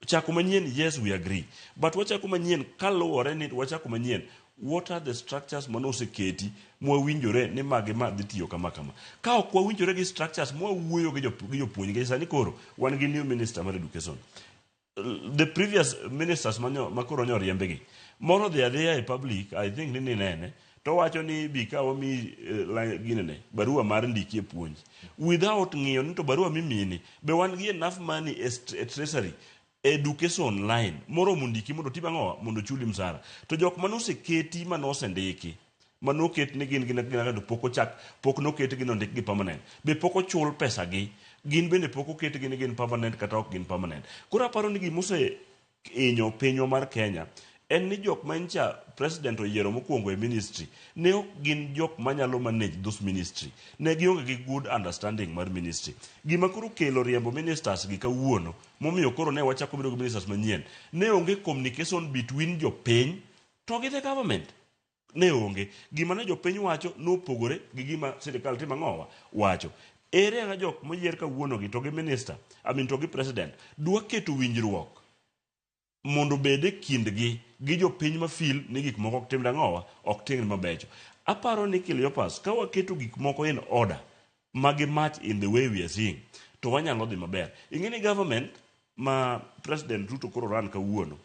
Chako manyien, yes, we agree, but wachako manyien kaluwore ni wachako manyien, what are the structures manoseketi mwawinjore ni magi ma dhi tiyo kama kama? Ka ok wawinjore gi structures mwawuoyo gi jopuonj, nikech sani koro wan gi new minister mar education. The previous ministers manyo makoro nyo riembegi, moro dhi adhiya e public, I think ni ninene to wacho ni bi ka wami ginene barua mar ndiki e puonj without ng'iyo ni to barua mimini be wan gi enough money e treasury, education line moromo ndiki mondo tim ang'owa, mondo chuli msara. To jok manoseketi, manosendiki, manoket ni gin to pok ochak, pok noketgi nondikgi permanent, be pok ochul pesa gi, gin bende pok oketgi ni gin permanent kata ok gin permanent. Koro aparo ni gimose hinyo pinywa mar Kenya en ni jok mancha president oyiero mokwongo e ministry ne ok gin jok manyalo manage those ministry, ne gionge gi good understanding mar ministry. Gima koro kelo riembo ministers gi kawuono, momiyo koro ne wachako bedo gi ministers manyien, ne onge communication between jopiny to gi the government. Ne onge gima ne jopiny wacho nopogore gi gima sirikal timo ang'owa wacho. Ere kaka jok moyier kawuono gi to gi minister, I mean, to gi president dwa keto winjruok mondo obed e kindgi gi jopiny ma feel ni gik moko ok timre ang'owa, ok timre mabecho? Aparo ni Cleopas, ka waketo gik moko in order ma gi match in the way we are seeing, to wanyalo dhi maber. Ing'e ni government ma President Ruto koro ran kawuono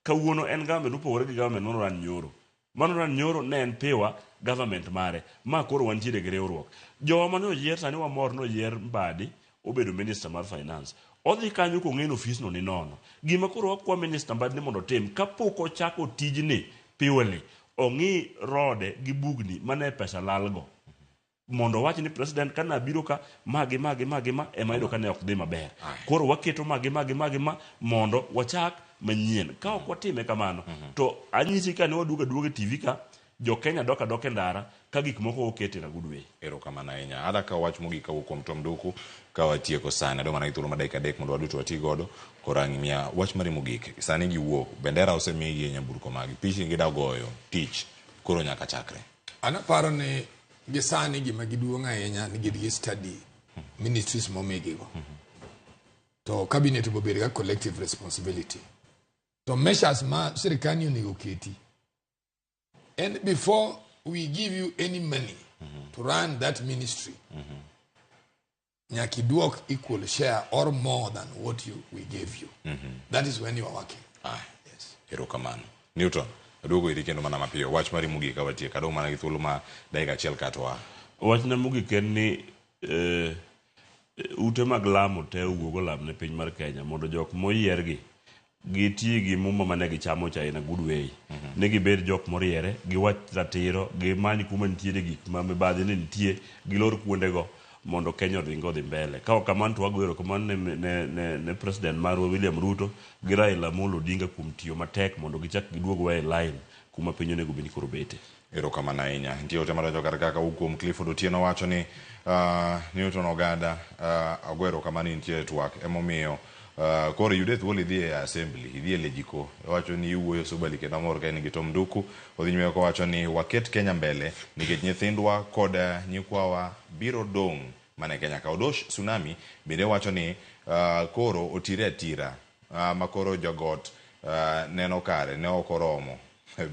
kawuono en government mopogore gi government mano ran nyoro. Mano ran nyoro ne en piwa government mare ma koro wantiere gi riwruok. Jowa mane oyier sani, wamor noyier Mbadi obedo minister mar finance, odhi kanyo kong'e ni ofisno ni nono. Gima koro wakwa minister Mbadi ni mondo otim kapok ochako tijni purely, ong'i rode gi bugni mane pesa lalgo, mondo owach ni president, ka nabiro ka magi magi magi ma ema yudo ka ne ok dhi maber, koro waketo magi magi magi ma mondo wachak manyien. Ka ok watime kamano, to anyisi ka ne waduogo aduoga e TV ka jo Kenya dok adoka e ndara ka gik moko oket in a good way. Erokamano ahinya. Ada ka wach mogik kawuok kuom Tom Nduku ka watieko sani. Adwa mana gi thuolo mar dakika 3 mondo waduto wati godo. Koro ang' miya wach mari mogik. Sani giwuok, bendera osemigi e nyamburko magi, pichni gida goyo, tich koro nyaka chakre. An aparo ni gi sani gima giduong' ahinya ni gin gi study ministries momigigo. To cabinet obedo ga collective responsibility. To measures ma sirikal ni onego keti and before we give you any money to run that ministry, nyaka iduok equal share or more than what we gave you. That is when you are working. Ah, yes. Erokamano. Newton, aduogo iri kendo mana mapiyo. Wach mari mogik ka watieko. Adong' mana gi thuolo ma dakika 1 kato wa. Wachna mogik en ni ute mag lamo te owuog olam ne piny mar Kenya mondo jok moyiergi giti gi muma mane gichamo cha in a good way, ni gibed jok moriere, giwach ratiro, gimany kuma nitiere gik ma mibadhi ni nitie, gilor kuondego mondo Kenya odhi odhi mbele. Ka ok kamano to wagoyo erokamano ne president marwa William Ruto gi Raila Amolo Odinga kuom tiyo matek mondo gichak giduogwa e line kuma piny onego bed ni koro bete. Erokamano ahinya. Nitie ote madonjo kar kaka wuok kuom Clifford Otieno, wacho ni Newton Ogada, ago erokamano, intie e twak emomiyo koro iyude thuolo idhi e assembly, idhi e lejiko. Owacho ni iwuoyo sobali kendo amor ka in gi Tom Nduku. Odhi nyime kowacho ni waket Kenya mbele nikech nyithindwa kod nyikwawa biro dong' mana e Kenya ka. Odosh Tsunami bende wacho ni koro otire atira ma koro jogot neno kare ne ok oromo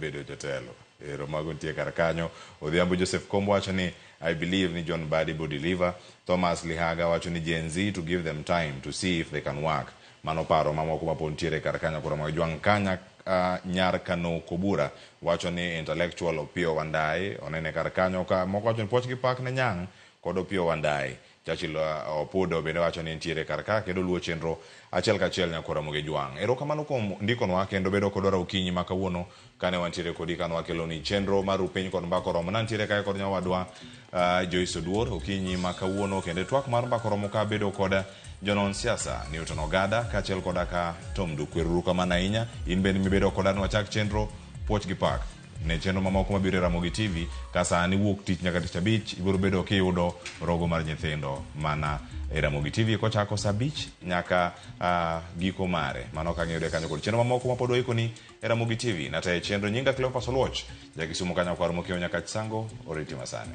bedo jotelo. Ero mago nitie kar kanyo. Odhiambo Joseph Kombo wacho ni I believe ni John Mbadi bo deliver. Thomas Lihaga wacho ni Gen Z to give them time to see if they can work. Mano paro mamoko mapod nitiere kar kanyo. Koro Jwang' Kanya nyar Kano Kobura wacho ni intellectual Opiyo Wandayi onene kar kanyo, ka moko wacho ni puoch gi pak ne Nyang' kod Opiyo Wandayi. Churchill Opudo bende wacho ni entiere kar ka kendo luwo chenro achiel kachiel nyakwar Ramogi Jwang'. Erokamano kuom ndikonwa kendo bedo kodwa okinyi ma kawuono kane wantiere kodi kane wakeloni chenro mar Rupiny kod Mbaka Oromo. Nantiere kae kod nyawadwa Joyce Oduor okinyi ma kawuono kendo e twak mar Mbaka Oromo ka bedo kod jonon siasa Newton Ogada kaachiel koda ka Tom Nduku. Ero uru kamano ahinya. In bende mibedo koda nwachak chenro puoch gi pak ne chenro mamoko mabiro e Ramogi TV ka sani wuok tich nyaka tich abich ibiro bedo kiyudo rogo mar nyithindo mana e Ramogi TV kochako saa abich nyaka giko mare. Mano ka ng'iyude kanyo kod chenro mamoko mapod waikoni e Ramogi TV. Natayo chenro nyinga Cleophas Oluoch, ja Kisumu kanyakwar mokiewo Nyakach Sango, oriti masani.